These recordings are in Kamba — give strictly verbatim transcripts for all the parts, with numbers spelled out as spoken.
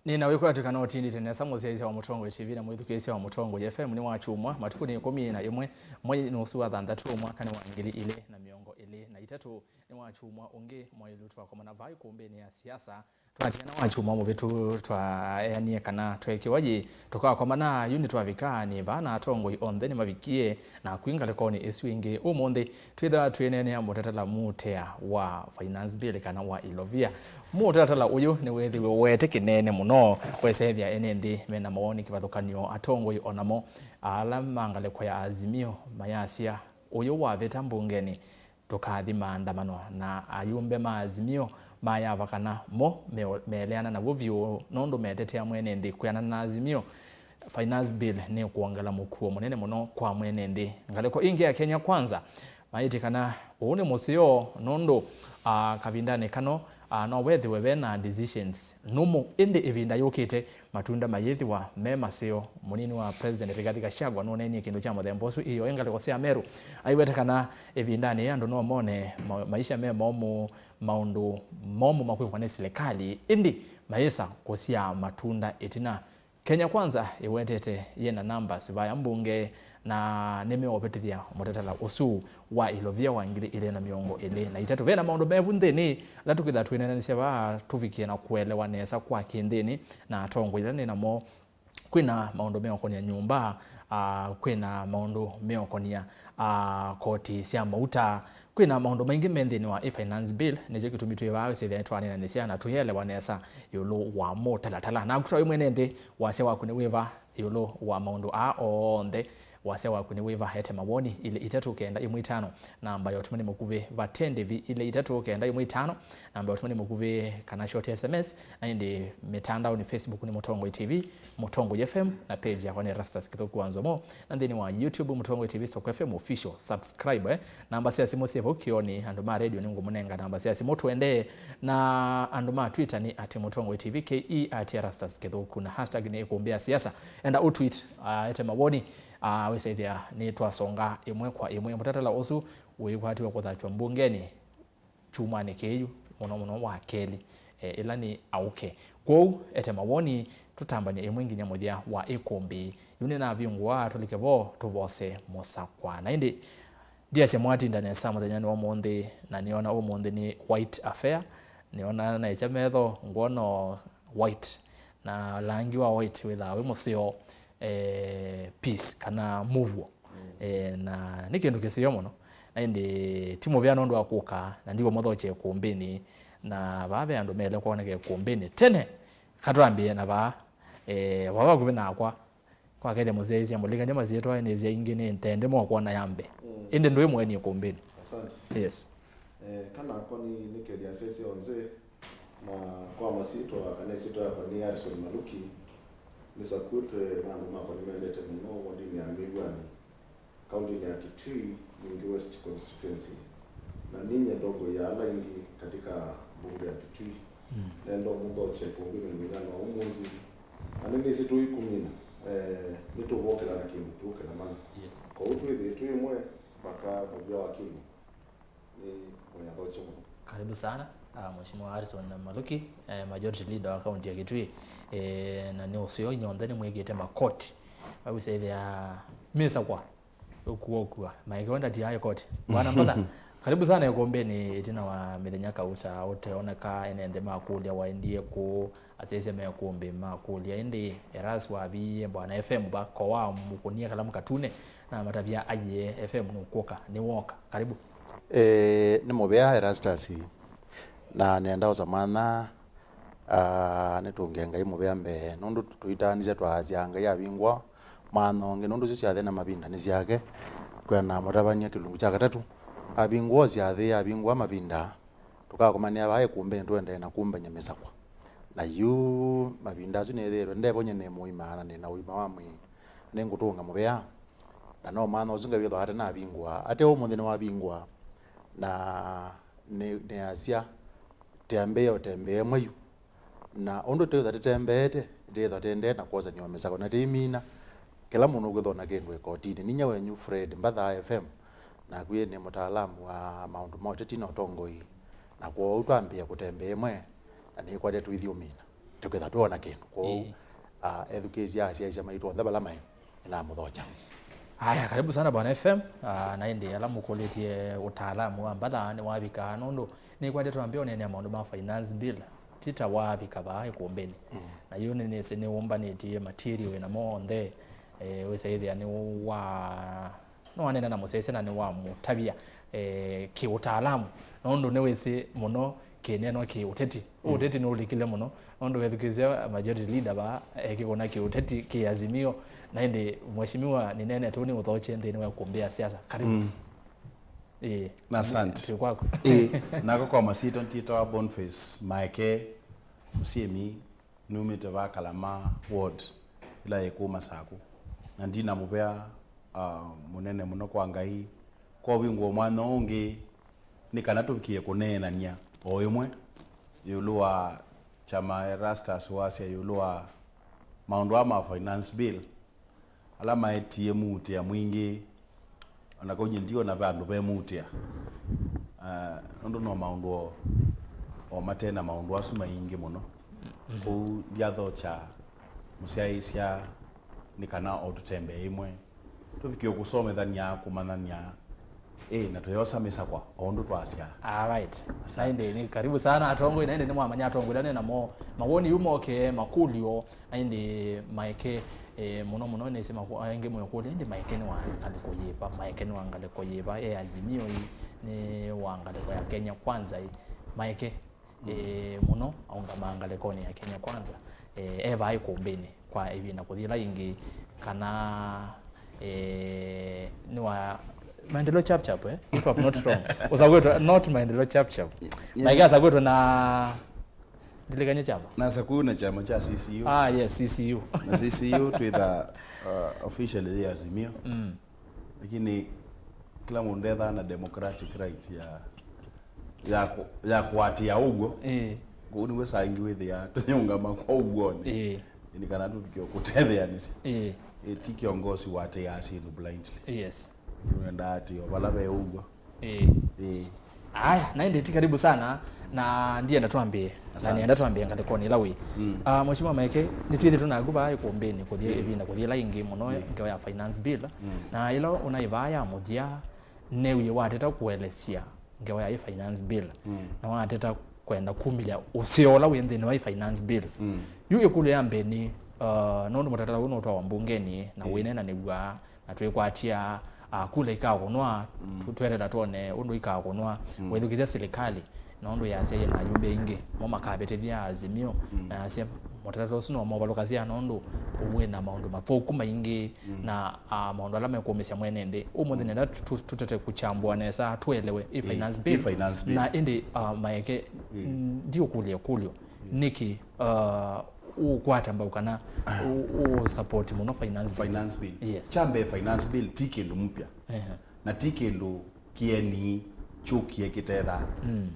Nĩ na wĩkwatyo kana ũtindĩte nesa mũsyaĩĩsya wa Mũtongoi T V na mwĩthukĩĩsya wa Mũtongoi F M. Nĩ wa kyumwa, matukũ nĩ ĩkũmi na ĩmwe, mwei nĩ ũsu wa thanthatũ, mwaka nĩ wa ngili ilĩ na mĩongo ĩlĩ na itatũ. Nĩ wa kyumwa ũngĩ mwaĩlu twakomana vaa ĩkũmbĩnĩ ya siasa. Twatigana wa kyumwa mũvĩtu twaeanie kana tweekĩwa yĩ tũkakomana yu nĩtwavika nĩ vaa na atongoi onthe nĩmavikie, na kwĩ ngalĩkonĩ ĩsu ĩngĩ ũmũnthĩ twĩthĩwa twĩneenea mũtalatala mutea wa finance bill kana wa ilovia. Mũtalatala ũyũ nĩwĩthĩwe ũete kĩneene mũno, wesethĩa ene nthĩ mena mawoni kĩvathũkany'o, atongoi onamo ala ma ngalĩko ya Azimio mayasya ũyũ wavĩta mbungenĩ tũkathi maandamano, na ayumbe ma Azimio mayava kana mo meo-, meeleana naw'o vyũ nũndũ metetea mwene nthĩ kwĩanana na Azimio. Finance bill nĩkwongela mũkuo mũnene mũno kwa mwene nthĩ. Ngalĩko ĩngĩ ya Kenya Kwanza maĩtye kana ũũ nĩ mũseo nũndũ, ah, kavindanĩ kano, ah, no wethĩwe ve na decisions nũmũ, ĩndĩ ĩvinda yũkĩte matunda mayĩthĩwa me maseo. Mũnini wa President Rigathi Gachagua nũneenie kĩndũ kya mũthemba ũsu ĩyo ĩ ngalĩko sya Meru. Aiweta kana ĩvindanĩ yĩĩ andũ no mone ma-, maisha me momũ, maũndũ momũ makwĩkwa nĩ silikalĩ, ĩndĩ mayĩsa kũsyaa matunda ĩtina. Kenya Kwanza ĩwetete yĩna numbers vaya mbunge, na nĩmeũvĩtĩthya mũtalatala ũsu wa ilovia wa ngili ilĩ na mĩongo ĩlĩ na itatũ. Ve na maũndũ mevu nthĩnĩ ala tũkwĩtha twĩneenanĩsya vaa tũvikie na kũelewa nesa kwa kĩnthĩnĩ na atongoi ala nĩ namo. Kwĩna maũndũ meũkonia nyũmba, ah, kwĩna maũndũ meũkonia, ah, koti sya mauta, kwĩna maũndũ maingĩ me nthĩnĩ wa ĩ finance bill. Nĩkyo kĩtumi twĩ vaa wĩsĩthĩa nĩtwaneenanĩsya na tũyelewa nesa ĩũlũ wa mũtalatala. Naku ta wĩ mwene nthĩ, wasya waku nĩ wĩva ĩũlũ wa maũndũ aa onthe? Wasya waku nĩ wĩva? Ete mawoni ilĩ itatũ kenda ĩmwe itano, namba ya ũtũmani mũkuvĩ, vate ndĩvi ilĩ itatũ kenda ĩmwe itano, namba ya ũtũmani mũkuvĩ, kana short S M S, na ĩndĩ mĩtandaonĩ, Facebook nĩ Mũtongoi T V, Mũtongoi F M, na page yakwa nĩ Erastus Kĩthũku wa Nzomo, na nthĩnĩ wa YouTube Mũtongoi T V Stock F M Official. Subscribe, eh. Namba sya simũ syĩ vau kĩonĩ, andũ ma radio nĩngũmũnenga namba sya simũ. Tũendee na andũ ma Twitter nĩ at Mũtongoi T V, K E at Erastus Kĩthũku, na hashtag nĩ ĩkũmbĩ ya siasa. Enda ũ tweet, ah, ete mawoni, ah, wĩsĩthĩa nĩtwasonga ĩmwe kwa ĩmwe. Mũtalatala ũsu wĩkwatiwe kũthatw'a mbungenĩ kyumwanĩ kĩĩ yu, mũno mũno wa kelĩ, eh, ĩla nĩ aũke. Kwoou ete mawoni, tũtambany'e ĩmwe nginya mũthya wa ĩkũmbĩ. Yu nĩnavingũa, tũlike vo tũvose mũsakwa. Na ĩndĩ ndiasya mwatinda nesa mũthenyanĩ wa ũmũnthĩ, na nĩona ũmũnthĩ nĩ white affair. Nĩona naĩkya metho ngwona o white, na langi wa white wĩthaa wĩ mũseo, eh, peace kana mũuo. Eh, na nĩ kĩndũ kĩseo mũno. Na ĩndĩ ti mũvea nũndũ wa kũka, na ndiw'o mũthokye ĩkũmbĩnĩ. Na vaa ve andũ mele kwoneka ĩkũmbĩnĩ. Tene, katwambĩe na vaa, eh, vaa vakuvĩ nakwa, kwakethya mũsyaĩĩsya mũlikany'a masyĩtwa, nĩsya ingĩ nĩ ntende mwakwona ya mbee. Ĩndĩ ndũĩ mũeni ĩkũmbĩnĩ. Asante. Yes. Eh, kana akwa nĩ, nĩ kethya asyaĩĩsya onthe, na kwa masyĩtwa, kana ĩsyĩtwa yakwa nĩ Harrison Maluki, nĩsakuĩtwe na andũ makwa nĩmendete mũno wodinĩ ya Mĩw'anĩ, kaũntĩnĩ ya Kitui, Mwingi West constituency. Na ninyie ndongoi ya ala aingĩ katika mbunge ya Kitui. Mm. Nenda ũmũthokye ĩkũmbĩnĩ mũthenya wa ũmũnthĩ. Na nĩnĩsĩ tũikũmina, eh, nĩtũvokela na kĩndũ tũũkĩla mana. Yes. Kwoou twĩthĩe twĩ ĩmwe mpaka mũthya wa kĩndũ. Nĩ mwĩathokye mũno. Karibu sana, ah, Mheshimiwa Harrison Maluki, eh, Majority Leader wa kaunti ya Kitui. Eh, na nĩ ũseo inyonthe nĩmwĩkĩte makoti. Vausethĩa mĩsakwa ũkua ũkua. Maĩkĩwa ndatiae koti. Bwana Mbotha, karibu sana ĩkũmbĩnĩ ĩtina wa mĩthenya kauta ũteoneka, ene nthĩ makũlya waendie kũ, asyaĩĩsya me kũmbĩ makũlya, ĩndĩ Eras waviie Bwana F M va koa mũkũnie kalamu katune na matavya aiee F M nũkũka, nĩwoka. Karibu. Eh, nĩ mũvea Erastus, na nenda ũsamantha, ah, nĩtũnge Ngai mũvea mbee, nũndũ tũitaanĩsya twaasya Ngai avingũa mathonge, nũndũ ũsu syathĩ na mavinda nĩ syake. Kwenda mũtavany'a kĩlungu kya katatũ, avingũa syathĩ, avingũa mavinda, tũkakomanĩa vaa ĩkũmbĩnĩ tũendee na kũmbany'a mĩsakwa. Na yu mavinda asu nĩthĩĩtwe ndevony'a nĩ mũima na nĩ na ũima wa mwĩĩ, nĩngũtũnga mũvea. Na no maana ũsu Ngai wĩthwa ate navingũa. Ate ũmũnthĩ nĩwavingũa, na nĩ, nĩasya, tembea ũtembee mwayu. Na ũndũ twĩthwa tũtembeete, twĩthwa tũendee na kwosany'a mĩsako na tũimina. Kĩla mũndũ ũkwĩthwa na kĩndũ ĩkotinĩ. Ninyie wenyu Fred Mbatha F M, naku nĩ mũtaalamu wa maũndũ ma ũteti na ũtongoi. Na kwoou twambĩĩa kũtembea ĩmwe, na nĩkwatya tũithi ũmina. tũkĩtha twĩona kĩndũ. Kwoou, ĩĩ, ah, ethukĩĩsya asyaĩĩsya maitũ onthe vala maĩ, nĩnamũthokya. Aya, karibu sana Bwana F M. Ah, na ĩndĩ ala mũkũlĩtye ũtaalamu wa mbatha nĩwavikaa, nũndũ nĩkwatĩtwe ambĩa ũneenea maũndũ ma finance bill, ti ta wavika vaa ĩkũmbĩnĩ. Mm. Na yu nĩnĩsĩ nĩwũmbanĩtye material wĩna mo onthe, eh, wĩsaĩthĩa nĩwa nĩwaneena na mũsyaĩĩsya na nĩwamũtavya, eh, kĩ-ũtaalamu, nũndũ nĩwĩsĩ mũno kĩneenwa kĩ-ũteti. Mm. Ũteti nũlikile mũno, nũndũ wethukĩĩsya majority leader vaa ekĩkũna kĩ-ũteti kĩ Azimio, na ĩndĩ mheshimiwa nĩneenetwe nĩ ũthokye nthĩnĩ wa ĩkũmbĩ ya siasa. Karibu. Mm. Ĩĩ. Na asante. Twĩ kwaku. Ĩĩ, nakwa kwa masyĩtwa nĩtĩtawa Boniface Maeke, mũsyĩmi, numĩte vaa Kalama ward, ĩla yĩ kũu Masaku, na ndina mũvea, ah, mũnene mũno kwa Ngai kwa ũvingũa mwanya ũũ ũngĩ, nĩ kana tũvikĩe kũneenany'a o ĩmwe ĩũlũ wa kyama Erastus wasya ĩũlũ wa maũndũ aa ma finance bill, ala maetie muutĩa mwingĩ, o na kau nyie ndiona ve andũ ve muutĩa. Ah, nũndũ no maũndũ o, o mate na maũndũ asu maingĩ mũno. Mm-hmm. Kwoou ndyathokya mũsyaĩĩsya nĩ kana o tũtembee ĩmwe, tũvikĩe kũsomethany'a, kũmanyany'a, ĩ, na tũyosa mĩsakwa o ũndũ twasya. All right. Asante. Na ĩndĩ nĩ karibu sana atongoi, na ĩndĩ nĩmwamanya atongoi ala nĩ namo. Mawoni yu moke, makũlyo, na ĩndĩ Maeke, eh, mũno mũno nĩsĩ makũ-, aingĩ mwĩkũlya, ĩndĩ Maeke nĩ wa ngalĩko yĩva? Maeke nĩ wa ngalĩko yĩva? E Azimio ĩ, nĩ wa ngalĩko ya Kenya Kwanza ĩ? Maeke, mm, eh, mũno aũngamaa ngalĩkonĩ ya Kenya Kwanza, eh, e vaa ĩkũmbĩnĩ kwa ĩvinda kũthi ĩla ĩngĩ, kana, eh, nĩ wa Maendeleo Chap Chap, eh? If I'm not wrong. Ũsakwĩtwe, not Maendeleo Chap Chap. Yeah. Maeke asakwĩtwe na, ndilikany'e kyama. Nasakwĩtwe na kyama kya C C U. Ah, yes, C C U. Na C C U twĩtha, uh, officially yĩ Azimio. Mm. Lakini kila mũndũ ethaa na democratic right ya, ya kũ-, ya kũatĩĩa ũw'o. Ĩĩ. Kũu nĩw'o saa ingĩ wĩthĩaa tũyĩũngama kwa ũw'onĩ. Ĩĩ. Nĩ kana tũvike kũtetheanĩsya. Ĩĩ. Ĩ, ti kĩongosi ũatĩĩaa syĩndũ blindly. Yes. Nĩwendaa atĩ o vala ve ũw'o. Ĩĩ. Ĩĩ. Aya, na ĩndĩ ti karibu sana, na ndienda twambĩe, na asante, nĩenda twambĩe ngalĩkonĩ ĩla wĩ. Mm. Ah, Mheshimiwa Maeke, nĩtwĩthĩtwe naku vaa ĩkũmbĩnĩ kũthi, ĩĩ, ĩvinda kũthi ĩla ĩngĩ mũno, ĩĩ, ngeo ya finance bill. Mm. Na ĩla ũnaĩ vaa ya mũthya, newie wateta kũelesya ngeo ya ĩ finance bill. Mm. Na wateta kwenda kumĩlya ũseo ũla wĩ nthĩnĩ wa ĩ finance bill. Mm. Yu ĩkũlyo ya mbee nĩ, uh, nũndũ mũtalatala ũũ nũtwawa mbungenĩ na, ĩĩ, wĩneenanĩw'a, na twĩkwatya, ah, kula ikakũnwa, mm, tũ-, tweterera twone ũndũ ikakũnwa. Mm. Wethukĩĩsya silikalĩ, na ũndũ yasyaie na ayumbe aingĩ, mo makavĩtĩthya Azimio, mm, na yasya mũtalatala ũsu no movalũkasya nũndũ wĩ na maũndũ mathũku maingĩ, mm, na, ah, maũndũ ala mekũũmĩsya mwene nthĩ. Ũmũnthĩ, mm, nenda tũ-, tũ-, tũtete kũkyambũa nesa, tũelewe ĩ, ĩ, finance bill. Ĩ finance bill. Na ĩndĩ, ah, Maeke, ĩ, ndiũkũlya ĩkũlyo, ĩ, nĩkĩ, ah, ũkwata mbau kana ũ-, ũsupport mũno finance bill? Finance bill. Yes. Kya mbee, finance bill ti kĩndũ mpya. Ehe. Na ti kĩndũ kĩeni kyũkie kĩtethaa. Mm.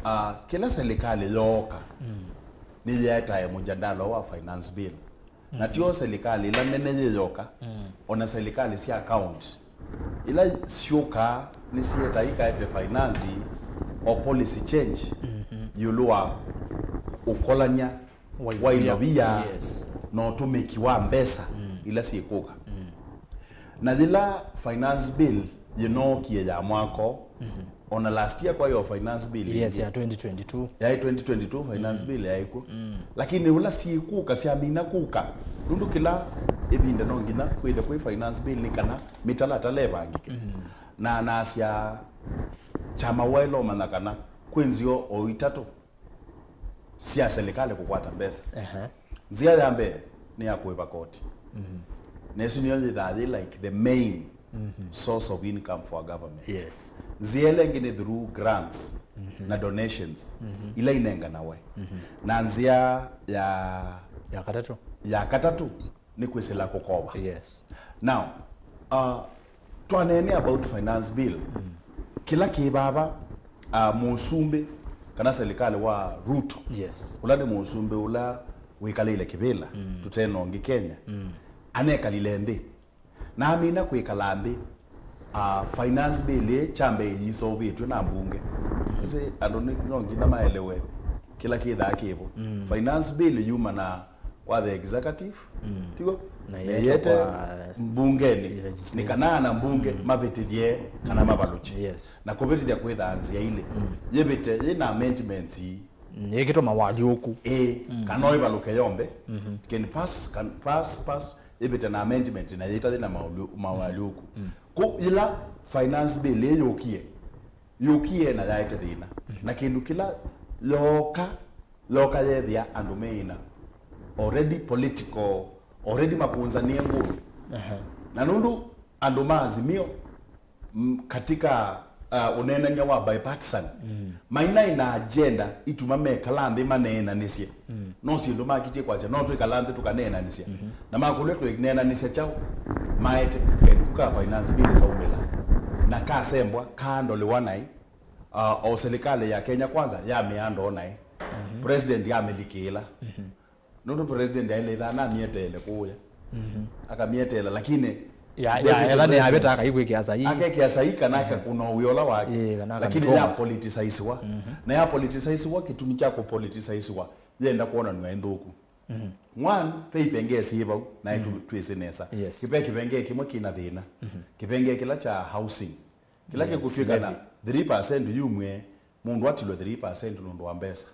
Ah, kĩla silikalĩ yooka, mm, nĩyeetae mũjadala wa finance bill. Na, mm, tio silikalĩ ila nene yĩyoka, mm, ona silikalĩ sya county ila syũkaa nĩsyĩtaa ikaete finance o policy change, mm-hmm, ĩũlũ wa ũkolany'a wa ilovia, yes, na ũtũmĩki wa mbesa, mm, ila syĩkũka. Mm. Na yĩla finance bill yĩnookie ya mwaka ũũ, mm-hmm, ona last year kwaĩ o finance bill, yes, ĩngĩ ya twenty twenty-two. Yaĩ twenty twenty-two finance, mm, bill yaĩ kw'o. Mm. Lakini ũla syĩkũka syamina kũka, nũndũ kĩla ĩvinda no nginya kwĩthe kwĩ finance bill nĩ kana mĩtalatala ĩvangĩke. Mm. Na nasya kyama waĩle ũmanya kana kwĩ nzĩa o itatũ sya silikalĩ kũkwata mbesa. Ehe. Nzĩa ya mbee nĩ ya kũĩva koti. Mhm. Na ĩsu nĩyo yĩthaa yĩ, like, the main, mhm, source of income for a government. Yes. Nzĩa ĩla ĩngĩ nĩ through grants, mhm, na donations, mhm, ila inenganawe. Mhm. Na nzĩa ya, ya katatũ, ya katatũ nĩ kwĩsĩla kũkova. Yes. Now, uh, twaneenea about finance bill, mm, kĩla kĩ vava, uh, mũsumbĩ kana silikalĩ wa Ruto, yes, ũla nĩ mũsumbĩ ũla wĩkalĩle kĩvĩla, mm, tũte na ũngĩ Kenya, mm, anekalile nthĩ na amina kwĩkala nthĩ, uh, finance bill ĩ kya mbee yĩseũvĩtw'e na mbunge. Ĩsĩ andũ nĩ, no nginya maelewe kĩla kĩthaa kĩvo. Finance bill yuma na kwa the executive, tiguo? Na Na ĩyetwa ĩyete kwa mbungeni, legislature. Nĩ kana ana mbunge mavĩtĩthye kana mavalũkye. Yes. Na kũvĩtĩthya kwĩthaa nzĩa ilĩ. Yĩvĩte yĩna amendments ii. Mm, ĩkĩtwa mawalyũku. Ĩĩ, kana ĩvalũke yonthe. Can pass, can pass, pass, ĩvĩte na amendment na yĩta yĩna mawalyũ-, mawalyũku. Kũ yĩla finance bill ĩĩ yũkie, yũkie na yaete thĩna. Na kĩndũ kĩla yooka, yooka yethĩa andũ meĩna already political, already makũnzanĩe ngũĩ. Na nũndũ andũ ma Azimio, m-, katika, uh, ũneenany'a wa bipartisan, mainaĩ na agenda ituma mekala nthĩ maneenanĩsye. No syĩndũ makitie kwasya, no twĩkala nthĩ tũkaneenanĩsya. Na makũlya twĩneenanĩsya kyaũ? Maete kendũ ka finance bill kaumĩla. Na kasembwa, kaandoliwa naĩ. Uh, o serikali ya Kenya Kwanza yamĩandoo naĩ. President yamĩlikĩĩla. Nũndũ president aĩle ĩthaa namĩeteele kũũya. Akamĩeteela, lakini ya, ya, ethĩwa etha nĩ president avĩta akaikwĩkĩa sahihi. Akekĩa sahihi kana akakũna ũwĩa ũla wake. Ĩĩ, kana lakini akamĩtũma. Ya politicizewa. Na ya politicizewa, kĩtumi kya kũpoliticewa, yenda kwonanw'a ĩ nthũku. One, ve ipengee syĩ vau, naĩ tũ-, twĩsĩ nesa. Yes. Kĩve kĩpengee kĩmwe kĩna thĩna. Kĩpengee kĩla kya housing. Kĩla kĩkũtw'ĩka na three percent yumw'e, mũndũ atilwe three percent nũndũ wa mbesa.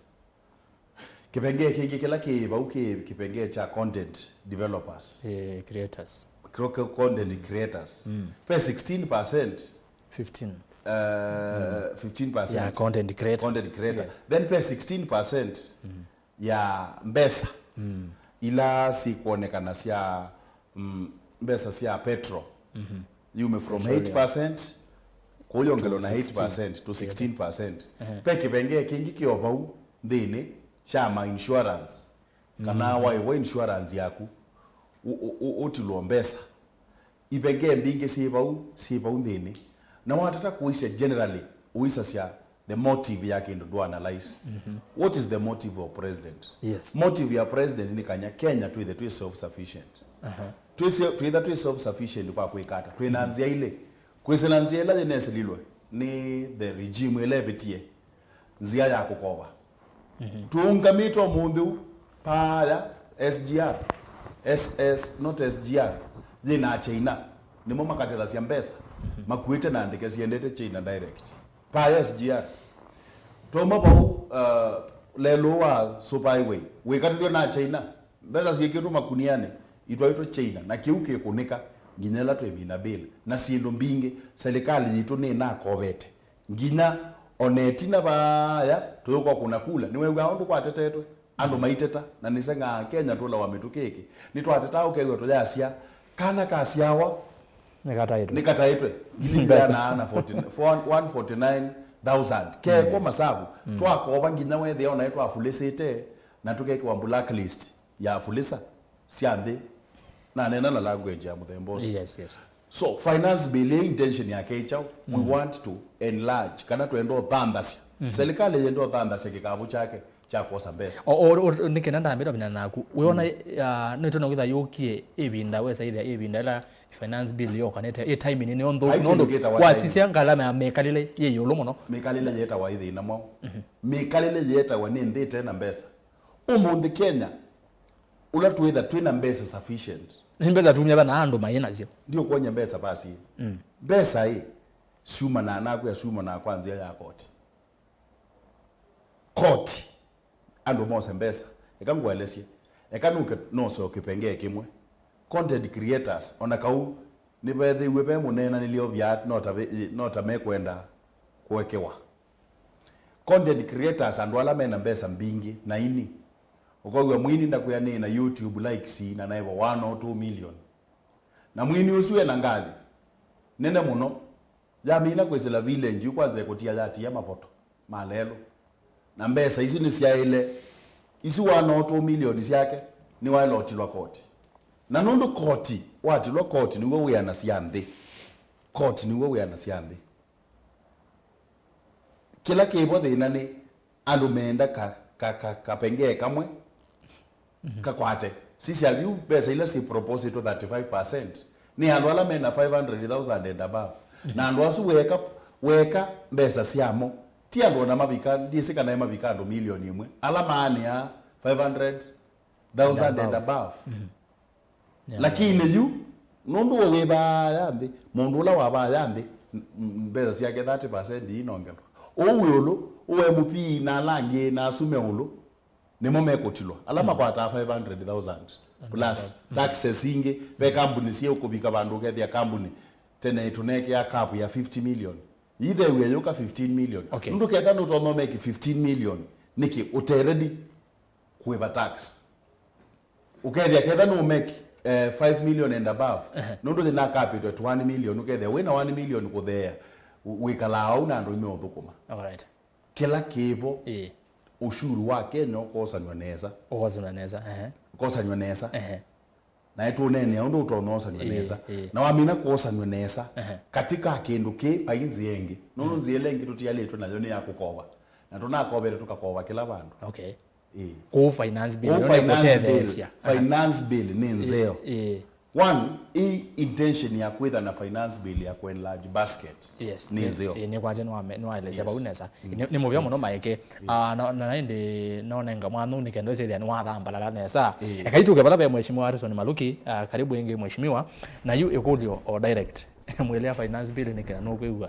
Kĩpengee kĩngĩ kĩla kĩ vau kĩ kĩpengee kya content developers. Eh, creators. Kĩla kĩ content creators. Ve sixteen percent. Fifteen. Uh, fifteen percent. Yeah, content creators. Content creators. Yes. Then ve sixteen percent ya mbesa ila sikwonekana sya, mm, mbesa sya petrol. Yume from eight percent, kũyongelwa na eight percent to sixteen percent. Ve kĩvengee kĩngĩ kĩ o vau nthĩnĩ kya ma insurance, kana waĩwa insurance yaku, ũ-, ũ-, ũ-, ũtilwa mbesa. Ivengee mbingĩ syĩ vau, syĩ vau nthĩnĩ. Na watata kũisya generally, ũisasya the motive ya kĩndũ ndũ analyze. What is the motive of president? Yes. Motive ya president nĩ kanya Kenya twĩthe twĩ self sufficient. Twĩse-, twĩtha twĩ self sufficient kwa kwĩka ata? Twĩ na nzĩa ilĩ. Kwĩsĩla nzĩa ĩla yĩnesililwe nĩ the regime ĩla ĩvĩtie, nzĩa ya kũkova. Tũũngamĩte ũmũnthĩ ũũ, paaya S G R, S S, not S G R, yĩ na China, nĩmo makatethasya mbesa, makuĩte na ndeke siendete China direct. Paaya S G R. Twauma vau, uh, lelũ wa Super Highway, wĩkatĩthw'e na China, mbesa syĩkĩtwe makunianĩ, itwaĩtwe China, na kĩu kĩkũnĩka nginya ĩla twĩmina bill, na syĩndũ mbingĩ, serikali yitũ nĩnakovete. Nginya o na ĩtina vaaya, tũyũka kũna kula. Nĩwew'aa ũndũ kwatetetwe? Andũ maiteta, na nĩseng'aa Kenya tũlawa mĩtũkĩ ĩkĩ. Nĩtwatetaa ũkew'a tũyasya, kana kasyawa nĩkataĩtwe. Nĩkataĩtwe. Ngili ĩana na forty, one forty-nine thousand. Kekwa masavu. Twakova nginya wethĩa o naĩ twafulĩsĩte, na tũkekĩwa blacklist ya fulisa sya nthĩ. Naneena na language ya mũthemba ũsu. Yes, yes. So, finance bill ĩ intention yake ĩ kyaũ? We want to enlarge, kana twenda ũthanthasya. Serikali yenda ũthanthasya kĩkavũ kyake kya kwosa mbesa. O, o, o, nĩ kenda ndambĩta vinya naku. Wĩona, ah, nĩtona kwĩtha yũkie ĩvinda, wesa ĩthĩa ĩvinda ĩla finance bill yokanĩte, ĩ timing nĩ nthũku, nũndũ wasisya ngalama ya mĩkalĩle yĩ ĩũlũ mũno. Mĩkalĩle yĩetawa ĩ thĩna mwaũ? Mĩkalĩle yĩetawa nĩ nthĩ ĩte na mbesa. Ũmũnthĩ Kenya, ũla twĩtha twĩ na mbesa sufficient. Nĩ mbesa tumya vana andũ maĩ nasyo. Ndiũkwony'a mbesa vasiĩ. Mbesa ĩ, syumanaa nakwĩa syumanaa kwa nzĩa ya koti. Koti, andũ mose mbesa. Eka ngũelesye. Eka nũke nose o kĩpengee kĩmwe. Content creators, o na kau nĩvethĩiwe ve mũneenanĩlyo vya no ta ve-, no ta mekwenda kũekewa. Content creators, andũ ala mena mbesa mbingĩ na ini. Ũkaw'a mwini ndakwĩa nĩ na YouTube likes na naĩvo one or two million. Na mwini ũsu ena ngalĩ nene mũno. Yamina kwĩsĩla village yu kwanza ĩkũtia yatia mavoto ma lelũ. Na mbesa isu nĩsyaĩle. Isu one or two million syake nĩwaĩle ũtilwa koti. Na nũndũ koti, watilwa koti nĩw'o wĩanasya nthĩ. Koti nĩw'o wĩanasya nthĩ. Kĩla kĩvo thĩna nĩ andũ meenda ka, ka, ka, kapengee kamwe kakwate. Sisya yu mbesa ila syĩ propositwe thirty-five percent nĩ andũ ala mena five hundred thousand and above. Na andũ asu weka, weka mbesa syamo Ti andũ ona mavika, ndiĩsĩ kana mavika andũ milioni ĩmwe. Ala maanĩa five hundred thousand and above. Yeah. Lakini yu, nũndũ we wĩ vaya nthĩ, mũndũ ũla wa vaya nthĩ, m-, m-, mbesa syake thirty percent inongelwa. Ũu wĩ ũlũ, ũũ M P na ala angĩ na asu me ũlũ, nĩmo mekũtilwa. Ala makwataa five hundred thousand plus taxes ingĩ, ve kambuni syĩ ũkũvika vandũ ũkethĩa kambuni tene tũnekea cap ya fifty million. Ithew'e yũka fifteen million. Okay. Nũndũ ketha nũtonya ũmeki fifteen million, nĩkĩ ũte ready kũĩva tax? Ũkethĩa ketha nũ make, eh, five million and above. Ehe. Nũndũ thĩna akapĩtwe to one million, ũkethĩa wĩna one million kũtheea, wĩkalaa au na andũ imeũthũkũma. All right. Kĩla kĩvo, ĩĩ, ũshuru wa Kenya ũkosanw'a nesa. Ũkosanw'a nesa, ehe. Ũkosanw'a nesa. Ehe. Naĩ tũneenea ũndũ ũtonya ũsanw'a nesa. Ĩĩ. Na wamina kwosanw'a nesa, ehe, katika kĩndũ kĩ, vai nzĩa ĩngĩ. Nũndũ nzĩa ĩla ĩngĩ tũtialĩtwe nayo nĩ ya kũkova. Na tũnakovete tũkakova kĩla vandũ. Okay. Ĩĩ. Kũu finance bill, kũu finance bill, finance bill nĩ nzeo. Ĩĩ. One, ĩ intention ya kwĩtha na finance bill ya kũ enlarge basket. Yes, nĩ nzeo. Ĩĩ, nĩkwatya nĩwaelesya vau nesa. Nĩ, nĩ mũvea mũno maeke. Ah, na, na ĩndĩ nonenga mwanya nĩ kenda ũsĩthĩa nĩwathambalala nesa. Ĩĩ. Eka itũke vala ve Mheshimiwa Harrison Maluki, ah, karibu ĩngĩ Mheshimiwa. Na yu ĩkũlyo o direct. Mwĩlea finance bill nĩ kenda nũkwĩw'a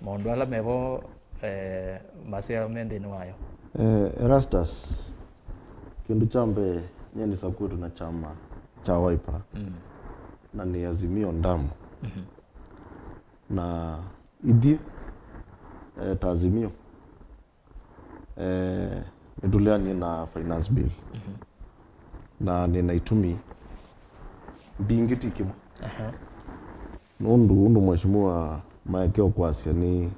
maũndũ ala mevo, eh, maseo me nthĩnĩ wayo. Eh, Erastus, kĩndũ kya mbee, nyie nĩ sakũtũ na kyama kya Wiper, na nĩ Azimio ndamu. Na ithyĩ, eh, ta Azimio, eh, nĩtũleanie na finance bill. Na nĩ na itumi mbingĩ ti kĩmwe. Aha. Nũndũ ũndũ Mheshimiwa Maeke ũkwasya nĩ,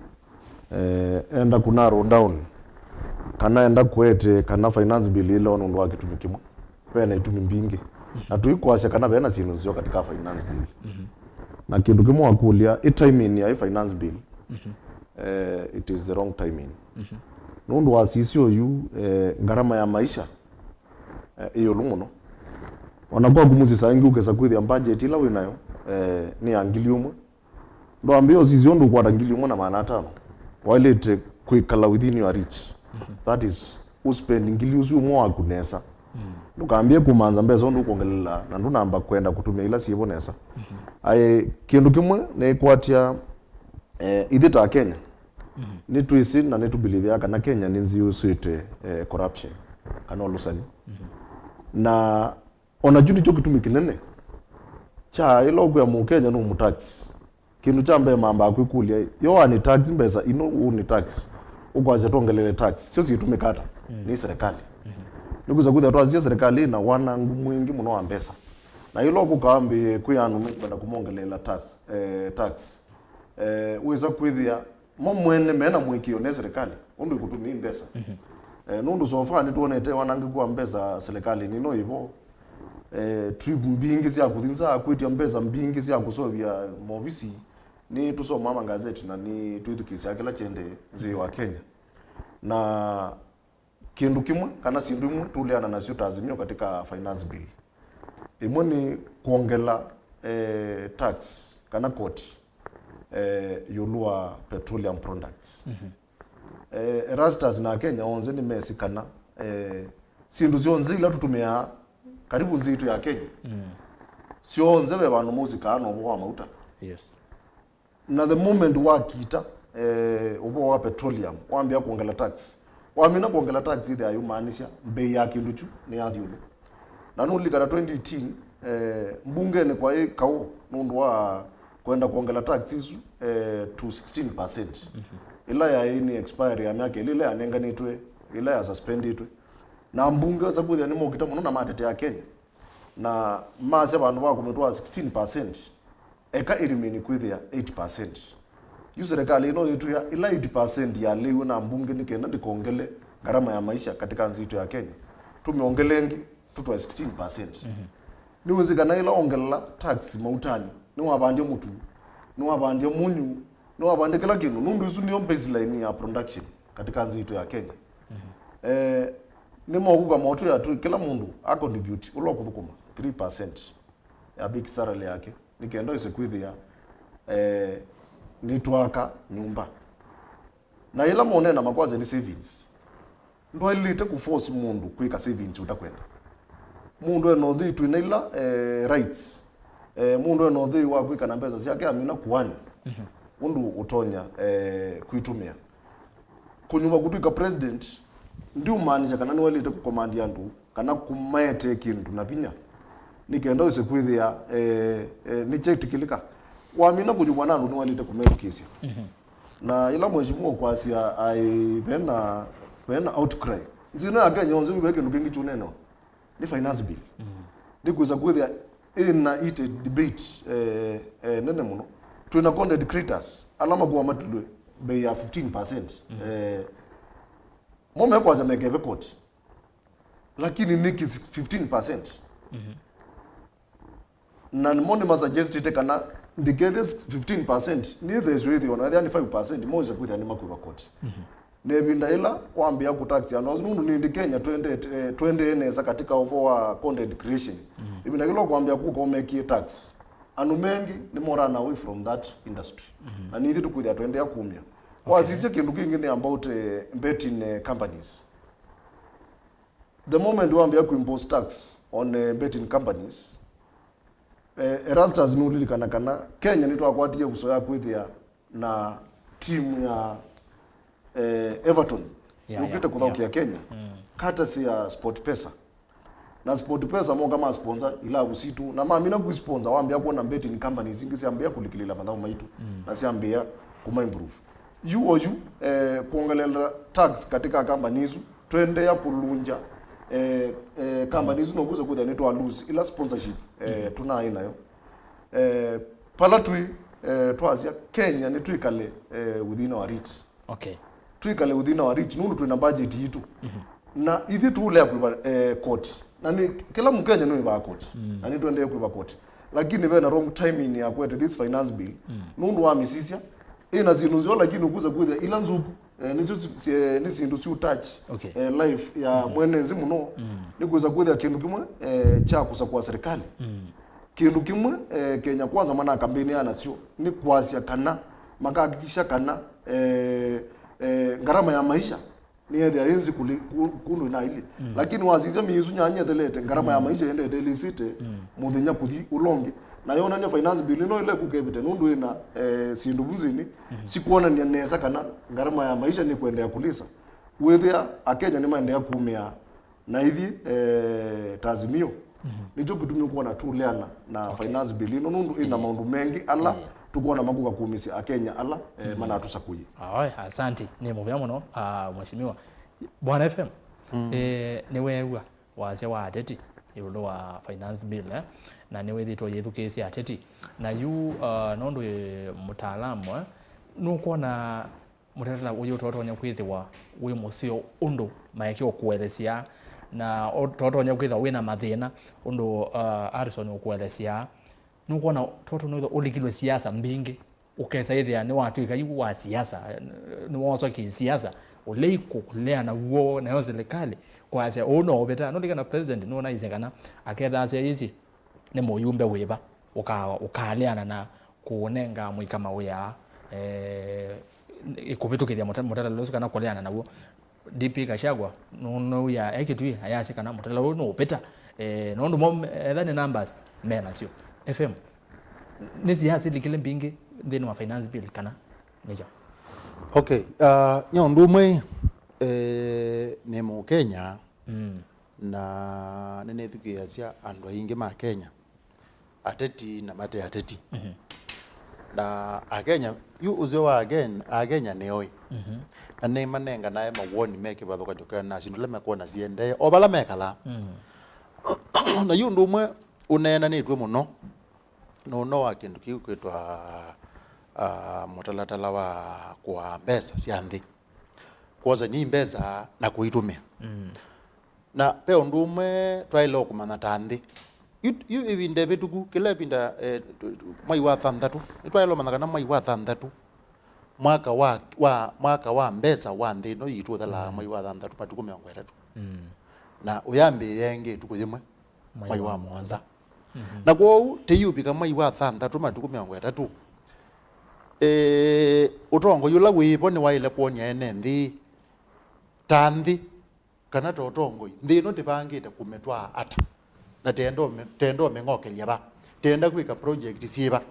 eh, enda ku narrow down, kana enda kũete kana finance bill ĩla nũndũ wa kĩtumi kĩmwe. Vena itumi mbingĩ. Na tũikwasya kana vena syĩndũ nzeo katika finance bill. Na kĩndũ kĩmwe wakũlya, ĩ timing ya ĩ finance bill, eh, it is the wrong timing. Nũndũ wa sisyo yu, eh, ngarama ya maisha, eh, ĩ ĩũlũ mũno. Ona kwaku mũsyĩ saa ingĩ ũkesa kwĩthĩa budget ĩla wĩ nayo, eh, nĩ ya ngili ũmwe. Ndwambĩĩa ũsisya ũndũ ũkwata ngili ĩmwe na maana atano. Waĩlĩte kwĩkala within your reach. That is, ũspend ngili ũsu ũmwe waku nesa. Ndũkambĩe kũmanza mbesa ũndũ ũkwongelela na ndũnamba kwenda kũtũmĩa ila syĩvo nesa. Aĩ, kĩndũ kĩmwe nĩkwatya, eh, ithyĩ ta Kenya, nĩtwĩsĩ na nĩtũbelievea kana Kenya nĩ nzĩ yũsĩte, eh, corruption, kana ũlũsani. Na Ona kyu nĩkyo kĩtumi kĩnene kya ĩla ũkwĩa Mũkenya nũmũtax. Kĩndũ kya mbee mambaa kwĩkũlya, yo anĩ tax mbesa ino ũnĩ tax, ũkwasya twongelele tax, syo syĩtũmĩka ata? Nĩ serikali. Nĩkwĩsa kwĩthĩa twasisya serikali ĩna wanangu mwingĩ mũno wa mbesa. Na ĩla ũkũka wambĩĩe kwĩa andũ nũkwenda kũmongelele tax, eh, tax, eh, wĩsa kwĩthĩa mo mwene mena mũĩkĩĩo ne serikali ũndũ ĩkũtũmĩi mbesa. Eh, nũndũ so far nĩtwonete wanangĩku wa mbesa serikali nĩno ĩvo. Eh, trip mbingĩ sya kũthi nza, kwĩtya mbesa mbingĩ sya kũseũvya movisi, nĩtũsomaa magazeti na nĩtwĩthukĩĩsyaa kĩla kyendee nthĩ wa Kenya. Na kĩndũ kĩmwe kana syĩndũ imwe tũleana nasyo ta Azimio katika finance bill, ĩmwe nĩ kwongela, eh, tax kana koti, eh, ĩũlũ wa petroleum products. Eh, Erastus na Akenya onthe nĩmesĩ kana, eh, syĩndũ syonthe ila tũtũmĩaa karibu nthĩ itũ ya Kenya, syonthe ve vandũ mausikaa na ũvoo wa mauta. Yes. Na the moment wakita, eh, ũvoo wa petroleum, wambĩa kwongela tax. Wamina kwongela tax ĩthĩa yũmaanisya mbei ya kĩndũ kyu nĩyathi ĩũlũ. Na nũlilikana twenty eighteen, eh, mbungenĩ kwaĩ kaũ nũndũ wa kwenda kwongela tax isu, eh, to sixteen percent. Ĩla yaĩ nĩ expiry ya myaka ĩlĩ ĩla yanenganĩtwe, ĩla ya suspendĩtwe. Na mbunge asa kwĩthĩa nĩmokĩte mũno na matetea Kenya. Na masya vandũ va kũmĩtwaa sixteen percent, eka ĩrimini kwĩthĩa eight percent. Yu serikali ĩno yĩtwĩa ĩla eight percent yaleew'e na mbunge nĩ kenda ndĩkongele ngarama ya maisha katika nthĩ itũ ya Kenya, tũmĩongele ĩngĩ, tũtwae sixteen percent. Nĩwĩsĩ kana ĩla wongelela tax mautanĩ, nĩwavandya mũtu, nĩwavandya mũnyũ, nĩwavandya kĩla kĩndũ, nũndũ isu nĩyo baseline ya production katika nthĩ itũ ya Kenya. Eh, nĩmokũka motwĩa tu kĩla mũndũ a contribute ũla ũkũthũkũma three percent ya big salary yake, nĩ kenda ĩse kwĩthĩa, eh, nĩtwaka nyũmba. Na ĩla monena makwasya nĩ savings, ndwaĩlĩte kũforce mũndũ kwĩka savings ũtakwenda. Mũndũ ena ũthei twĩna ila, eh, rights. Eh, mũndũ ena ũthei wa kwĩka na mbesa syake amina kuani ũndũ ũtonya, eh, kwĩtũmĩa. Kũnyuva kũtw'ĩka president ndiũmaanisha kana nĩwaĩlĩte kũkomandi andũ kana kũmaetee kĩndũ na vinya nĩ kenda wĩse kwĩthĩa, eh, eh, nĩ kyetĩkĩlĩka. Wamina kũnyuvwa na andũ nĩwaĩlĩte kũmethukĩĩsya. Na ĩla mheshimiwa ũkwasya aĩ vena, vena outcry, nthĩ ĩno ya Kenya yonthe ve kĩndũ kĩngĩ kyũneenwa nĩ finance bill. Nĩkwĩsa kwĩthĩa ĩna heated debate, eh, eh, nene mũno. Twĩna content creators ala makuwa matilwe bei ya fifteen percent. Eh, mo mekwasya mekeve koti, lakini nĩkĩ fifteen percent? Na nĩmo nĩmasuggestĩte kana ndikethĩe fifteen percent nĩtheeswe ĩthĩ ona ethĩa nĩ five percent moĩse kwĩthĩa nĩmakwĩva koti. Na ĩvinda ĩla wambĩa kũtax andũ asu, nũndũ nĩndĩ Kenya twendete, eh, twendee nesa katika ũvoo wa content creation. Ĩvinda ĩla ũkwambĩa kũka ũmekie tax, andũ mengĩ nĩmoraa away from that industry. Na nĩithyĩ tũkwĩthĩa tũendea kumya. Wasisya kĩndũ kĩngĩ nĩ about, eh, betting, eh, companies. The moment wambĩa kũimpose tax on, eh, betting companies, eh, Erastus nũlilikana kana Kenya nĩtwakwatie vuso ya kwĩthĩa na timu ya, eh, Everton yũkĩte kũthaũkĩa Kenya, courtesy ya SportPesa. Na SportPesa moka ma sponsor ilavu sitũ, na mamina ku sponsor, wambĩa kuona betting companies ingĩ syambĩa kũlikĩlĩla mathaũ maitũ, na syambĩa kuma improve. Yu o yu, eh, kuongelela tax katika companies isu, twendeea kũlunja, eh, eh, companies isu nokusa kwĩthĩa nĩtwa lose ila sponsorship, eh, tũnaĩ nayo. Eh, pala twĩ, eh, twasya Kenya nĩtwĩkale, eh, within our reach. Okay. Twĩkale within our reach, nũndũ twĩna budget yitũ. Na ithyĩ tũũlea kwĩva, eh, koti. Na nĩ, kĩla Mũkenya nĩwĩvaa koti. Na nĩtũendee kwĩva koti. Lakini vena wrong timing ya kwete this finance bill. Nũndũ wa mĩsisya, ĩna syĩndũ nzeo, lakini ũkusa kwĩthĩa ila nzũku, eh, nĩsyo si-, si-, eh, nĩ syĩndũ siũ touch, okay, eh, life ya mwene nthĩ mũno. Nĩkusa kwĩthĩa kĩndũ kĩmwe, eh, kya kũsakũa serikali. Kĩndũ kĩmwe, eh, Kenya Kwanza manakambĩnĩa nasyo nĩ kwasya kana makahakikisha kana, eh, eh, ngarama ya maisha nĩyethĩa yĩ nzĩ kũlĩ ku-, kũndũ ĩnailye. Lakini wasisya mĩĩ ĩsu nyanya ĩthelete, ngarama ya maisha yendete ĩlĩsĩte mũthenya kũthi ũla ũngĩ. Na yonany'a finance bill ĩno ĩla ĩkũkevĩte nũndũ ĩna, eh, syĩndũ vu nzĩnĩ sikwonany'a nesa kana ngarama ya maisha nĩkũendeea kũlĩsa. Wĩthĩa Akenya nĩmaendeea kumĩa na ithyĩ, eh, ta Azimio, nĩkyo kĩtumi ũkwona tũleana na finance bill ĩno, nũndũ ĩna maũndũ mengĩ ala tũkwona makũka kũmĩsya Akenya ala, eh, manatũsakũie. Aye, asante. Nĩ mũvea mũno, ah, mheshimiwa. Bwana F M, eh, nĩweew'a wasya wa ateti ĩũlũ wa finance bill, eh? Na nĩwĩthĩtwe ũyĩthukĩĩsya ateti. Na yu, ah, nũndũ wĩ mũtaalamu, eh, nũkwona mũtalatala ũyũ totonya kwĩthĩwa wĩ mũseo ũndũ Mike ũkũelesya, na o-, totonya kwĩthĩwa wĩna mathĩna ũndũ, uh, Harrison ũkũelesya. Nũkwona toto nĩwĩthwa ũlikilwe siasa mbingĩ, ũkesa ĩthĩa nĩwatw'ĩka yu wa siasa, nĩwoswa kĩsiasa, ũlei kũleana w'o nayo silikalĩ kwasya ũũ no ũvĩta. Nũlikana president nũnaisye kana akethasya yĩsĩ nĩ mũyumbe wĩva ũka-, ũkaleana na kũũnenga mũika mawĩa, eh, kũvĩtũkĩthya mũta-, mũtalatala ũsu kana kũleana naw'o. D P Gachagua nũnũya e Kitui ayasya kana mũtalatala ũyũ nũũvĩta, eh, nũndũ mo etha nĩ numbers me nasyo. F M, nĩ siasa ilikile mbingĩ nthĩnĩ wa finance bill kana nĩ kyaũ? Okay, uh, nĩ ũndũ ũmwe, eh, nĩ Mũkenya, na nĩnĩthukĩĩasya andũ aingĩ ma Kenya, ateti na mate ateti. Na Akenya, yu ũseo wa Aken-, Akenya nĩ oĩ. Na nĩmanenganae mawoni me kĩvathũkany'o kĩa na syĩndũ ila mekwona siendee, o vala mekalaa. Na yu ũndũ ũmwe ũneenanĩtw'e mũno, nũno wa kĩndũ kĩu kwĩtwa, ah, mũtalatala wa kũaa mbesa sya nthĩ. Kwosa nĩ mbesa na kũitũmĩa. Na ve ũndũ ũmwe twaĩle kũmanya ta nthĩ. Yu, yu ĩvinda ĩvĩtũku, kĩla ĩvinda, eh, tu-, tu-, mwai wa thanthatũ, nĩtwaĩle kũmanya kana mwai wa thanthatũ, mwaka wa, wa, mwaka wa mbesa wa nthĩ ĩno yitũ ũthelaa mwai wa thanthatũ matukũ mĩongo ĩtatũ. Na ũyambĩĩa ĩngĩ ĩtukũ yĩmwe, mwai wa mũonza. Na kwoou, tĩiũvika mwai wa thanthatũ matukũ mĩongo ĩtatũ, Eh, ũtongoi ũla wĩvo nĩwaĩle kwony'a ene nthĩ ta nthĩ, kana ta ũtongoi, nthĩ ĩno tĩvangĩte kũmĩtwaa ata, na tenda ũmĩ-, tenda ũmĩng'okelya va, tenda kwĩka project syĩva.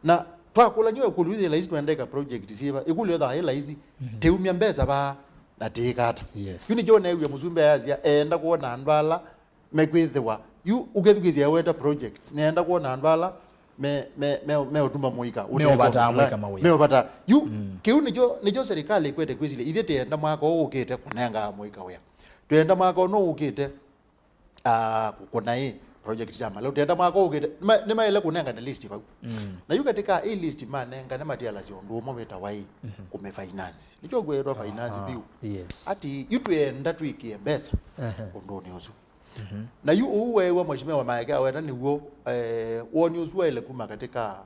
Na twakũlany'a ĩkũlyo yĩ laisi, twenda ĩka project syĩva, ĩkũlyo ĩthaa yĩ laisi, tĩumya mbesa vaa na tĩĩka ata? Yes. Yu nĩkyo neew'a mũsumbĩ ayasya eenda kwona andũ ala mekwĩthĩwa. Yu ũkethukĩĩsya eweta projects, nĩenda kwona andũ ala me, me, me, meũtuma mũika ũtee Meũvataa kũndũ mũika fulani. Mawĩa. Meũvataa. Yu, kĩu nĩkyo, nĩkyo serikali ĩkwete kwĩsilya. Ithyĩ tĩenda mwaka ũũ ũkĩte kũnengaa mũika wĩa. Twĩenda mwaka ũno ũkĩte, ah, kũna ĩ project sya maleu. Twĩenda mwaka ũũ ũkĩte. Ma-, nĩmaĩle kũnengane list vau. Na yu katika ĩ list manengane matialasya ũndũ ũmwe wĩtawa ĩ kũmĩfinance. Nĩkyo kwĩtwa finance bill. Yes. Ati yu twĩenda twĩkĩe mbesa ũndũnĩ ũsu. Na yu ũu weew'a Mheshimiwa Maeke aweta nĩw'o, eh, woni ũsu waĩle kuma katika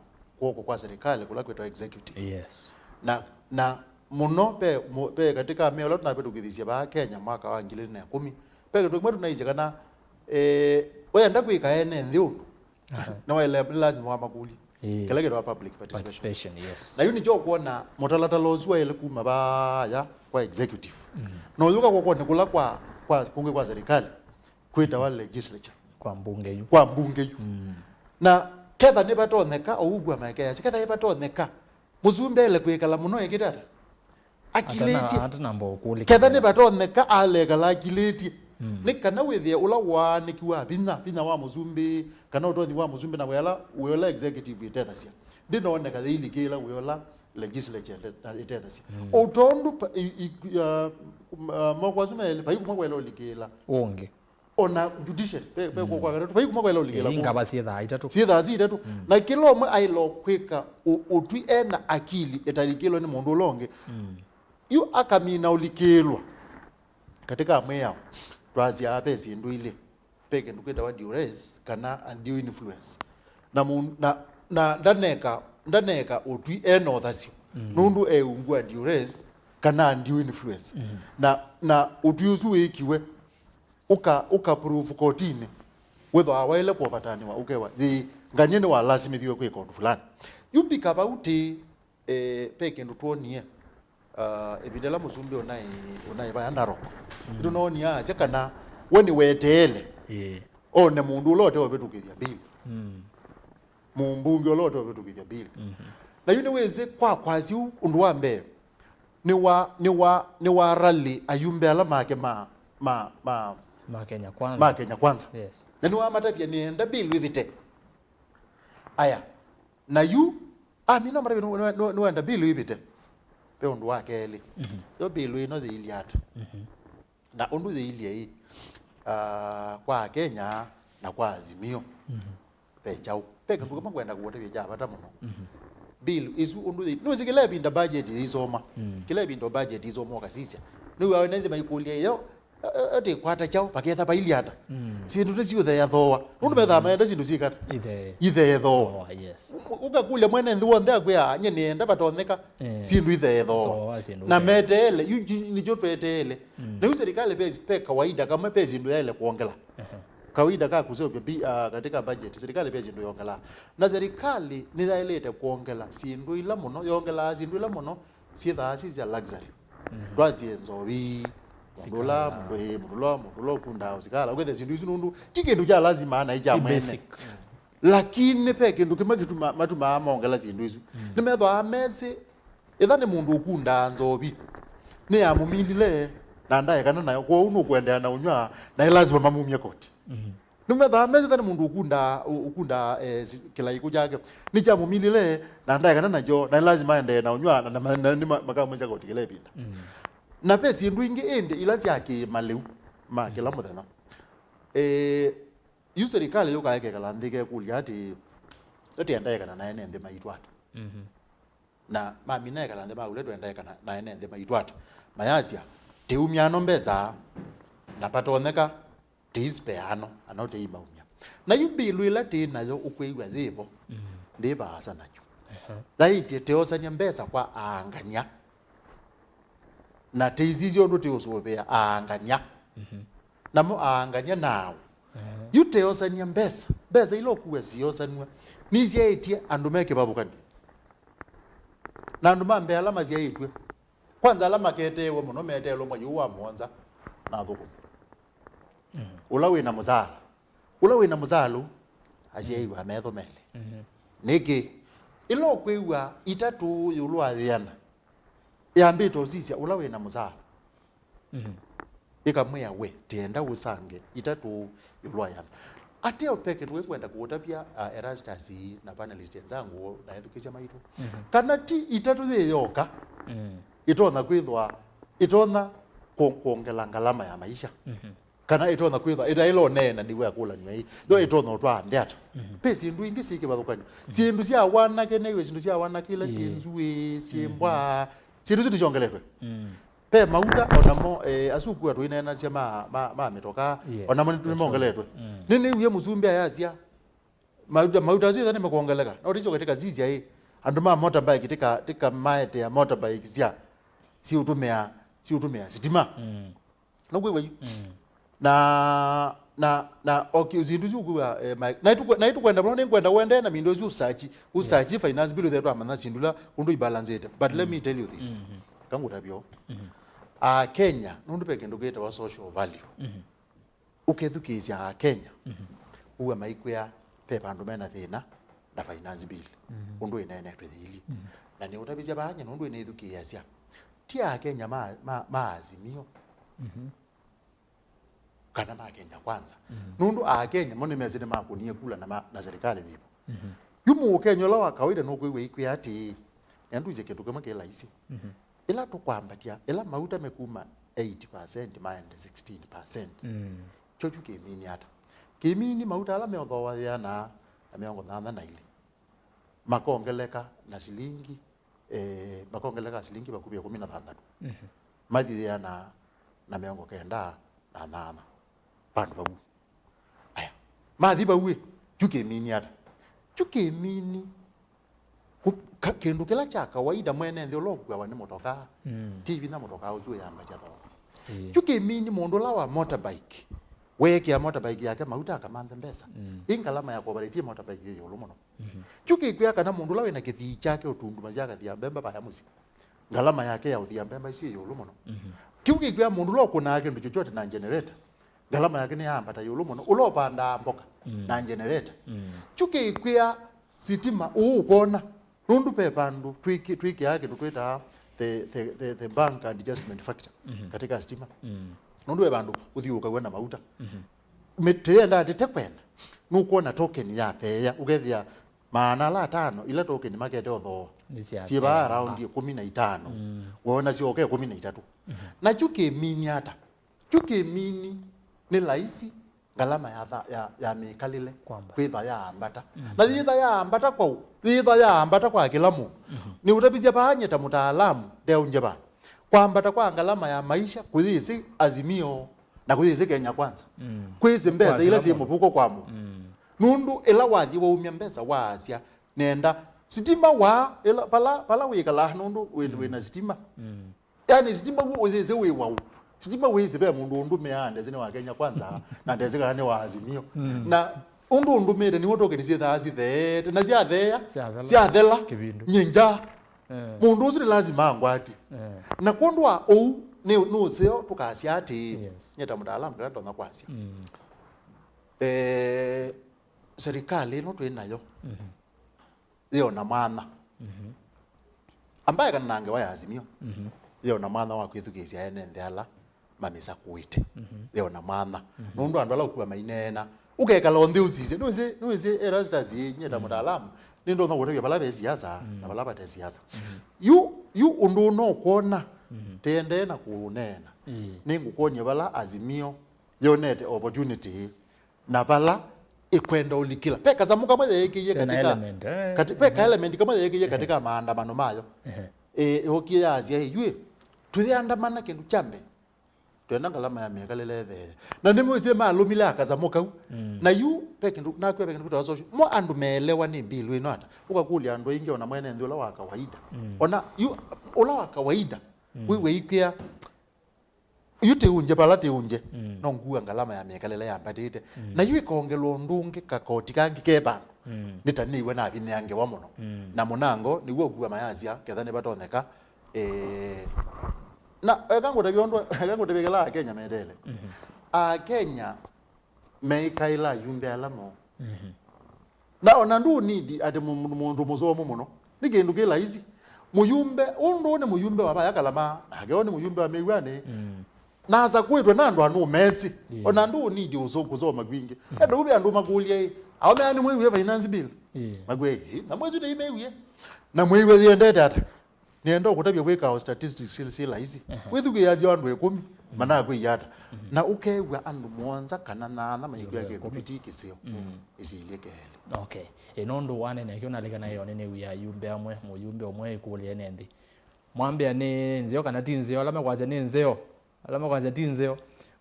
kw'oko kwa serikali kũla kwĩtwa executive. Yes. Na, na mũno pe, mu-, pe katika mea ũla tũnavĩtũkĩthisye vaa Kenya mwaka wa ngili ilĩ na ĩkũmi, pe kĩndũ kĩmwe tũnaisye kana, eh, wenda kwĩka ene nthĩ ũndũ, nĩwaĩle, nĩ lazima wamakũlye. Ĩĩ. Kĩla kĩtawa public participation. Participation, yes. Na yu nĩkyo ũkwona mũtalatala ũsu waĩle kuma vaya kwa executive. Na ũyũka kw'okonĩ kũla kwa, kwa, kũngĩ kwa serikali, kwĩtawa legislature. Kwa mbunge yu. Kwa mbunge yu. Na ketha nĩvatonyeka, ougua Maeke yasya, ketha nĩvatonyeka, mũsumbĩ ele kwĩkala mũno ekĩte ata? Akilĩtye. Atana-, atanamba ũkũlĩkĩla. Ketha nĩvatonyeka alekala akilĩtye. Nĩ kana wĩthĩe ũla waanĩkiwa vinya, vinya wa mũsumbĩ, kana ũtonyi wa mũsumbĩ na wĩa ũla, wĩa ũla executive ĩtethasya. Ndĩnoneka yĩilikĩla wĩa ũla legislature ĩte-, ĩtethasya. O tondũ pa-, i-, i-, uh, m-, uh, moko asu melĩ, vai kumwe kwaĩle ũlikĩla. Ũngĩ. Ona judiciary, pe, pe kwa katatu, vai kumwe kwaĩle ũlikĩla. Ĩĩ, ngava syĩ thaa itatũ. Syĩ thaa itatũ. Na kĩla ũmwe aĩle kwĩka ũ-, ũtwi ena akili ĩtalikĩlwe nĩ mũndũ ũla ũngĩ. Yu akamina ũlikĩlwa. Katika mwĩao, twasyaa ve syĩndũ ilĩ. Ve kĩndũ kwĩtawa duress kana undue influence. Na, mu-, na, na ndaneka, ndaneka ũtwi ena ũthasyo. Nũndũ e ungu wa duress kana undue influence. Na, na ũtwi ũsu wĩkiwe, ũka, ũka prove kotinĩ, wĩthwa waĩle kũovatanĩwa, ũkewa, yĩ, nganie nĩwalasimĩthiwe kwĩka ũndũ fulani. Yu mbika vau tĩ, eh, ve kĩndũ twonie, ah, ĩvinda ĩla mũsumbĩ ũnaĩ, ũnaĩ vaya Narok. Nĩtũnoonie asya kana we nĩweteele one mũndũ ũla ũteũvĩtũkĩthya bill. Mũmbunge ũla ũteũvĩtũkĩthya bill. Na yu nĩwĩsĩ kwa kwasya ũu, ũndũ wa mbee, nĩwa, nĩwa, nĩwa rally ayumbe ala make ma, ma, ma, Ma Kenya Kwanza. Ma Kenya Kwanza. Yes. Na nĩwamatavya nĩenda bill ĩvĩte. Aya, na yu, amina matavya nĩ, nĩ, nĩ, nĩwenda bill ĩvĩte. Ve ũndũ wa kelĩ. Yo bill ĩno yĩilye ata? Na ũndũ yĩilye ĩ, ah, kwa Kenya na kwa Azimio, ve kyaũ? Ve kĩndũ kĩmwe ngwenda kũũtavya kya vata mũno. Bill ĩsu ũndũ yĩ, nĩwĩsĩ kĩla ĩvinda budget yĩisoma. Kĩla ĩvinda budget yĩisoma ũkasisya. Nĩwĩawe nĩnthĩ maikũlya ĩyo, ĩ-, ĩ-, ĩtĩkwata kyaũ, vaketha vailyĩ ata? Syĩndũ nĩsiũtheethooa. Nũndũ methaa maenda syĩndũ syĩkata? Ithe-, itheethooa. Yes. Ũ-, ũkakũlya mwene nthĩ w'onthe akwĩa, "Nye nĩenda vatonyeka." Eh. Syĩndũ itheethooa. Thooa syĩndũ. Na itheethooa. Meteele, yu nji-, nĩkyo tweteele. Na yu serikali ve, ve kawaida kamwe ve syĩndũ yaĩle kwongela. Kawaida ka kũseũvya bi-, ah, katika budget, serikali ve syĩndũ yongelaa. Na serikali nĩyaĩlĩte kwongela syĩndũ ila mũno, yongelaa syĩndũ ila mũno syĩthaa syĩ sya luxury. Twasye nzovi, mũndũ ũla, mũndũ, ĩĩ, mũndũ ũla, mũndũ ũla ũkundaa ũsikala, ũkethĩa syĩndũ isu nũndũ ti kĩndũ kya lazima na kya mwene. Basic. Lakini ve kĩndũ kĩmwe kĩtuma-, matumaa mongela syĩndũ isu. Nĩmethwaa mesĩ, ĩtha nĩ mũndũ ũkundaa nzovi, nĩyamũmilile na ndaekana nayo, kwoou nũkũendeea na ũnyw'a, na ĩ lazima mamumye koti. Nĩmethaa mesĩ ĩtha nĩ mũndũ ũkundaa, ũ-, ũkundaa, eh, si-, kĩlaĩko kyake, nĩkyamũmilile na ndaekana nakyo, na ĩ lazima aendee na ũnyw'a, na, na, na, na nĩ ma-, makamwĩsya koti kĩla ĩvinda. Na ve syĩndũ ingĩ ĩndĩ ila sya kĩmalĩu ma kĩla mũthenya. Eh, Yu serikali yũkaa ĩkekala nthĩ ĩkekũlya atĩĩ, "Ĩtĩenda ĩkana na ene nthĩ maitũ ata?" Na mamina ĩkala nthĩ maũlya, "Twenda ĩkana na ene nthĩ maitũ ata?" Mayasya, "Tĩumya ano mbesa, na vatonyeka tĩispeano, ano tĩimaumya." Na yu mbilu ĩla tĩ nayo ũkwĩw'a yĩvo, ndĩ vaasa nakyo. Yaĩtye tĩosany'a mbesa kwa aangany'a. Na tĩisisya ũndũ tĩũsũvĩa aangany'a. Namo aangany'a naaũ? Yu tĩosany'a mbesa. Mbesa ila ũkua syosanw'a, nisyaĩtye andũ me kĩvathũkany'o. Na andũ ma mbee ala masyaĩtw'e, kwanza ala maketeewe mũno, meteelwe mwai ũũ wa mũonza na athũkũmi. Ũla wĩ na mũsaala. Ũla wĩ na mũsaala ũu, asyaĩwe ametho melĩ. Nĩkĩ? Ĩla ũkwĩw'a itatũ ĩũlũ wa yĩana, yambĩte ũsisya ũla wĩ na mũsaala. Ĩkamwĩa, we, tĩenda ũsange itatũ ĩũlũ wa yĩana. Ateo peke nĩwe ngwenda kũũtavya, uh, Erastus na panelist enzangu na ethukĩsya maitũ. Kana ti itatũ yĩ yoka, ĩtonya kwĩthwa, ĩtonya kwo-, kwongela ngalama ya maisha. Kana ĩtonya kwĩthwa ĩtaĩla ũneenanĩw'a ya kũlanw'a ĩ, yo ĩtonya ũtwaa nthĩ ata? Ve syĩndũ ingĩ syĩ kĩvathũkany'o. Syĩndũ sya wanake, nĩw'e syĩndũ sya wanake ila syĩ nzũĩ, syĩ mbwaa, syĩndũ isu nĩsyongeletwe. Ve mauta onamo, eh, asu kũu tũineenasya ma, ma, ma mĩtokaa, onamo nĩmongeletwe. Nĩnĩw'ie mũsumbĩ ayasya, mauta, mauta asu ĩtha nĩmekwongeleka. No tĩsyo katika sisya ĩ, andũ ma motorbike tika, tika maetea motorbike sya, siũtũmĩa, siũtũmĩa sitima. Nũkwĩw'a yu? Na, na, na, okay, syĩndũ isu ũkwĩw'a, eh, ma-, na ĩtũkwe-, na ĩtũkwenda mũno, nĩngwenda wendee na mindo isu ũsachi, ũsachi finance bill ũthe twamanya syĩndũ ila ũndũ ibalancĩte. But let me tell you this. Kangũtavyo. A Kenya, nũndũ ve kĩndũ kĩtawa social value. Ũkethukĩĩsya a Kenya, ũw'a maikwĩa ve vandũ mena thĩna na finance bill. Ũndũ ĩneenetwe yĩilye. Na nĩũtavisya vaa nye nũndũ ĩnĩthukĩĩasya. Ti a Kenya ma, ma, ma Azimio. Kana ma Kenya Kwanza. Nũndũ Akenya mo nĩmesĩ nĩmakũnie kula na, ma, na serikali yĩvo. Yu Mũkenya ũla wa kawaida nũkwĩw'a ikwĩa atĩĩ, nĩandũisye kĩndũ kĩmwe kĩ laisi. Ĩla tũkwambatya, ĩla mauta mekuma eighty percent maende sixteen percent. Kyo kyu kĩmini ata? Kĩmini mauta ala meũthooa yĩana na mĩongo nyanya na ilĩ makongeleka na silingi eh, makongeleka silingi vakuvĩ ĩkũmi na thanthatũ. Mathi yĩana na mĩongo kenda na nyanya vandũ vau. Aya, mathi vau ĩ, kyu kĩmini ata? Kyu kĩmini kũ-, ka-, kĩndũ kĩla kya kawaida mwene nthĩ ũla ũkuawa nĩ mũtokaa, ti vinya mũtokaa ũsu ũyambatya thooa. Kyu kĩmini mũndũ ũla wa motorbike weekĩa motorbike yake mauta akamanthe mbesa. Ĩ ngalama ya kuoperate motorbike yĩ ĩũlũ mũno. Kyu kĩkwĩa kana mũndũ ũla wĩna kĩthii kyake ũtundumasya akathia mbemba vaya mũsyĩ, ngalama yake ya ũthia mbemba isu ĩ ĩũlũ mũno. Kyu kĩkwĩa mũndũ ũla ũkũnaa kĩndũ chochote na generator, ngalama yake nĩyaambata ĩũlũ mũno. Ũla ũvandaa mboka na generator. Kyu kĩkwĩa sitima ũũ ũkona, nũndũ ve vandũ twĩkĩ-, twĩkĩaa kĩndũ twĩtaa the, the, the, the bank and adjustment factor katika sitima. Nũndũ ve vandũ ũthiũũkaw'a na mauta. Mĩ-, tũyendaa tĩte kwenda, nũkwona token yatheea, ũkethĩa maana ala atano ila token makete ũthooa. Nĩsyatheea. Syĩ vaa around ĩkũmi na itano. Wona syoka ĩkũmi na itatũ. Na kyu kĩmini ata? Kyu kĩmini nĩ laisi ngalama ya tha-, ya, ya mĩkalĩle kwamba. Kwĩtha yaambata. Na yĩtha yaambata kwa ũ? Yĩtha yaambata kwa kĩla mũndũ. Nĩũtavisye vaa nye ta mũtaalamu ndeũngye vaa. Kwambata kwa ngalama ya maisha kũyĩsĩ Azimio na kũyĩsĩ Kenya Kwanza. Kwĩsĩ mbesa ila syĩ mũvuko kwa mũndũ. Nũndũ ĩla wathi waumya mbesa waasya nenda sitima wa ĩla, vala, vala wĩkalaa nũndũ wĩ, wĩna sitima. Yani sitima w'o ũyĩsĩ wĩ waũ? Sitima wĩsĩ ve mũndũ ũndũmĩaa ndesĩ nĩ wa Kenya Kwanza na ndesĩ kana nĩ wa Azimio. Na ũndũ ũndũmĩte nĩw'o token syĩthaa sitheete, na syatheea, syathela, syathela, kĩvindu. Nyie nja. Mũndũ ũsu nĩ lazima angwatye. Na kwondũ wa ũu, nĩ, nĩ ũseo tũkasya atĩĩ, nye ta mũtaalamu kĩla ndonya kwasya. Eh, serikali ĩno twĩ nayo yĩona mwanya. Ambaye kana na ngewa ya Azimio, yĩona mwanya wa kwĩthukĩĩsya ene nthĩ ala mamĩsakũĩte. Yĩona mwanya. Nũndũ andũ ala ũkua maineena, ũkekala o nthĩ ũsisye. Nĩwĩsĩ, nĩwĩsĩ Erastus, nyie ta mũtaalamu, nĩndonya kũtavya vala ve siasa na vala vate siasa. Yu, yu ũndũ ũno ũkwona, tĩendee na kũũneena. Nĩngũkwony'a vala Azimio yonete opportunity na vala ĩkwenda ũlikĩla. Ve kasamũ kamwe yeekĩie katika, element, eh, kati-, ve ka element kamwe yeekĩie katika maandamano mayo. Eh, yokie yaasya, "Ĩyuĩ, tũyĩandamana kĩndũ kya mbee. Twenda ngalama ya mĩkalĩle ĩtheea." Na nĩmwĩsĩ malũmile akasamũ kau. Na yu, ve kĩndũ, nakwĩa ve kĩndũ kĩtawa social. Mo andũ meelewa nĩ mbilu ĩno ata? Ũkakũlya andũ aingĩ ona mwene nthĩ ũla wa kawaida. Ona yu, ũla wa kawaida, wĩw'e ikwĩa, yu tĩũngye, vala tĩũngye, no ngua ngalama ya mĩkalĩle yambatĩte. Na yu ĩkongelwa ũndũ ũngĩ, kakoti kangĩ ke vandũ. Mm. Nĩ ta nĩw'a navinyĩangewa mũno. Mm. Na mũnango nĩw'o ũkua mayasya ketha nĩvatonyeka. Eh, na eka ngũtavya ũndũ, eka ngũtavya kĩla Akenya metele. Mhm. Akenya meĩkaĩla ayumbe ala moo. Mhm. Na ona ndũ need atĩ mũ-, mũ-, mũndũ mũsomu mũno. Nĩ kĩndũ kĩ laisi. Mũyumbe, ũndũ nĩ mũyumbe wa vaya Kalama, nake ũũ nĩ mũyumbe wa Mĩw'anĩ. Mm. Na asakwĩtwe na andũ anũmesĩ. Yeah. Ona ndũ need ũso-, kũsoma kwingĩ. Mm. Enda uve andũ makũlya ĩ, aũme aa nĩmwĩwie finance bill? Yeah. Makwĩa ĩ, na mwĩsũ tei mĩwie. Na mwĩwie yĩendete ata? Nĩenda ũkũtavya kwĩka o statistics syĩ, syĩ laisi. Aha. Wĩthukĩĩasya andũ ĩkũmi, mm, manakwĩie ata? Mhm. Na ũkew'a andũ mũonza kana nyaanya maikwĩa kĩndũ kĩti kĩseo. Mm. Ĩsilye kelĩ. Okay. Ĩ, nũndũ wanene kĩu nalikana ĩyo nĩ nĩwia ayumbe amwe, mũyumbe ũmwe ĩkũlya ene nthĩ. Mwambĩa nĩ nzeo kana ti nzeo, ala mekwasya nĩ nzeo, ala mekwasya ti nzeo.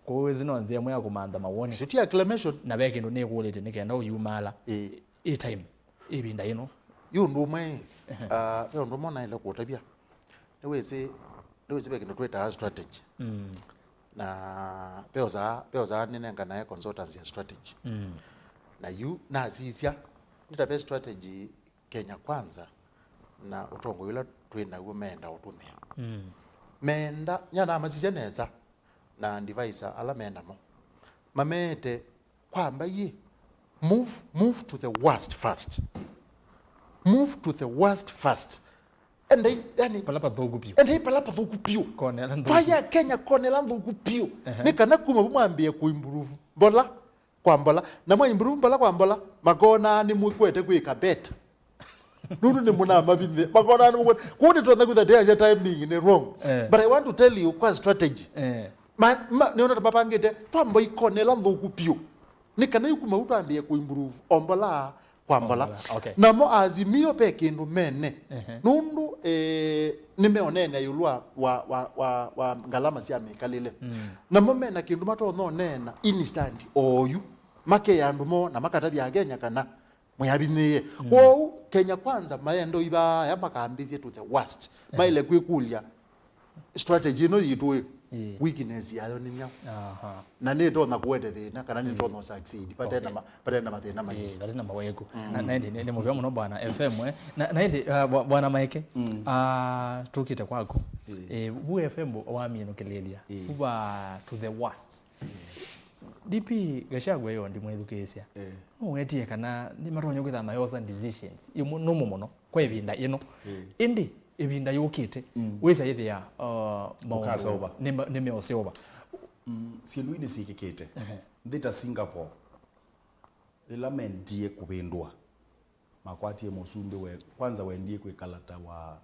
Kwoou ĩsu no nzĩa ĩmwe ya kũmantha mawoni. Ĩsu ti acclamation. Na ve kĩndũ nĩkũlĩte nĩ kenda ũyumala. Ĩ. Ĩ time. Ĩvinda ĩno. Yu ũndũ ũmwe, ehe, ah, ve ũndũ ũmwe naĩle kũtavya. Nĩwĩsĩ, nĩwĩsĩ ve kĩndũ twĩtaa strategy. Mm. Na ve osaa, ve osaa nĩnenganae consultants ya strategy. Mm. Na yu nasisya, nĩ ta ve strategy Kenya Kwanza na ũtongoi ũla twĩ naw'o meenda ũtũmĩa. Mm. Meenda, nyanamasisya nesa na advisor ala me namo. Mameete kwamba ĩ, move, move to the worst first. Move to the worst first. Endai, yani, pala pathũku piũ. Endai pala pathũku piũ. Kone ala nthũku. Twaya Kenya kone ala nthũku piũ. Ehe. Nĩ kana kuma vau mwambĩe kũimprove mbola kwa mbola. Na mwa improve mbola kwa mbola, makonaa nĩmũkwete kwĩka better. Nũndũ nĩmũnamavinyĩe. Makonaa nĩmũkwete. Kũu nĩtwona kwĩtha ndĩasya timing nĩ wrong. Eh. But I want to tell you kwa strategy. Eh. Ma, ma, nĩona ta mapangĩte, twamba ikone ĩla nthũku piũ. Nĩ kana yu kuma u twambĩe kũimprove o mbola kwa mbola. Kwa mbola, okay. Namo Azimio ve kĩndũ mene. Ehe. Nũndũ, eh, nĩmeonene ĩũlũ wa, wa, wa, wa, wa ngalama sya mĩkalĩle. Mm. Namo mena kĩndũ matonya ũneena instant oyu. Makea andũ moo na makatavya Akenya kana mwĩavinyĩĩe. Mm. Kwoou, Kenya Kwanza maenda ũivaya makambĩthye to the worst. Eh. Maĩle kwĩkũlya, strategy ĩno yitũ ĩ, ĩĩ, weakness yayo nĩ myaũ? Aha. Na nĩtonya kũete thĩna, kana nĩtonya, ĩĩ, succeed, vate na, okay, ma-, vate na mathĩna maingĩ. Ĩĩ, vate na maweku. Mm. Na, na ĩndĩ nĩ, nĩ mũvea mũno Bwana F M, eh. Na, na ĩndĩ, ah, bwa-, Bwana Maeke, mm, ah, tũkĩte kwaku. Ĩĩ. Eh, vu F M waminũkĩlĩlya. Ĩĩ. Vu va to the worst. D P Gachagua yo ndimwĩthukĩĩsya. Eh. Nũwetie kana nĩmatonya kwĩthĩa mayosa decisions imwe nũmũ mũno kwa ĩvinda ĩno. Eh. Ĩndĩ ĩvinda yũkĩte, mm, wĩsa ĩthĩa, uh, maũndũ nĩma-, nĩmeũseũva. Mm, syĩndũ ii nĩsyĩkĩkĩte. Ehe. Nthĩ ta Singapore, ĩla mendie kũvĩndũa, makwatie mũsumbĩ we, kwanza wendie kwĩkala ta wa,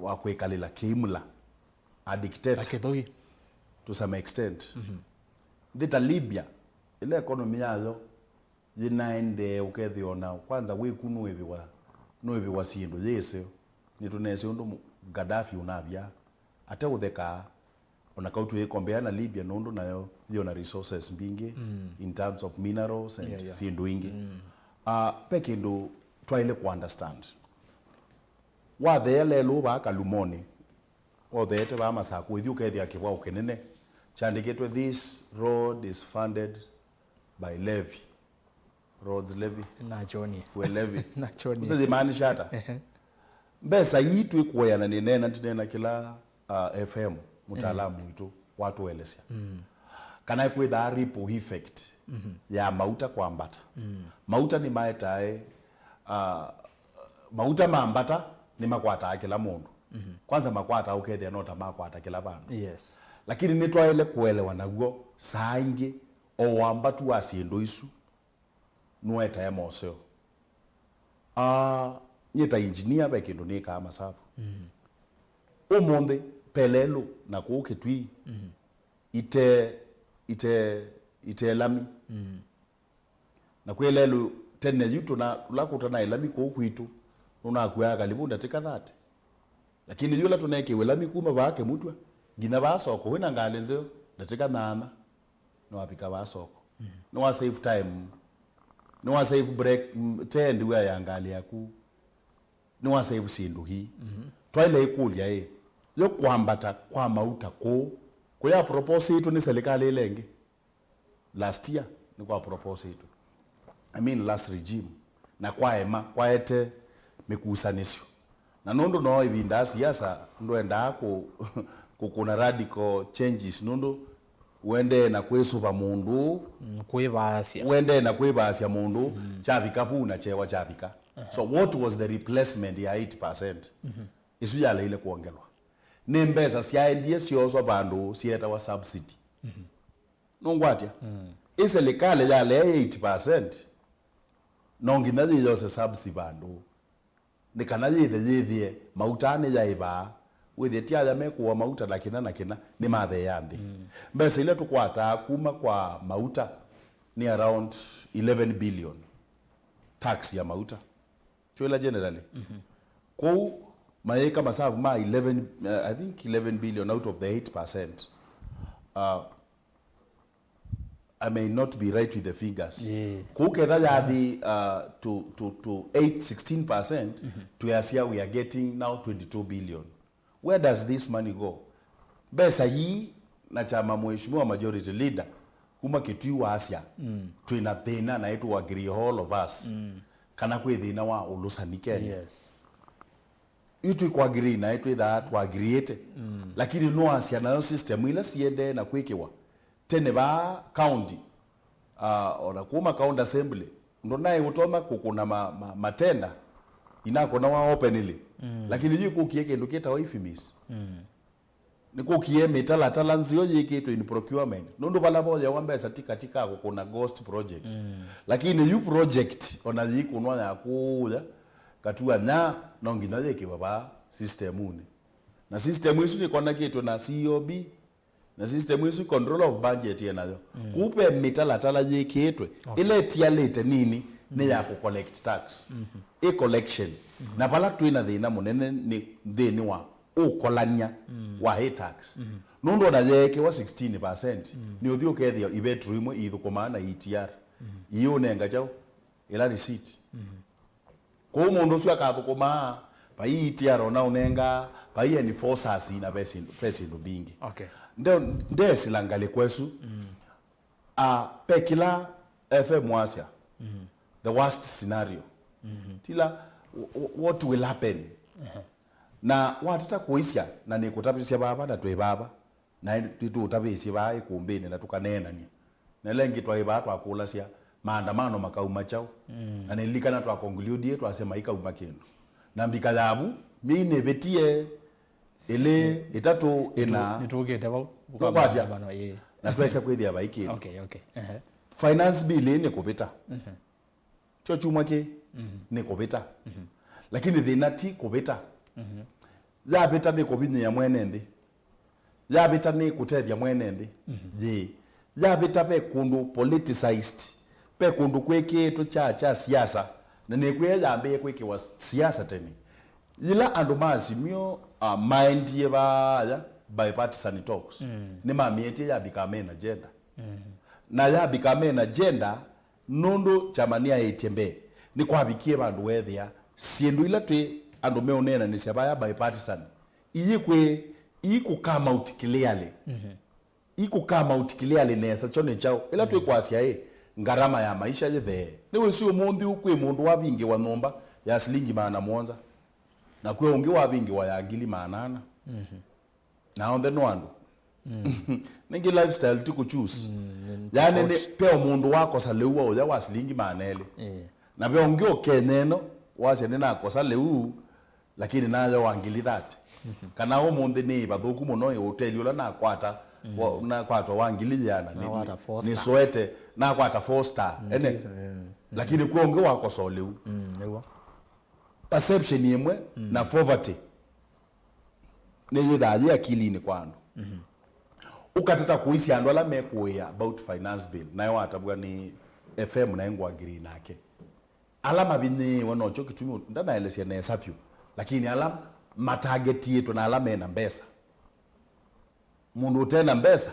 wa kwĩkalĩla kĩimla, a dictator. Ta kĩthũi. To some extent. Mhm. Nthĩ ta Libya, ĩla economy yayo yĩnaendee ũkethĩa ona kwanza wĩku nũĩvĩwa, nũĩvĩwa syĩndũ yĩseo. Nĩtũneesĩ ũndũ mũ-, Gaddafi ũnavya, ate ũthekaa, ona kau twĩĩkombea na Libya, nũndũ nayo yĩ na resources mbingĩ, mm, in terms of minerals and, yeah, yeah, syĩndũ ingĩ. Mm. Ah, ve kĩndũ twaĩle kũ understand. Watheea lelũ vaa Kalumonĩ, otheete vaa Masakũ, ũithi ũkethĩa kĩvwao kĩnene kyandĩkĩtwe, "This road is funded by levy." Roads levy. Nachonie. Fuel levy. Nachonie. Ũsĩ yĩmaanisha ata? Ehe. Mbesa ii twĩkũea na nĩneena, ndineena kĩla, uh, F M, mũtaalamu, ehe, witũ watũelesya. Mm. Kana kwĩthaa ripple effect, mhm, ya mauta kwambata. Mm. Mauta nĩmaetae, uh, mauta mambata nĩmakwataa kĩla mũndũ. Mhm. Kwanza makwataa ũkethĩa no ta makwata kĩla vandũ. Yes. Lakini nĩtwaĩle kũelewa naw'o saa ingĩ o wambatu wa syĩndũ isu nũetae moseo. Ah, nyie ta engineer ve kĩndũ nĩkaa masavu. Mm. Ũmũnthĩ, pe lelũ na kũu Kĩtui, mm, ite, ite, ite lami. Mm. Na kwĩ lelũ tene yu tũna, tũla kũtanaĩ lami kũu kwitũ, nũnakuaa kalivu ndatĩka thirty. Lakini yu ũla tũnekĩwe lami kuma vaa Kĩmutwa nginya vaa soko, wĩna ngalĩ nzeo, ndatĩka nyaanya. Nĩwavika vaa soko. Mm. Nĩwa save time. Nĩwa save break, mm, tee ndiwa ya ngalĩ yaku. Nĩwa save syĩndũ hii. Mm-hmm. Twaĩle ĩkũlya ĩ, yo kwambata kwa mauta kũũ, kũya proposetwe nĩ silikalĩ ĩla ĩngĩ? Last year, nĩkwa proposetwe. I mean, last regime. na kwaema, kwaete mĩkusanĩsyo. Na nũndũ no ĩvinda ya siasa, ndwendaa kũ-, kũkũna radical changes, nũndũ ũendee na kwĩsũva mũndũ, Mm, kwĩvaasya. Ũendee na kwĩvaasya mũndũ, kyavika vu na kyewa kyavika. So what was the replacement ya eight percent? Ĩsu yaleile kwongelwa. Nĩ mbesa syaendie syooswa vandũ syeetawa subsidy. Nũngwatya? Ĩ silikalĩ yalea eight percent, no nginya yĩyose subsidy vandũ. Nĩ kana yĩthe yĩthĩe mauta nĩ yaĩvaa, wĩthĩe ti aya mekũa mauta na kĩna na kĩna, nĩ matheea nthĩ. Mbesa ila tũkwataa kuma kwa mauta nĩ around eleven billion, tax ya mauta. Twĩla generally. Kwoou mayĩka masavu ma eleven, uh, I think eleven billion out of the eight percent. Uh, I may not be right with the figures. Yeah. Kwoou ketha yathi, uh, to, to, to eight, sixteen percent, twĩasya we are getting now twenty-two billion. Where does this money go? Mbesa ii na kyama, Mheshimiwa Majority Leader, kuma Kitui waasya, twĩna thĩna na ĩtũ agree all of us, kana kwĩ thĩna wa ũlũsani Kenya. Yes. Yu twĩkũ agree na ĩtwĩthaa tũ agreeĩte. Lakini nũasya nayo system ila siendee na kwĩkĩwa tene vaa county, uh, ona kuma county assembly, ndũnaĩ ũtonya kũkũna ma, ma, matenda inakũnawa openly. Lakini yu kũkie kĩndũ kĩtawa IFMIS. Nĩkũkie mĩtalatala nzeo yĩkĩtwe in procurement. Nũndũ vala voyewa mbesa ti katika kũkũna ghost projects. Lakini yu project ona yĩkũnwa ya kũũya katua nya no nginya yĩkĩwe vaa system-unĩ. Na system ĩsu nĩkonekĩtwe na C O B, na system ĩsu control of budget enayo. Kũu ve mĩtalatala yĩkĩtwe, ĩla ĩtialĩte nini nĩ ya kũ collect tax. Ĩ collection. Na vala twĩ na thĩna mũnene nĩ nthĩnĩ wa ũkolany'a wa ĩ tax. Nũndũ ona yeekiwa sixteen percent, nĩ ũthi ũkethĩa ivetru imwe iithũkũmaa na E T R. Iiũnenga kyaũ? Ĩla receipt. Kwoou mũndũ ũsu akathũkũmaa, vai E T R ona ũnengaa, vai enforcers na ve syĩndũ, ve syĩndũ mbingĩ. Okay. Nde-, ndesĩla ngalĩko ĩsu. A, ve kĩla F M wasya, the worst scenario. Tila, wh-, wh-, what will happen? Na watata kũisya, na nĩkũtavĩsya vava na twĩ vava. Na nĩtũũtavĩsye vaa ĩkũmbĩnĩ na tũkaneenany'a. Na ĩla ĩngĩ twaĩ vaa twakũlasya, maandamano makauma kyaũ? Na nĩlilikana twakoncludie twasya maikauma kĩndũ. Na mbika yavu, myei nĩvĩtie, ĩlĩ, ĩtatũ, ĩna. Nĩtũkĩte vau. Tũkwatya. Maandamano, ĩĩ. Na twaisya kwĩthĩa vai kĩndũ. Okay, okay. Ehe. Finance bill ĩĩ nĩkũvĩta. Kyo kyumwa kĩ nĩ kũvĩta. Lakini thĩna ti kũvĩta. Yavĩta nĩ kũvinyĩĩa mwene nthĩ? Yavĩta nĩ kũtethya mwene nthĩ? Yĩĩ. Yavĩta ve kũndũ politicized, ve kũndũ kwĩkĩĩtwe kya, kya siasa, na nĩkwĩa yambĩĩe kwĩkĩwa siasa tene. Yĩla andũ ma Azimio, ah, maendie vaaya bipartisan talks, nĩmamĩetie ya become an agenda. Na ya become an agenda, nũndũ kyama nĩyaĩtye mbee, nĩkwavikie vandũ weethĩa syĩndũ ila twĩ andũ meũneenanĩsya vaya bipartisan, ii kwĩ, ii kũ come out clearly. Ii kũ come out clearly nesa, kyo nĩ kyaũ? Ĩla twĩkwasya ĩ, ngarama ya maisha yĩthee. Nĩwĩsĩ ũmũnthĩ ũũ kwĩ mũndũ wavingĩwa nyũmba ya silingi maana mũonza, na kwĩ ũngĩ wavingĩwa ya ngili maana ana. Na onthe no andũ. Nĩngĩ lifestyle ti kũ choose. Yaani nĩ, ve o mũndũ wakosa lĩu wa ũya wa silingi maana elĩ. Na ve ũngĩ ũkenya ĩno wasya nĩnakosa lĩu, lakini nayo wa ngili thirty. Kana ũmũnthĩ nĩ vathũku mũno ĩ ũteli ũla nakwata, wa, nakwatwa wa ngili yĩana, nĩ, nakwata four star. Nĩsoete, nakwata four star. Ene. Lakini kwĩ ũngĩ wakosa o lĩu. Perception ĩmwe na poverty nĩyĩthaa yĩ akilinĩ kwa andũ. Ũkatata kũisya andũ ala mekũĩa about finance bill, nae watavw'a nĩ F M naĩ ngũ agree nake. Ala mavinyĩĩwe nokyo kĩtumi ndanaelesya nesa vyũ, lakini ala matagetiĩtwe na ala mena mbesa. Mũndũ ũte na mbesa,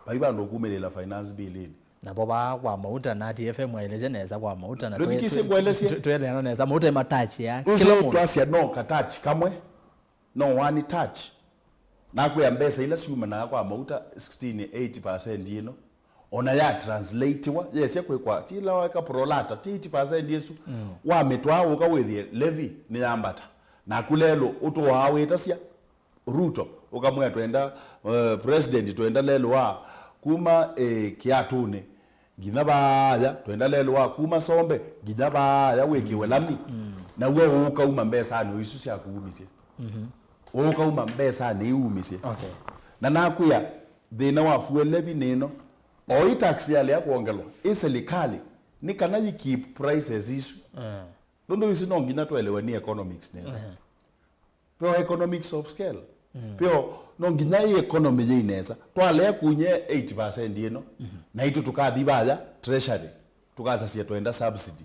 vai vandũ ũkumĩlĩĩla finance bill-inĩ. Navo vaa kwa mauta, na T F M aelesya nesa kwa mauta, na ndũthikĩsye ngũelesye. Tweleana nesa, mauta matachia kĩla mũndũ. Twasya no katachi kamwe, no one touch. Nakwĩa mbesa ila syumanaga kwa mauta, sixteen eight percent ĩno, Ona ya translatiwa, yesya kwĩkwa, ti ĩla waeka pro rata, ti eighty percent ĩsu. Mm. Wamĩtwaa ũka wĩthĩe levy nĩyambata. Naku lelũ ũtũaa wĩtasya, Ruto, ũkamwĩa twenda, eh, president, twenda lelũ wa kuma, eh, Kĩatũnĩ nginya vaaya, twenda lelũ wa kuma Sombe nginya vaaya wĩkĩwe lami. Mm. Naw'o ũkauma mbesanĩ o isu syaku umisye. Mhm. Ũkauma mbesanĩ iu umisye. Okay. Na nakwĩa, thĩna wa fuel levy nĩ ĩno. O ĩ tax yalea kwongelwa, ĩ silikalĩ, nĩ kana yi keep prices isu. Mm. Nũndũ ĩsu no nginya twelewe nĩ economics nesa. Mhm. Peo economics of scale. Mm. Peo no nginya ĩ economy yĩ nesa. Twalea kunye eighty percent ĩno, mhm, naitũ tũkathi vaya treasury, tũkasasya twenda subsidy.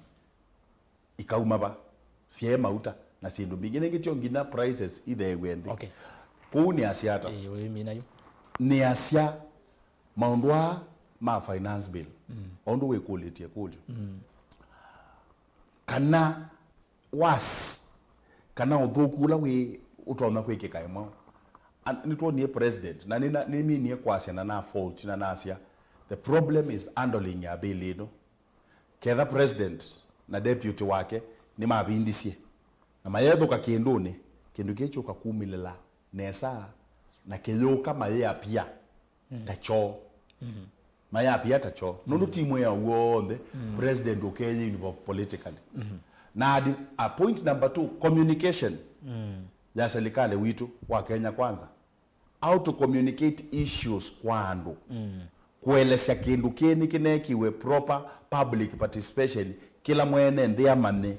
Ikauma va? Syae mauta na syĩndũ mbingĩ. Nĩngĩ tyo nginya prices itheew'e nthĩ. Okay. Kũu nĩ asya ata? Ĩĩ, ũimina yu. Nĩ asya maũndũ aa ma finance bill, mm, o ũndũ wĩkũlĩtye kũlyo. Mm. Kana worse, kana ũthũku ũla wĩ ũtonya kwĩkĩka ĩmwe. An-, nĩtwonie president, na nĩna-, nĩminie kwasya na na fault na nasya, the problem is handling ya bill ĩno. Ketha president na deputy wake nĩmavindisye na mayethũka kĩndũnĩ, kĩndũ kĩĩ kyũka kumĩlĩla nesa na kĩyũka mayĩapia, mm, ta kyoo. Mhm. Mayĩapia ta kyoo. Nũndũ, mm, ti mwĩao w'onthe, mm, president ũkeyĩ involve politically. Mhm. Na at, a point number two, communication, mm, ya serikali witũ wa Kenya Kwanza. How to communicate issues kwa andũ. Mm. Kũelesya kĩndũ kĩĩ nĩkĩneekiwe proper public participation, kĩla mwene nthĩ amanye.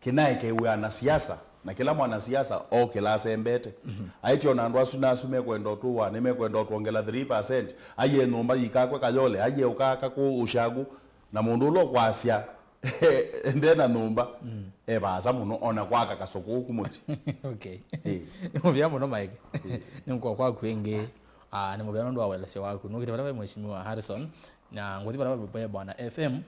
Kĩnaekewe anasiasa, na kĩla mwanasiasa okĩla asembete. Mhm. Aĩtye ona andũ asu na asu mekwenda ũtũwa, nĩmekwenda ũtwongela three percent. Aiye nyũmba yikakwe Kayole, aiye ũkaka kũ Ushagu, na mũndũ ũla ũkwasya nde na nyũmba, mm, e vaasa mũno ona kwaka kasoko ũku mũsyĩ. Okay. Ĩĩ. Nĩ mũvea mũno, Mike. Ĩĩ. Nĩ ngũka kwaku ĩngĩ. Ah, nĩ mũvea nũndũ wa ũelesyo waku. Nũkĩte vala ve Mheshimiwa Harrison, na ngũthi vala ve Bwana F M,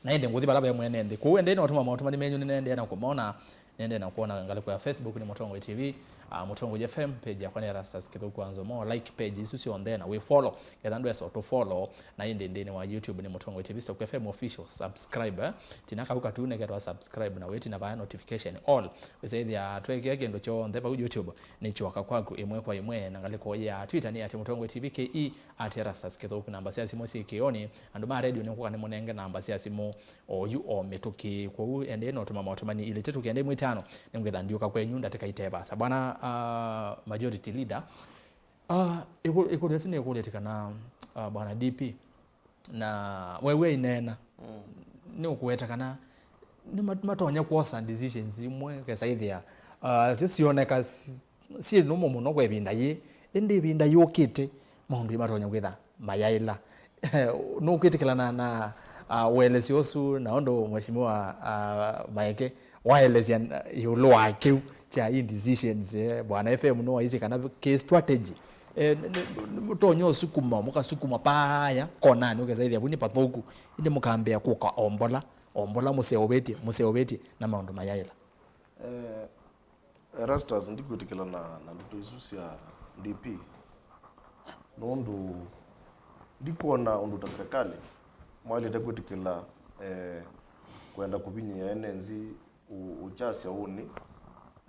na ĩndĩ ngũthi vala ve mwene nthĩ. Kwoou ende na ũtũma maũtũmani menyu, nĩnendee na kũmona. Nĩendee na kwona ngalĩko ya Facebook nĩ Mũtongoi T V, ah, Mũtongoi F M, page yakwa nĩ Erastus Kĩthũku wa Nzomo. Like page isu syonthe na wĩ follow. Ketha ndwesa ũtũ follow, na ĩndĩ nthĩnĩ wa YouTube nĩ Mũtongoi T V Stock F M Official, subscribe, eh. Tina kau katune ketwa subscribe na wĩtina vaya notification all. Wĩsaĩthĩa twekĩa kĩndũ kyonthe vau YouTube, nĩkyoka kwaku ĩmwe kwa ĩmwe. Na ngalĩko ya Twitter nĩ at Mũtongoi T V K E, at Erastus Kĩthũku. Namba sya simũ syĩ kĩonĩ. Andũ ma radio nĩngũka nĩmũnenge namba sya simũ oyu o mĩtũkĩ. Kwoou endee na ũtũma maũtũmani ilĩ tatu kenda ĩmwe itano, nĩngwĩtha ndiũka kwenyu ndatĩka ite vaasa. Bwana, ah, Majority Leader, ah, ĩkũ-, ĩkũlyo ĩsu nĩkũlĩte kana, ah, Bwana D P na wewe ineena, mm, nĩũkũweta kana nĩ ma-, matonya kwosa decisions imwe, kesa ĩthĩa, ah, syo sioneka si-, syĩ nũmũ mũno kwa ĩvinda yĩĩ, ĩndĩ ĩvinda yũkĩte maũndũ matonya kwĩtha mayaĩla. Nũkwĩtĩkĩlana na, ah, ũelesyo ũsu na ũndũ Mheshimiwa, ah, Maeke waelesya n-, ĩũlũ wa kĩu kya indecisions, eh, Bwana F M nĩwaisye kana kĩ strategy, eh, n-, n-, n-, mũtonya ũsukuma, mũkasukuma paaya konanĩ, ũkesaĩthĩa vu nĩ pathũku, ĩndĩ mũkambĩa kũka ombola, ombola mũseũvĩtye, mũseũvĩtye na maũndũ mayaĩla. Eh, Erastus, ndikwĩtĩkĩlana na ndeto isu sya D P, nũndũ ndikwona ũndũ ta serikali mwaĩlĩte kwĩtĩkĩla, eh, kwenda kũvinyĩĩa ene nthĩ ũ-, ũkyasya ũnĩ,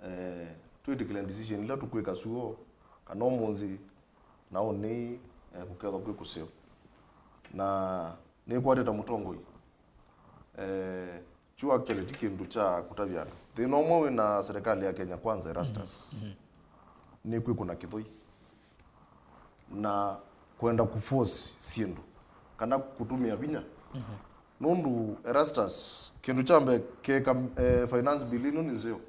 eh, twĩtĩkĩle decision ila tũkwĩka syũo, kana ũmũnthĩ na ũnĩ, eh, kũkethwa kwĩ kũseo. Na nĩkwatĩte mũtongoi, eh, Kyu actually ti kĩndũ kya kũtavya andũ. Thĩna ũmwe wĩ na serikali ya Kenya Kwanza, Erastus, mhm, mhm, nĩ kwĩkũna kĩthũi na kwenda kũforce syĩndũ kana kũtũmĩa vinya. Mhm. Nũndũ, Erastus, kĩndũ kya mbee kĩka, eh, finance bill ĩno nĩ nzeo.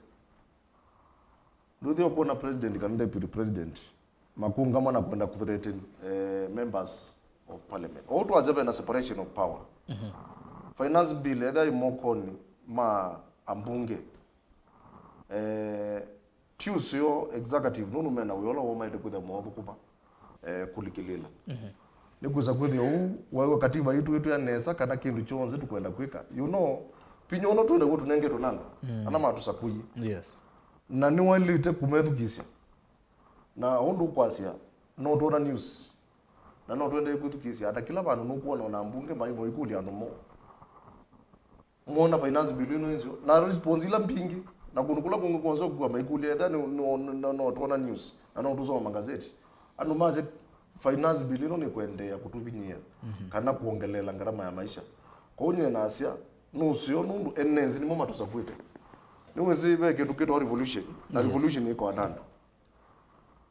Ndũthi ũkwona president kana deputy president makũngama na kwenda kũthreaten, eh, members of parliament. Ou twasya vena separation of power. Mhm. Finance bill ethĩa ĩ mokonĩ ma ambunge, eh, ti ũseo executive nũndũ mena wĩa ũla wamaĩte kwĩthĩa moothũkũma, eh, kũlikĩlĩla. Mhm. Nĩkwĩsa kwĩthĩa ũu, wewe katiba itũ ĩtwĩa nesa kana kĩndũ kyonthe tũkwenda kwĩka. You know, vinya ũno twĩ naw'o tũnengetwe na andũ, mm, ala matũsakũie. Yes. Na nĩwaĩlĩte kũmethukĩĩsya. Na ũndũ ũkwasya, no twona news. Na no tũendee kwĩthukĩĩsya, na kĩla vandũ nũkwona ona mbunge mai moikũlya andũ moo. Mwona finance bill ĩno ĩnzeo, na response ila mbingĩ, na kũndũ kũla kũngĩ kwonza ũkua maikũlya, etha nĩ, no, no, no, no twona news, na no tũsoma magazeti. Andũ masya finance bill ĩno nĩkwendeea kũtũvinyĩĩa, mhm, kana kwongeleela ngarama ya maisha. Kwoou nyie nasya, nũseo nũndũ enenzi nĩmo matũsakwĩte. Nĩwĩsĩ ve kĩndũ kĩtawa revolution, na, yes, revolution ĩkwa na andũ.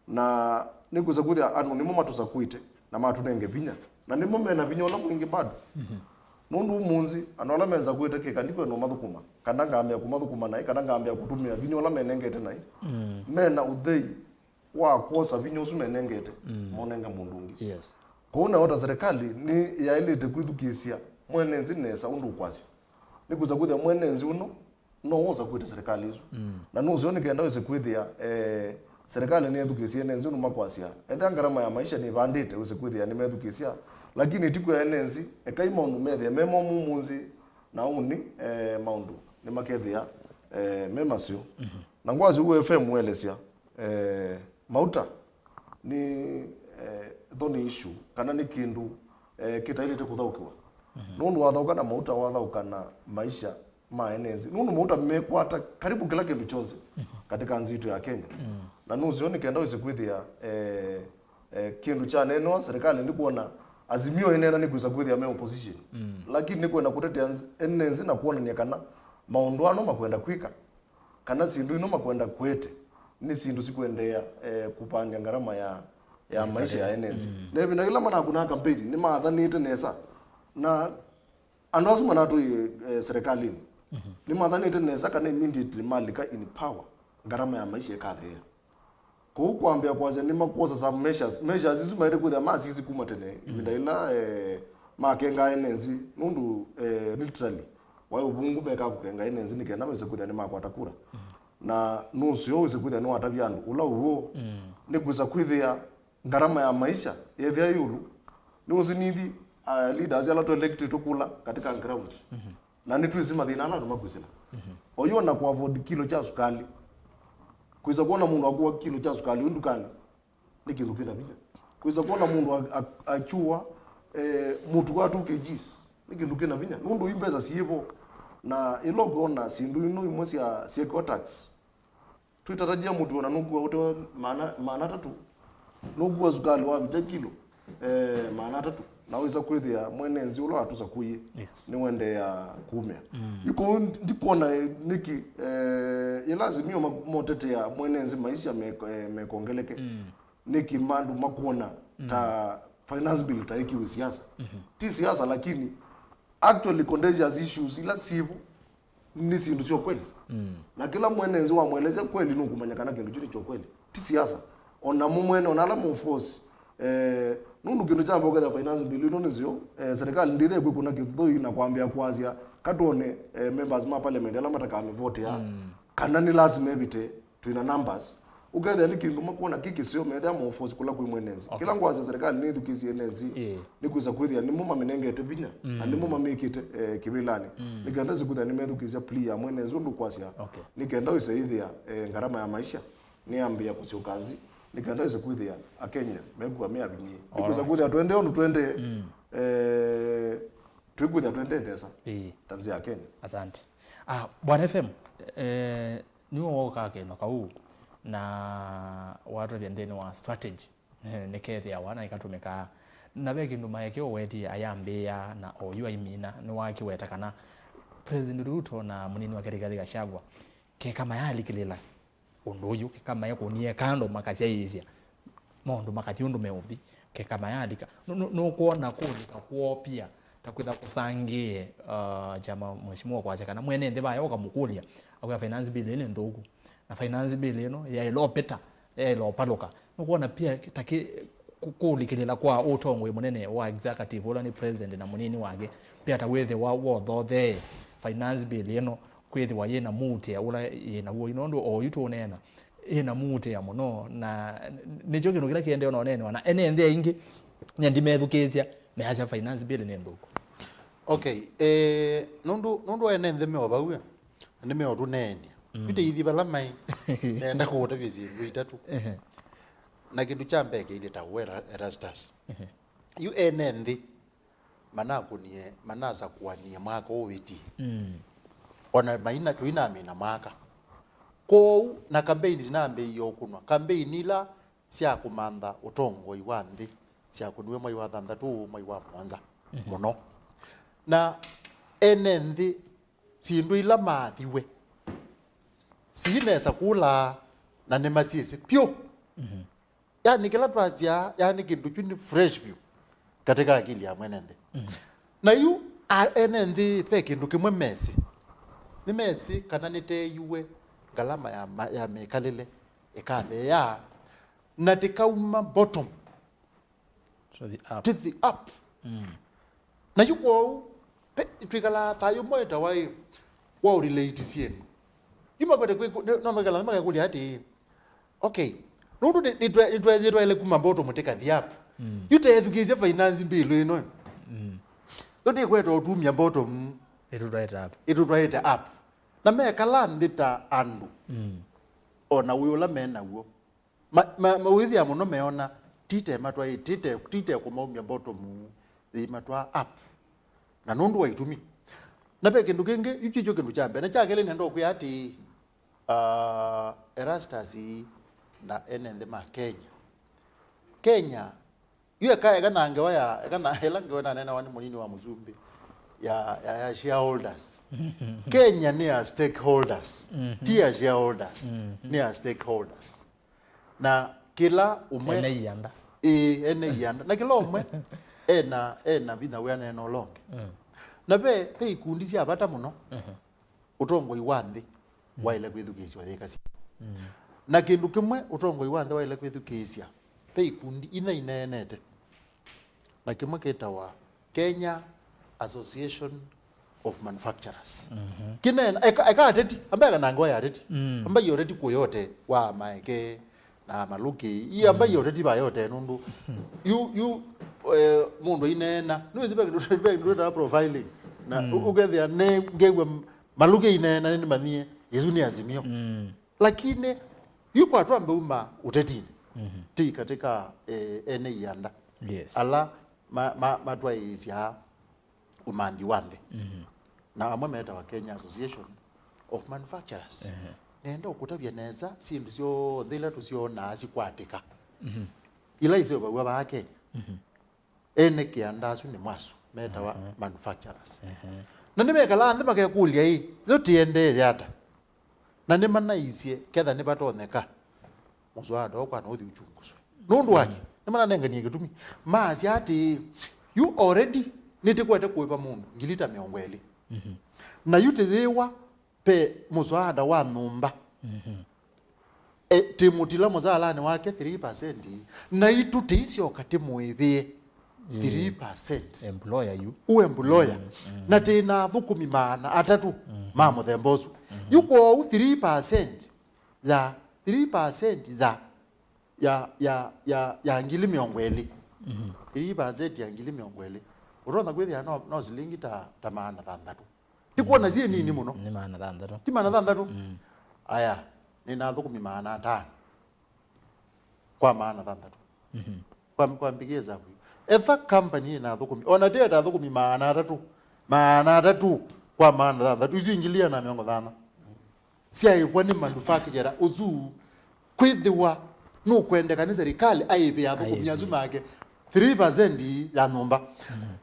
Na nĩkwĩsa kwĩthĩa andũ nĩmo matũsakwĩte na matũnenge vinya. Na nĩmo mena vinya ũla mwingĩ bado. Mhm. Nũndũ ũmũnthĩ, andũ ala menzakwĩte kĩka ndikwenda ũmathũkũma, kana ngambĩa kũmathũkũma naĩ, kana ngambĩa kũtũmĩa vinya ũla menengete naĩ. Mm. Mena ũthei wa kwosa vinya ũsu menengete, mm, monenge mũndũ ũngĩ. Yes. Kwoou nayo ta serikali nĩ yaĩlĩte kwĩthukĩĩsya mwene nthĩ nesa ũndũ ũkwasya. Nĩkwĩsa kwĩthĩa mwene nthĩ ũno no wosa kwĩta serikali ĩsu. Mm. Na nũseo nĩ kenda wĩse kwĩthĩa, eh, serikali nĩyethukĩĩsye ene nthĩ ũndũ makwasya. Ethĩa ngarama ya maisha nĩvandĩte, wĩse kwĩthĩa nĩmethukĩĩsya. Lakini ti kwĩa ene nthĩ, ekai maũndũ methĩa me momũ ũmũnthĩ, na ũnĩ, eh, maũndũ nĩmakethĩa, eh, me maseo. Mhm. Na ngwasya ũu F M ũelesya, eh, mauta nĩ, eh, thoni issue, kana nĩ kĩndũ, eh, kĩtaĩlĩte kũthaũkĩwa. Mhm. Nũndũ wathaũka na mauta, wathaũka na maisha ma ene nthĩ. Nũndũ mauta mekwata karibu kĩla kĩndũ kyonthe, mhm, katika nthĩ itũ ya Kenya. Mm. Na nũseo nĩ kenda wĩse kwĩthĩa, eh, eh, kĩndũ kyaneenewa, serikali nĩkwona Azimio ĩneena nĩkwĩsa kwĩthĩa me opposition. Mm. Lakini nĩkwenda kũtetea nz-, ene nthĩ na kwonany'a kana maũndũ ano makwenda kwĩka, kana syĩndũ ino makwenda kũete nĩ syĩndũ sikwendeea, eh, kũvangĩa ngarama ya, ya maisha ya ene nthĩ. Mm. Na ĩvinda yĩla manakũnaa kampeni, nĩmathanĩte nesa. Na andũ asu manatũie, eh, serikalini, mhm, nĩmathanĩte nesa kana immediately malika in power, ngarama ya maisha ĩkatheea. Kũu kwambĩa kwasya nĩmakwosa some measures. Measures isu maĩle kwĩthĩa masisi kuma tene, mm, ĩvinda ĩla, eh, makengaa ene nthĩ, nũndũ, eh, literally, waĩ ũvũngũ mekaa kũkenga ene nthĩ nĩ kenda mese kwĩthĩa nĩmakwata kura. Mm. Na nũseo wĩse kwĩthĩa nĩwatavya andũ ũla ũw'o, mm, nĩkwĩsa kwĩthĩa ngarama ya maisha yethĩa ĩũlũ. Nĩwĩsĩ nithi, uh, leaders ala tũ electĩtwe kũla katika ground. Mhm. Na nĩtwĩsĩ mathĩna ala andũ makwĩsĩla. Mhm. Oyu ona kũ afford kilo kya sukali. Kwĩsa kwona mũndũ akua kilo kya sukali wĩ ndukanĩ, nĩ kĩndũ kĩna vinya. Kwĩsa kwona mũndũ a-, a-, akyũa, eh, mũtu wa two K Gs, nĩ kĩndũ kĩna vinya. Nũndũ ii mbesa syĩvo, na ĩla ũkwona syĩndũ ino imwe sya, syekiwa tax. Twĩtatajia mũtu ona nũkua ũte wa maana, maana atatũ. Nũkua sukali wa vita kilo, eh, maana atatũ. Na wĩsa kwĩthĩa mwene nthĩ ũla watũsakũie, yes, nĩwendeea kumĩa. Mm. Yu kũu ndikwona, eh, nĩkĩ, eh, yĩla Azimio ma-, motetea mwene nthĩ maisha me-, eh, mekongeleke. Mm. Nĩkĩ mandũ makwona, mm, ta finance bill ta ĩkiwe siasa? Mhm. Ti siasa, lakini actually contentious issues ila sivo nĩ syĩndũ sya kweli. Mm. Na kĩla mwene nthĩ wamwelesya kweli nũkũmanya kana kĩndũ kyu nĩ kya kweli. Ti siasa. Ona mũ mwene, ona ala mũforce, eh, nũndũ kĩndũ kya mbee ũkethĩa finance bill ĩno nĩ nzeo, eh, serikali ndĩthee kwĩkũna kĩthũi na kwambĩa kwasya, katwone, eh, members ma parliament ala matakamĩvotea, mm, kana nĩ lasima ĩvĩte, twĩna numbers. Ũkethĩa nĩ kĩndũ makwona kĩ kĩseo, methĩa maũforce kũla kwĩ mwene nthĩ. Okay. Kĩla ngwasya serikali nĩthukĩĩsye ene nthĩ, ĩĩ, nĩkwĩsa kwĩthĩa nĩmo mamĩnengete vinya, na, mm, nĩmo mamĩkĩte, eh, kĩvĩlanĩ. Mm. Nĩ kenda wĩse kwĩthĩa nĩmethukĩĩsya plea ya mwene nthĩ ũndũ ũkwasya. Okay. Nĩ kenda wĩse ĩthĩa, eh, ngarama ya maisha nĩyambĩĩa kũsyoka nthĩ. Nĩ kenda wĩse kwĩthĩa Akenya mekua me avinyĩe. Nĩkwĩsa, alright, kwĩthĩa twende ũndũ twende, mm, eh, twĩkwĩthĩa twende nesa, ĩĩ, ta nthĩ ya Kenya. Asante. Ah, Bwana F M, eh, nĩwe wokaa kĩndũ kau na watwavya nthĩnĩ wa strategy, eh, nĩkethĩawa na ĩkatũmĩkaa. Na ve kĩndũ maeke ũwetie ayambĩĩa na oyu aimina, nĩwakĩweta kana President Ruto na mũnini wake Rigathi Gachagua keka mayalikĩlĩla ũndũ ũyũ, keka maekũnie kando makasyaĩĩsya maũndũ makathi ũndũ meũthi, keka mayalika. Nũ-, nũ-, nũkwona kũlika kwoo pia ta kwĩtha kũsangĩe, uh, kyama mheshimiwa kwasya kana mwene nthĩ vaya ũkamũkũlya, akwĩa finance bill ĩno nĩ nthũku, na finance bill ĩno yaĩle ũpĩta, yaĩle ũpalũka. Nũkwona pia ta kĩ-, kũ-, kũlikĩlĩla kwa ũtongoi mũnene wa executive ũla nĩ president na mũnini wake, pia ta wĩthĩwa wothothee finance bill ĩno kwĩthĩwa yĩna muutĩa ũla yĩna w'o, nũndũ oyu tũũneena ĩna muutĩa mũno, na nĩkyo kĩndũ kĩla kĩendee ona ũneenewa na ene nthĩ aingĩ. Nyie ndimethukĩĩsya measya finance bill nĩ nthũku. Okay, eh, nũndũ, nũndũ ene nthĩ me o vau, eh, nĩmeũtũneenia. Mm. Yu teithi vala maĩ, nenda kũũtavya syĩndũ itatũ. Ehe. Na kĩndũ kya mbee kĩilye ta we Era-, Erastus. Ehe. Yu ene nthĩ manakũnie, manasakũanie mwaka ũũ wĩtie. Mm. Ona maina, tũinamina mwaka. Kwoou, na kambeini sinambĩĩie ũkũnwa. Kambeini ila sya kũmantha ũtongoi wa nthĩ syakũniwe mwai wa thanthatũ, mwai wa mũonza mũno. Na ene nthĩ syĩndũ ila maathiwe siinesa kũlaa na nĩmasyĩsĩ pyũ. Yani, kĩla twasyaa, yani, kĩndũ kyu nĩ fresh vyũ katika akili ya mwene nthĩ. Na yu, a, ene nthĩ ve kĩndũ kĩmwe mesĩ. Nĩmesĩ kana nĩteeiwe ngalama ya, ma, ya mĩkalĩle ĩkatheea, na tĩkauma bottom to the up. To the up. Na yu kwoou, pe, twĩkalaa thayũ mwetawa ĩ, wa ũrelate syĩndũ. Yu makwete kwĩkũ-, nĩ, no makala, makakũlya atĩĩ, okay, nũndũ nĩ, nĩtwe-, nĩtwesie twaĩle kuma bottom tĩkathi up. Yu teethukĩĩsye finance bill ĩno. Yu nĩkweta ũtumya bottom. Ĩtũtwaĩte up. Ĩtũtwaĩte up. Na mekala nthĩ ta andũ. O na wĩ ũla me naw'o. Ma, ma, mawĩthĩa mũno meona, tite matwaĩ, tite, tite kũmaumya bottom, yĩimatwaa up. Na nũndũ wa itumi. Na ve kĩndũ kĩngĩ, yu kĩkyo kĩndũ kya mbee. Na kya kelĩ nenda ũkwĩa atĩ, ah, Erastus na ene nthĩ ma Kenya. Kenya, yu eka, eka na ngewa ya, eka na, ĩla ngewa naneenawa nĩ mũnini wa mũsumbĩ ya, ya, ya shareholders. Kenya nĩ ya stakeholders, ti ya shareholders, nĩ ya stakeholders. Na kĩla ũmwe ene ianda. Ĩĩ, ene ianda. Na kĩla ũmwe ena, ena vinya wĩanene na ũla ũngĩ. Na ve, ve ikundi sya vata mũno ũtongoi wa nthĩ waĩle kwĩthukĩĩsya ũyĩkasya. Na kĩndũ kĩmwe ũtongoi wa nthĩ waĩle kwĩthukĩĩsya, ve ikundi inya ineenete. Na kĩmwe kĩtawa Kenya Association of Manufacturers. Kĩneena, eka, eka ateti, amba eka na ngewa ya ateti. Amba ĩ ũteti kũyote wa maeke na malũkĩ. Ĩ amba ĩ ũteti vayote nũndũ. Yu, yu, eh, mũndũ aineena. Nĩwĩsĩ ve kĩndũ, ve kĩndũ twĩtaa profiling. Na ũ-, ũkethĩa ne ngew'a m-, malũkĩ aineena nĩnĩmanyie, ĩsu nĩ Azimio. Lakini, yu kwatw'a mbeuma ũtetinĩ, ti katika, eh, ene ianda. Yes. Ala ma, ma, matwaĩĩsya ũmanthi wa nthĩ. Na amwe metawa Kenya Association of Manufacturers. Nenda ũkũtavya nesa syĩndũ syonthe ila tũsyonaa sikwatĩka. Ila iseũvaw'a vaa Kenya. Ene kĩanda asu nĩ mwasu, metawa manufacturers. Na nĩmekalaa nthĩ makekũlya, ĩ, yo tĩendee ata? Na nĩmanaisye ketha nĩvatonyeka mũswada ũkwa na ũthi uchunguzwe. Nũndũ wake, nĩmananenganie kĩtumi. Maasya atĩĩ, yu already nĩtĩkwete kũĩva mũndũ ngili ta mĩongo ĩlĩ. Na yu tĩyĩwa pe mũswaada wa nyũmba. E, tĩmũtila mũsaalanĩ wake three percent, naitũ tĩisyoka tĩmũĩvĩe three percent. Employer yu. U employer. Na tĩna athũkũmi maana atatũ ma mũthemba ũsu. Yu kwoou three percent ya, three percent ya, ya, ya, ya, ya ngili mĩongo ĩlĩ. Three percent ya ngili mĩongo ĩlĩ. Ũtonya kwĩthĩa no, no silingi ta, ta maana thanthatũ. Ti kwona syĩ nini mũno. Nĩ maana thanthatũ. Ti maana thanthatũ? Aya, nĩna athũkũmi maana atano kwa maana thanthatũ. Kwa, kwa mbigĩe zavu. Etha company ĩna athũkũmi, ona tĩeta athũkũmi maana atatũ, maana atatũ kwa maana thanthatũ, isu ingĩ ĩana na mĩongo thano. Syaĩvwa nĩ manufacturer ũsu, kwĩthĩwa nũkwendeka nĩ serikali aĩvĩe athũkũmi asu make three percent ya nyũmba.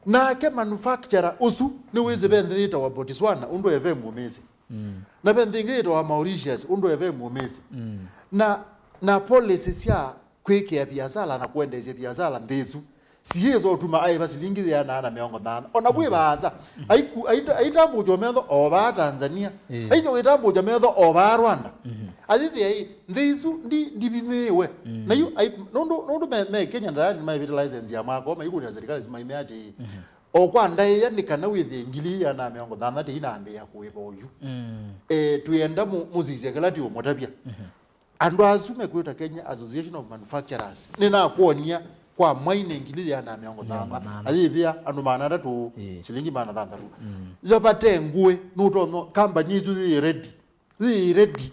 Nake manufacturer ũsu nĩwĩsĩ ve nthĩ yĩtawa Botswana, ũndũ eve mũmĩsĩ. Na ve nthĩ ĩngĩ yĩtawa Mauritius, ũndũ eve mũmĩsĩ. Na, na policy sya kwĩkĩa viasala na kũendeesya viasala nthĩ ĩsu, siĩsa ũtuma aĩva silingi yĩana na mĩongo thano. Ona kwĩ vaasa, aiku-, aita-, aitambũkya metho o vaa Tanzania. Ĩĩ. Aisyoka aitambũkya metho o vaa Rwanda. Ayĩthĩa ĩ, nthĩ isu ndi-, ndivinyĩĩwe. Na yu, ai-, nũndũ, nũndũ me, me Kenya ndayani maĩvĩte license ya mwaka, maikũlya serikali simaime atĩ, o kwa ndaĩa nĩ kana wĩthĩe ngili yĩana na mĩongo thanthatũ inambĩĩa kũĩva oyu. E, twĩenda mũ-, mũsisye kĩla tĩũmũtavya. Andũ asu mekwĩta Kenya Association of Manufacturers, nĩnakwony'a kwa mwai nĩ ngili yĩana na mĩongo thanthatũ. Mĩongo thanthatũ. Ayĩvĩa andũ maana atatũ, ĩĩ, silingi maana thanthatũ. Yo vate ngũĩ, nũtonya, company isu yĩ ready. Yĩ ready.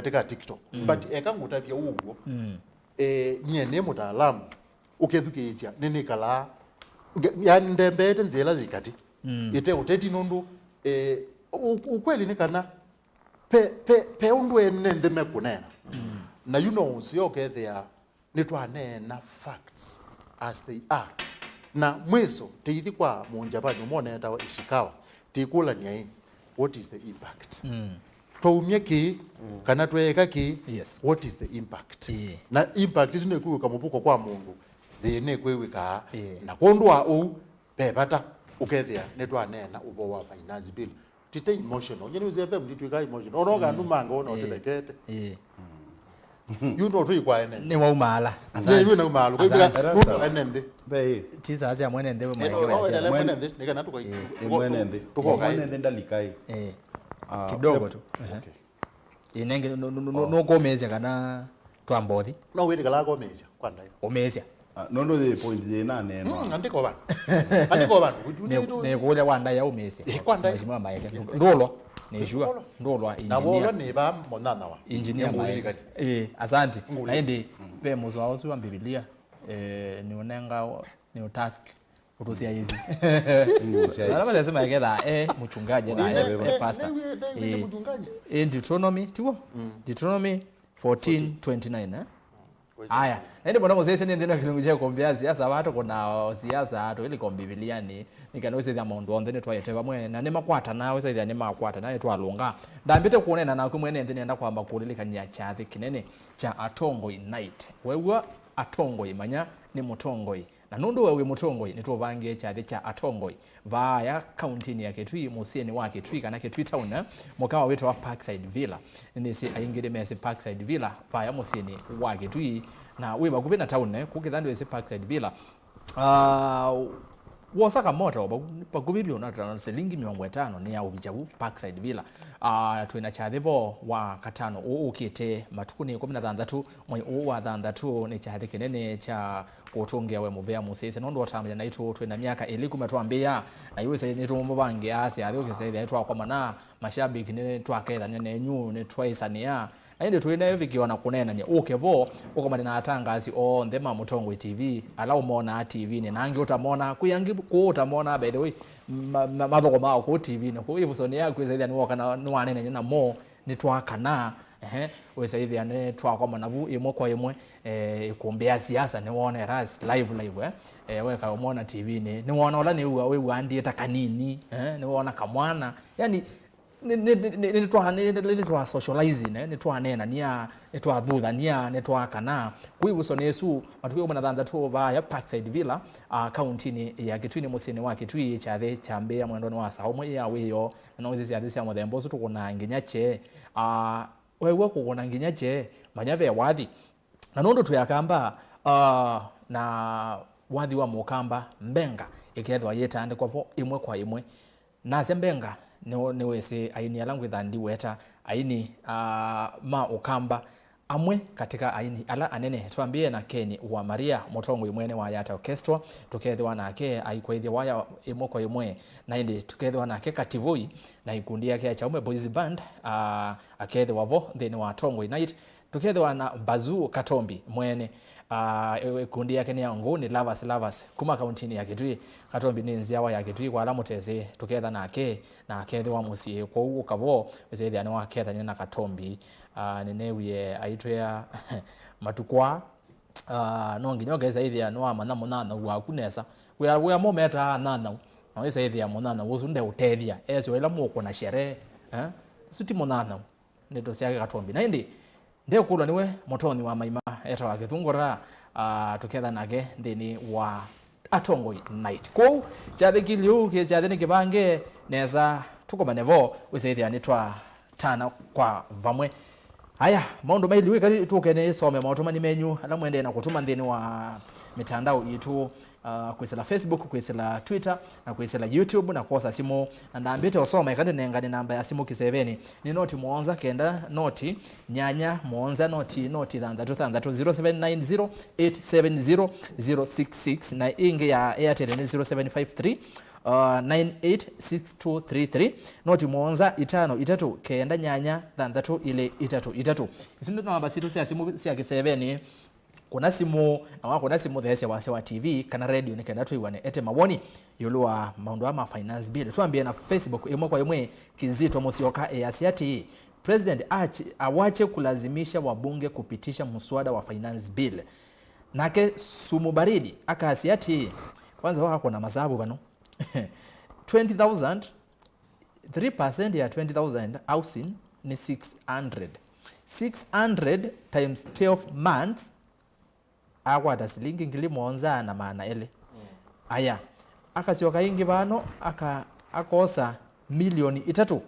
katĩ ka TikTok. Mm. But eka ngũtavya ũw'o. Mm. Eh, nyie nĩ mũtaalamu, ũkethukĩĩsya, nĩnĩkalaa, nge- yani ndembeete nzĩa ĩla yĩ katĩ. Mm. Ĩte ũteti nũndũ, eh, u- ukweli nĩ kana pe, pe, pe ũndũ ene nthĩ mekũneena. Mm. Na yu no ũseo ũkethĩa nĩtwaneena facts as they are. Na mwiso, tĩithi kwa Mũnjapani ũmwe ũneetawa Ishikawa, tĩkũlany'a ĩ, what is the impact? Mm. Twaumya kĩĩ, mm, kana tweeka kĩĩ, yes, what is the impact? Ĩĩ. Na impact isu nĩkwĩw'ĩka mũvuko kwa mũndũ, thĩĩ nĩkwĩw'ĩkaa. Ĩĩ. Na kwondũ wa ũu, ve vata ũkethĩa nĩtwaneena ũvoo wa finance bill. Tite emotional. Nyie nĩ F M nditwĩkaa emotional. Ona ũkanumanga wona, ĩĩ, ũtĩthekete. Ĩĩ. Yu no tũikwaene. Nĩ waumaala. Nĩ yu naumaala. Kwa hivyo, asante. Nũtwaene nthĩ. Be ĩ. Ti saa sya mwene nthĩ. Eh, no, maendeleo no, ya endelea siasa. Mwene nthĩ, nĩ kana tũkai- ĩ, ĩ, mwene nthĩ. Tũkokai. Mwene nthĩ ndalikai. Ĩ. Ah, kidogo tu. Ehe. Okay. Ĩ, nenge, nũ- nũ- nũ- nũkũmĩĩsya kana twambothi? No wĩtĩkala kũmĩĩsya kwa ndaĩa. Ũmĩĩsya. Ah, nũndũ yĩ point yĩ na neno. Mm, andĩko vandũ. Andĩko vandũ. Nĩ- nĩkũlya wa ndaĩa ũmĩĩsya. Eh, kwa ndaĩa. Mheshimiwa Maeke. Ndũlwa. Nĩ sure. Ndũlwa. Ndũlwa. Na engineer. Wolo nĩ va mũnana wa. Engineer Maeke. Ngũlilikani. Eh, asante. Ngũlilikani. Na ĩndĩ ve mũsoa ũsu wa Mbivilia, eh, nĩ ũnenga, nĩ ũtask ũtũsyaĩĩsye. Ũtũsyaĩĩsye. Ala malesema eketha, eh, mchungaji, na, eh, eh, pastor. Eh, eh, eh, mchungaji. Eh, Deuteronomy, tiwo? Mm. Deuteronomy fourteen twenty-nine, eh? Aya, na ĩndĩ mũno mũsyaĩĩsye nĩ nthĩnĩ wa kĩlungu kya kũmbĩa siasa, vatũ kũna siasa, tũilika Mbivilianĩ, nĩ kana ũsĩthya maũndũ onthe nĩtwaete vamwe, na nĩmakwatana, ũsĩthya nĩmakwatana, nĩtwalũnga. Ndambĩte kũneena naku mwene nthĩ, nĩenda kwamba kũlilikany'a kyathĩ kĩnene kya Atongoi Night. Wew'a Atongoi, manya nĩ mũtongoi. Na nũndũ we wĩ mũtongoi, nĩtũvangĩe kyathĩ kya atongoi vaaya kauntinĩ ya Kitui, mũsyĩnĩ wa Kitui kana Kitui Town, eh, mũkawa wĩtawa Parkside Villa. Nĩnĩsĩ aingĩ nĩmesĩ Parkside Villa vaaya mũsyĩnĩ wa Kitui, na wĩ vakuvĩ na town, eh, kũkĩtha ndwĩsĩ Parkside Villa. Ah, wosa kamoto, vaku-, vakuvĩ vyũ na, na silingi mĩongo ĩtano nĩ ya ũvikya vu Parkside Villa. Ah, twĩna kyathĩ vo wa katano ũũ ũkĩte, matukũ nĩ ĩkũmi na thanthatũ, mwei ũũ wa thanthatũ, nĩ kyathĩ kĩnene kya kũtũngĩa we mũvea mũsyaĩĩsya, nũndũ ũtamanya naitũ twĩna myaka ĩlĩ kuma twambĩĩa, na yu wĩsĩ nĩtũmũvangĩa syathĩ ũkĩsyaĩthya nĩtwakomana, mashabiki nĩtwakethany'a nenyu, nĩtwaĩsanĩa, na ĩndĩ twĩ nayo ĩvikĩwa na kũneenany'a. Ũke vo, ũkomane na atangasi onthe ma Mũtongoi T V, ala ũmonaa T V-nĩ, na angĩ ũtamonaa, kwĩ angĩ kũũ ũtamonaa, by the way, ma- ma- mathoko mao kũu T V-nĩ kũu, ĩvũsonĩ yaku wĩsaĩthĩa nĩwoka na nĩwaneenany'a namo, nĩtwakana, ehe, wĩsaĩthĩa nĩtwakomana vu ĩmwe kwa ĩmwe, eh, ĩkũmbĩ ya siasa nĩwona Eras live live, eh, eh, weka ũmwona T V-nĩ, nĩwona ũla nĩw'a wĩw'a andiĩta kanini, eh, nĩwona kamwana, yani, nĩ- nĩ- nĩ- nĩ- nĩtwa- nĩ- nĩ- nĩtwa socializing, eh, nĩtwaneenania, nĩtwathuthania, nĩtwakana. Kũu ĩvũsonĩ ĩsu, matukũ ĩkũmi na thanthatũ vaaya Parkside Villa, ah, kauntinĩ ya Kitui, nĩ mũsyĩnĩ wa Kitui, kyathĩ kyambĩĩa mwendonĩ wa saa ũmwe ya wĩoo, na no wĩsĩ syathĩ sya mũthemba ũsu tũkũnaa nginya kyee. Ah, weew'a kũkũna nginya kyee, manya ve wathi. Na nũndũ twĩ Akamba, ah, na wathi wa Mũkamba, mbenga ĩkethĩwa yĩtaandĩkwa vo ĩmwe kwa ĩmwe. Nasya mbenga, nĩ- nĩwĩsĩ aini ala ngwĩtha ndiweta, aini, ah, ma Ũkamba, amwe katĩka aini ala anene. Twambĩĩe na Ken wa Maria, mũtongoi mwene wa Yata Orchestra, tũkethĩwa nake aikwaĩthya waya ĩmwe kwa ĩmwe, na ĩndĩ tũkethĩwa nake Kativoi na ikundi yake ya Chaume Boys Band, ah, akethĩwa vo nthĩnĩ wa Tongoi Night. Tũkethĩwa na Bazu Katombi mwene, ah, ĩ- ĩkundi yake nĩ ya Ngũni Lovers Lovers kuma kauntinĩ ya Kitui. Katombi nĩ nzyawa ya Kitui kwa ala mũtesĩ, tũketha nake na akethĩwa mũsyĩ. Kwoou ũka vo, wĩsĩthĩa nĩwakethany'a na Katombi. Ah, nĩneewie aitwĩa matukũ aa, ah, no nginya ũkesaĩthĩa nĩwamanya mũnyanyau waku nesa. Wĩa wĩa mo metaa anyanyau, na wĩsaĩthĩa mũnyanyau ũsu ndeũtethya, esyo ĩla mũkũna sherehe, eh? Ũsu ti mũnyanyau. Ndeto syake Katombi. Na ĩndĩ, ndekũlwa nĩwe mũtonyi wa maima etawa Kĩthungũra, ah, tũketha nake nthĩnĩ wa Atongoi Night. Kwoou, kyathĩ kĩlĩ ũu, kĩ- kyathĩ nĩ kĩvange nesa, tũkomane vo, wĩsĩthĩa nĩtwatana kwa vamwe. Aya, maũndũ mailiw'ĩka, tũke nĩsome maũtũmani menyu ala mwendee na kũtũma nthĩnĩ wa mĩtandao itũ. Ah, kwĩsĩla Facebook, kwĩsĩla Twitter, na kwĩsĩla YouTube, na kwosa simũ. Na ndambĩte ũsoma, ĩka ndĩnengane namba ya simũ kĩsevenĩ. Nĩ noti mũonza kenda noti nyanya mũonza noti noti thanthatũ thanthatũ, zero seven nine zero eight seven zero zero six six, na ĩngĩ ya Airtel nĩ zero seven five three, uh, nine eight six two three three, noti mũonza itano itatũ kenda nyanya thanthatũ ilĩ itatũ itatũ. Isu nĩ namba sitũ sya simũ sya kĩsevenĩ. Kũna simũ, na wakũna simũ, theesya wasya wa T V kana radio nĩ kenda twĩw'ane ete mawoni ĩũlũ wa maũndũ aa ma finance bill. Twambĩe na Facebook ĩmwe kwa ĩmwe. Kizito Musyoka easya atĩĩ, President ache, awache kulazimisha wabunge kupitisha mswada wa finance bill. Nake Sumu Baridi akasya atĩĩ, kwanza wakũna masavu vano. Twenty thousand, three percent ya twenty thousand housing nĩ six hundred. Six hundred times twelve months, akwata silingi ngili mũonza na maana elĩ. Aya, akasyoka ĩngĩ vano, aka- akosa milioni itatũ.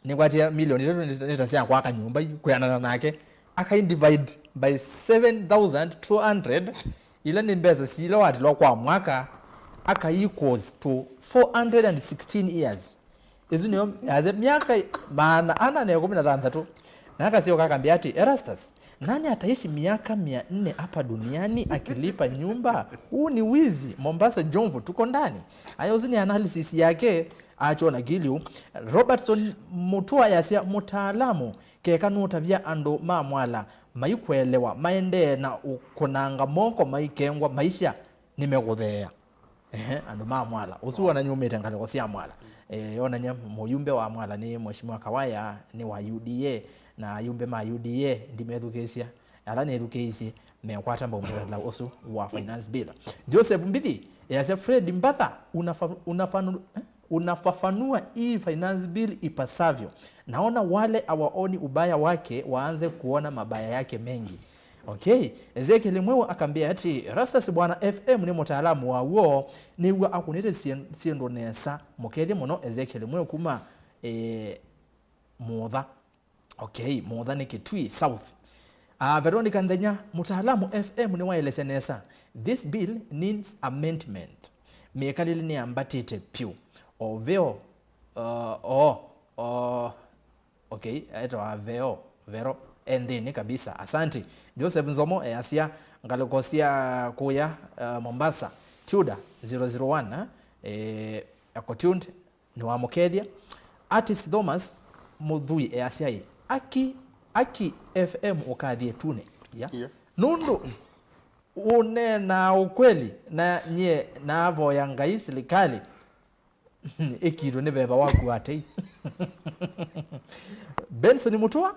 Nĩkwatia milioni itatũ nĩ- nĩ ta sya kwaka nyũmba yu, kwĩanana nake. Akaidivide by seven thousand two hundred, ila nĩ mbesa sila watilwa kwa mwaka, aka equals to four hundred and sixteen years. Ĩsu nĩyo yasya myaka maana ana na ĩkũmi na thanthatũ. Na akasyoka akambĩa atĩ, Erastus, nani ataishi miaka mia nne hapa duniani akilipa nyumba? Huu ni wizi. Mombasa Jomvu, tuko ndani. Aya, ũsu nĩ analysis yake, achona kiliu. Robertson Mutua yasya, mũtaalamu, keka nũtavya andũ ma Mwala maikũelewa, maendee na ũkũnanga moko, maikengwa maisha nĩmekũtheea. Ehe, andũ ma Mwala. Ũsu wonany'a umĩte ngalĩko sya Mwala. Eh, yonany'a mũyumbe wa Mwala nĩ Mheshimiwa Kawaya, nĩ wa U D A, na ayumbe ma U D A ndimethukĩĩsya. Ala nĩthukĩĩisye mekwata mbau mũtalatala ũsu wa finance bill. Joseph Mbithi, easya Fred Mbatha, unafa- unafanu- eh? Unafafanua hii finance bill ipasavyo. Naona wale hawaoni ubaya wake waanze kuona mabaya yake mengi. Okay, Ezekiel Mweu akambĩa atĩ, Rastas, Bwana F M nĩ mũtaalamu wa w'o, nĩw'a akũnĩte syĩ- syĩndũ nesa. Mũkethye mũno, Ezekiel Mweu kuma, eh, Mũtha. Okay, Mũtha nĩ Kitui South. Ah, Veronica Nthenya, mũtaalamu F M nĩwaelesya nesa. This bill needs amendment. Mĩkalĩle nĩyambatĩte pyũ. Oveo, uh, o, o, okay, aĩtawa Veo, Vero, e nthĩnĩ kabisa. Asante. Joseph Nzomo easya, ngalĩko sya kũya, uh, Mombasa. Tudor zero zero one, eh, eh, ako tuned. Nĩwamũkethya. Artist Thomas Mũthui easya ĩ, Aki, Aki F M ũkathi ĩtunĩ. Ya. Yeah. Nũndũ ũneenaa ũkweli, na nyie navoya Ngai silikalĩ ĩkitwe nĩ veva waku atei. Benson Mutua,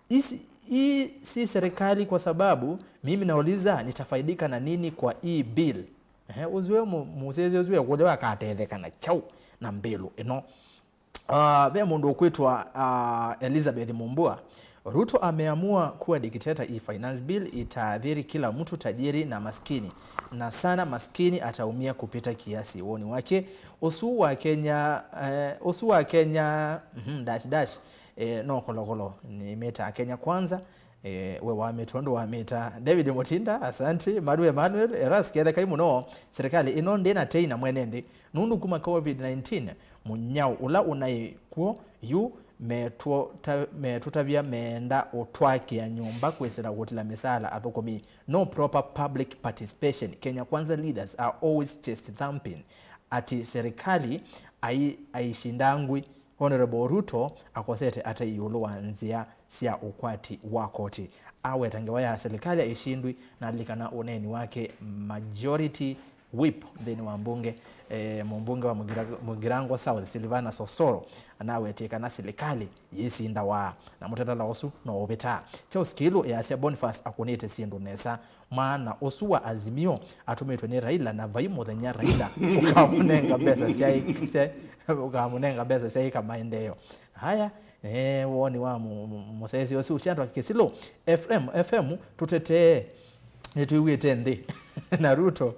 hii si- hii si serikali kwa sababu mimi nauliza nitafaidika na nini kwa hii bill? Ehe, ũsu we mu- mũsyaĩĩsya ũsu ekũlya akatetheka na kyaũ na mbĩlũ ĩno? Ah, ve mũndũ ũkwĩtwa, ah, Elizabeth Mumbua, Ruto ameamua kuwa dikteta. Hii finance bill itaathiri kila mtu, tajiri na maskini, na sana maskini ataumia kupita kiasi. Woni wake, ũsu wa Kenya, eh, ũsu wa Kenya, mhm, dash dash, eh, no kolokolo, nĩmĩtaa Kenya Kwanza. Eh, we wamĩta ũndũ wamĩta. David Mutinda, asante. Maru Emmanuel, Eras Kethekai mũno. Serikali ĩno ndĩna tei na mwene nthĩ. Nũndũ kuma covid nineteen, mũnyao ũla ũnaĩ kw'o yu metũta- metũtavya meenda ũtwakĩa nyũmba kwĩsĩla kũtila mĩsaala athũkũmi. No proper public participation. Kenya Kwanza leaders are always chest thumping ati serikali ai- aishindangwi. Honorable Ruto akosete ata ĩũlũ wa nzĩa sya ũkwati wa koti? Aweta ngewa ya silikalĩ aishindwi, na alilikana ũneeni wake Majority Whip nthĩnĩ wa mbunge, eh, mũmbunge wa Mugira- Mugirango South, Silvana Sosoro, anawetie kana silikalĩ yĩsindawa na mũtatala ũsu no ũvĩtaa. Charles Kiilu easya Boniface akũnĩte syĩndũ nesa. Mwana ũsu wa Azimio atũmĩtwe nĩ Raila, na vai mũthenya Raila ũkamũnenga mbesa syaĩ- syaĩ- ũkamũnenga mbesa syaĩka maendeeo. Haya, eh, woni wa mu- mu- mũsyaĩĩsya ũsu ũkyatwa Kĩsilũ. F M, F M tũtetee, nĩtwĩw'ĩte nthĩ na Ruto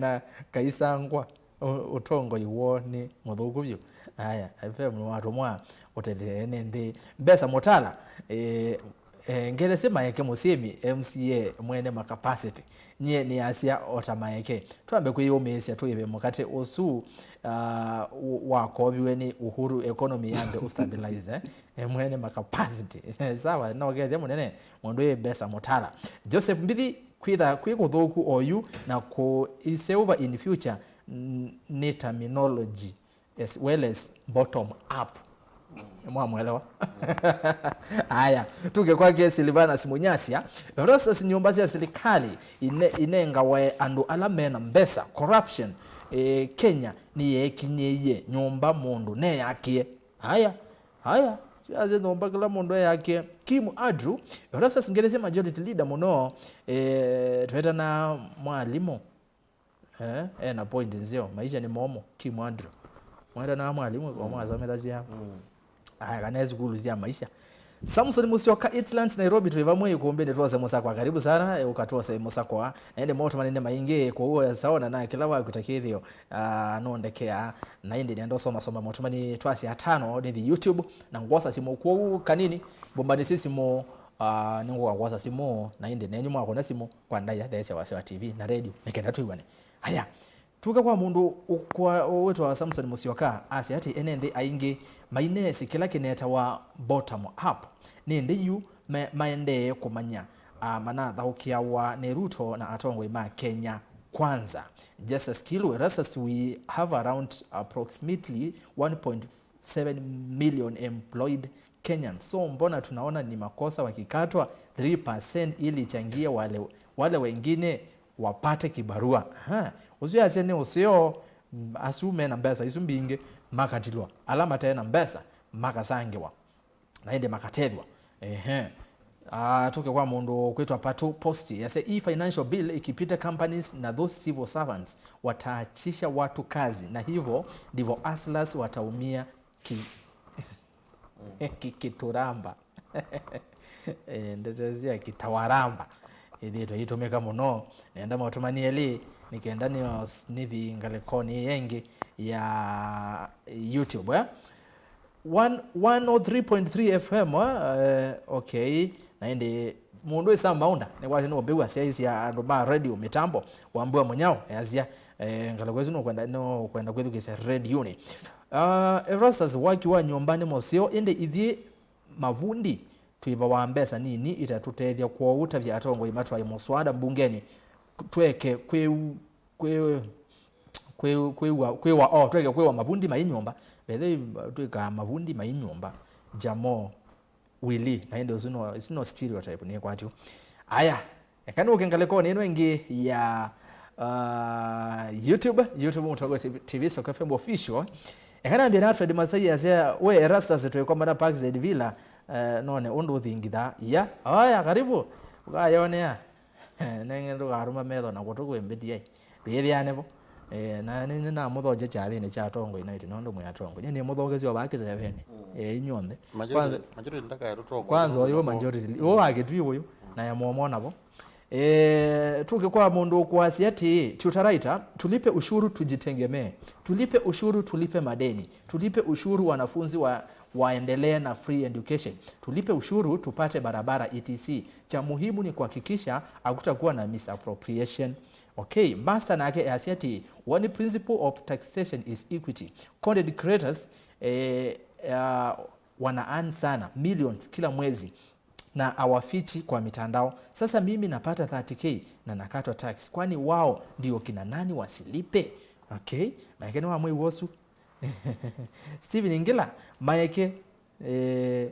na Kaisangwa. Ũ- ũtongoi woo nĩ mũthũku vyũ. Aya, F M nĩwatũmwa ũtetee nĩ nthĩ. Mbesa Mũtala, eh, eh, ngethesye Maeke Mũsyĩmi, M C A mwene makapasiti. Nyie nĩasya o ta Maeke. Twambe kwĩyũmĩĩsya tũĩve mũkate ũsu, ah, w- wakoviwe nĩ Uhuru, economy yambe ũstabilize, eh? Eh, mwene makapasiti. Sawa, no ũkethya mũnene, mũndũ wĩ Mbesa Mũtala. Joseph Mbithi, kwĩtha kwĩ kũthũku oyu na kũiseũva in future, n- nĩ terminology as well as bottom up. Mwamwelewa? Aya, tuke kwake Silvanus Munyasya. Rosas, nyũmba sya silikalĩ ine- inengawe andũ ala mena mbesa, corruption, eh, Kenya nĩyekinyĩie nyũmba mũndũ neyakĩe. Aya, aya, syaze nyũmba kĩla mũndũ eyakĩe. Kim Andrew, Rosas, ngelesya majority leader mũno, eh, twetana mwalimũ. Eh, ena point nzeo, maisha nĩ momo, Kim Andrew. Mwatanaa mwalimũ, mm, mwasomethasya. Mm. Aya, kana e sukulu sya maisha. Samson Musyoka, Eastlands, Nairobi, twĩ vamwe ikumbĩnĩ twose mũsakwa. Karibu sana, eh, ũka twose mũsakwa. Na ĩndĩ motumanĩne maingĩ, kwoou saona na kĩla wakuta kĩthĩo, ah, nũndekea. Na ĩndĩ nenda ũsomasoma motumani twasya atano, nĩthi YouTube, na ngwosa simũ kwoou kanini, mbũmbanĩsye simũ, ah, nĩngũka kwosa simũ, na ĩndĩ nenyu mwakũna simũ, kwa ndaĩa, theesya wasya wa T V na radio, nĩ kenda twĩw'ane. Aya, tuke kwa mũndũ ũkwa- wĩtwa Samson Musyoka, asya atĩ ene nthĩ aingĩ maineesĩ kĩla kĩnetawa bottom up. Nĩ ĩndĩ yu me- maendee kũmanya, ah, manathaũkĩawa nĩ Ruto na atongoi ma Kenya Kwanza. Justus Kilu, Erastus, we have around approximately one point seven million employed Kenyans. So mbona tunaona ni makosa wakikatwa three percent ili ichangie wale, wale wengine wapate kibarua? Ha, ũsu yasya nĩ ũseo, mm, asu mena mbesa isu mbingĩ makatilwa, ala mate na mbesa makasangĩwa, na ĩndĩ makatethwa. Ehe. Ah, tuke kwa mũndũ kwĩtwa Patu Posti. Yase, hii financial bill ikipita, companies na those civil servants wataachisha watu kazi, na hivyo ndivyo hustlers wataumia ki- ki- kituramba. Eh, ndeto sya kitawaramba. ĩthĩĩtwe ĩitũmĩka mũno. Nenda maũtũmani elĩ nĩ kenda nĩo nithi ngalĩkonĩ ĩĩ ĩngĩ ya YouTube, eh? One, one oh three point three F M, eh, okay. Na ĩndĩ mũndũ ĩsa maunda nĩkwasya nĩũmbĩw'a syaisya andũ ma radio mĩtambo wa mbua mũnyao easya, eh, ngalĩko ĩsu nũkwenda, nũkwenda kwĩthukĩĩsya redioni. Ah, Erastus, waki wa nyũmba nĩ mũseo, ĩndĩ ithyĩ mavundi twĩvawa mbesa nini itatũtethya, kwoou tavya atongoi matwae mũswada mbungenĩ tweke kwĩu-, kwĩ-, kwĩ-, kwĩwa, kwĩwa, oh, tweke kwĩwa mavundi mai nyũmba. Vethei twĩkaa mavundi mai nyũmba. Jamo Willy, na ĩndĩ ũsu no, ũsu no stereotype nĩkwatyo. Aya, eka nũke ngalĩkonĩ ĩno ĩngĩ ya, uh, YouTube, YouTube Mũtongo T V Soko F M Official. Eka nambie na Alfred Masai asya, we Erastus twĩkomana Parkside Villa, uh, none ũndũ ũthingithaa. Iya, aya, karibu. Ũkayonea. Nenge ndũkarũma metho na kũtũ kwĩmbĩtiai. Twĩthĩane vo. Eh, na nĩ, nĩnamũthokye kyathĩnĩ kya atongoi naitũ nũndũ mwĩ atongoi. Nyie nĩmũthokesye o vaa kĩsevenĩ. Mm. Eh, inyw'onthe. Majority, kwanza, majority ndakaetũtongoe kwanza ũyũ majority. Ũyũ wa Kĩtui ũyũ. Mm. Na yamwomona vo. Eh, tũke kwa mũndũ ũkwasya atĩĩ, Tutaraita, tulipe ushuru tujitegemee. Tulipe ushuru, tulipe madeni. Tulipe ushuru wanafunzi wa, waendelee na free education. Tulipe ushuru tupate barabara, et cetera. Cha muhimu ni kuhakikisha hakutakuwa na misappropriation. Okay, Master nake easya atĩĩ, one principle of taxation is equity. Content creators, eh, uh, wana earn sana, millions kila mwezi, na hawafichi kwa mitandao. Sasa mimi napata thirty K na nakatwa tax. Kwani wao ndio kina nani wasilipe? Okay, maeke nĩ wa mwei wosu. Steven Ngila, maeke, eh,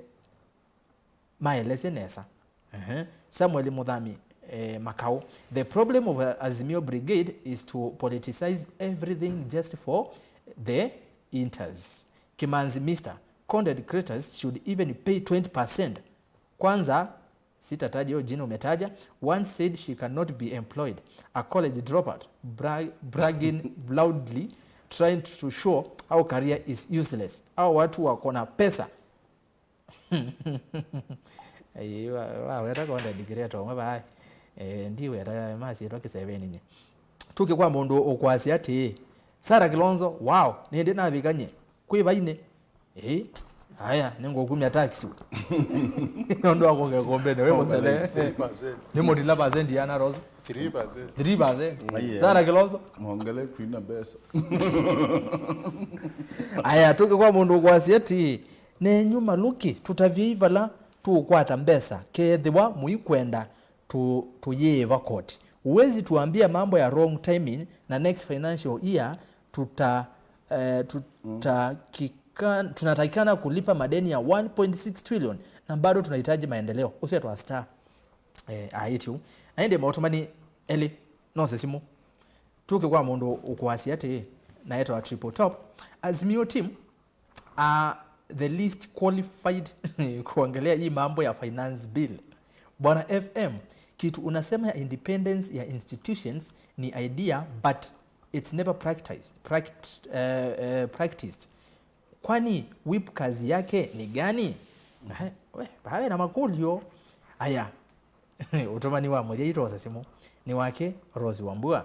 maelesye nesa. Ehe. Samuel Muthami, eh, Makau, the problem of, uh, Azimio Brigade is to politicize everything just for the inters. Kimanzi, Mister, content creators should even pay twenty percent. Kwanza, sitataja hiyo jina umetaja, once said she cannot be employed. A college dropout, bra-, bragging loudly, trying to show how career is useless. Hao watu wako na pesa. Ĩĩ, wa-, waweta content creator ũmwe vaa. Eh, ndiweta masyĩtwa kĩsevenĩ nye. Tũke kwa mũndũ ũkwasya atĩĩ, Sarah Kilonzo, wow, nĩndĩ navikany'e. Kwĩ vainĩ? Ĩĩ. Aya, nĩngũkumya taxi. Nũndũ wa kũke kũmbene, wĩ mũsele. Three percent. Nĩ mũtila percent yana rosu. Three percent. Three percent. Aiye. Sarah Kilonzo. Mwongele kwina mbesa. Aya, tũke kwa mũndũ ũkwasya atĩĩ, nenyu malũki, tũtavyei vala tũũkwata mbesa, keethĩwa mũikwenda tũ-, tũyĩĩva koti. Huwezi tuambia mambo ya wrong timing na next financial year tuta-, eh, tutakika-, tunatakikana kulipa madeni ya one point six trillion na bado tunahitaji maendeleo. Ũsu etwa Star, eh, aĩtye ũu. Na ĩndĩ maũtũmani elĩ nose simũ. Tũke kwa mũndũ ũkwasya atĩĩ, na etwa Triple Top. Azimio team are the least qualified kuongelea hii mambo ya finance bill. Bwana F M, kitu unasema ya independence ya institutions ni idea, but it's never practiced, pract-, eh, eh, practiced. Kwani whip kazi yake ni gani? He, we, vawe na makulio. Aya, ũtũmani wa mũthya itosa simũ nĩ wake Rose Wambua.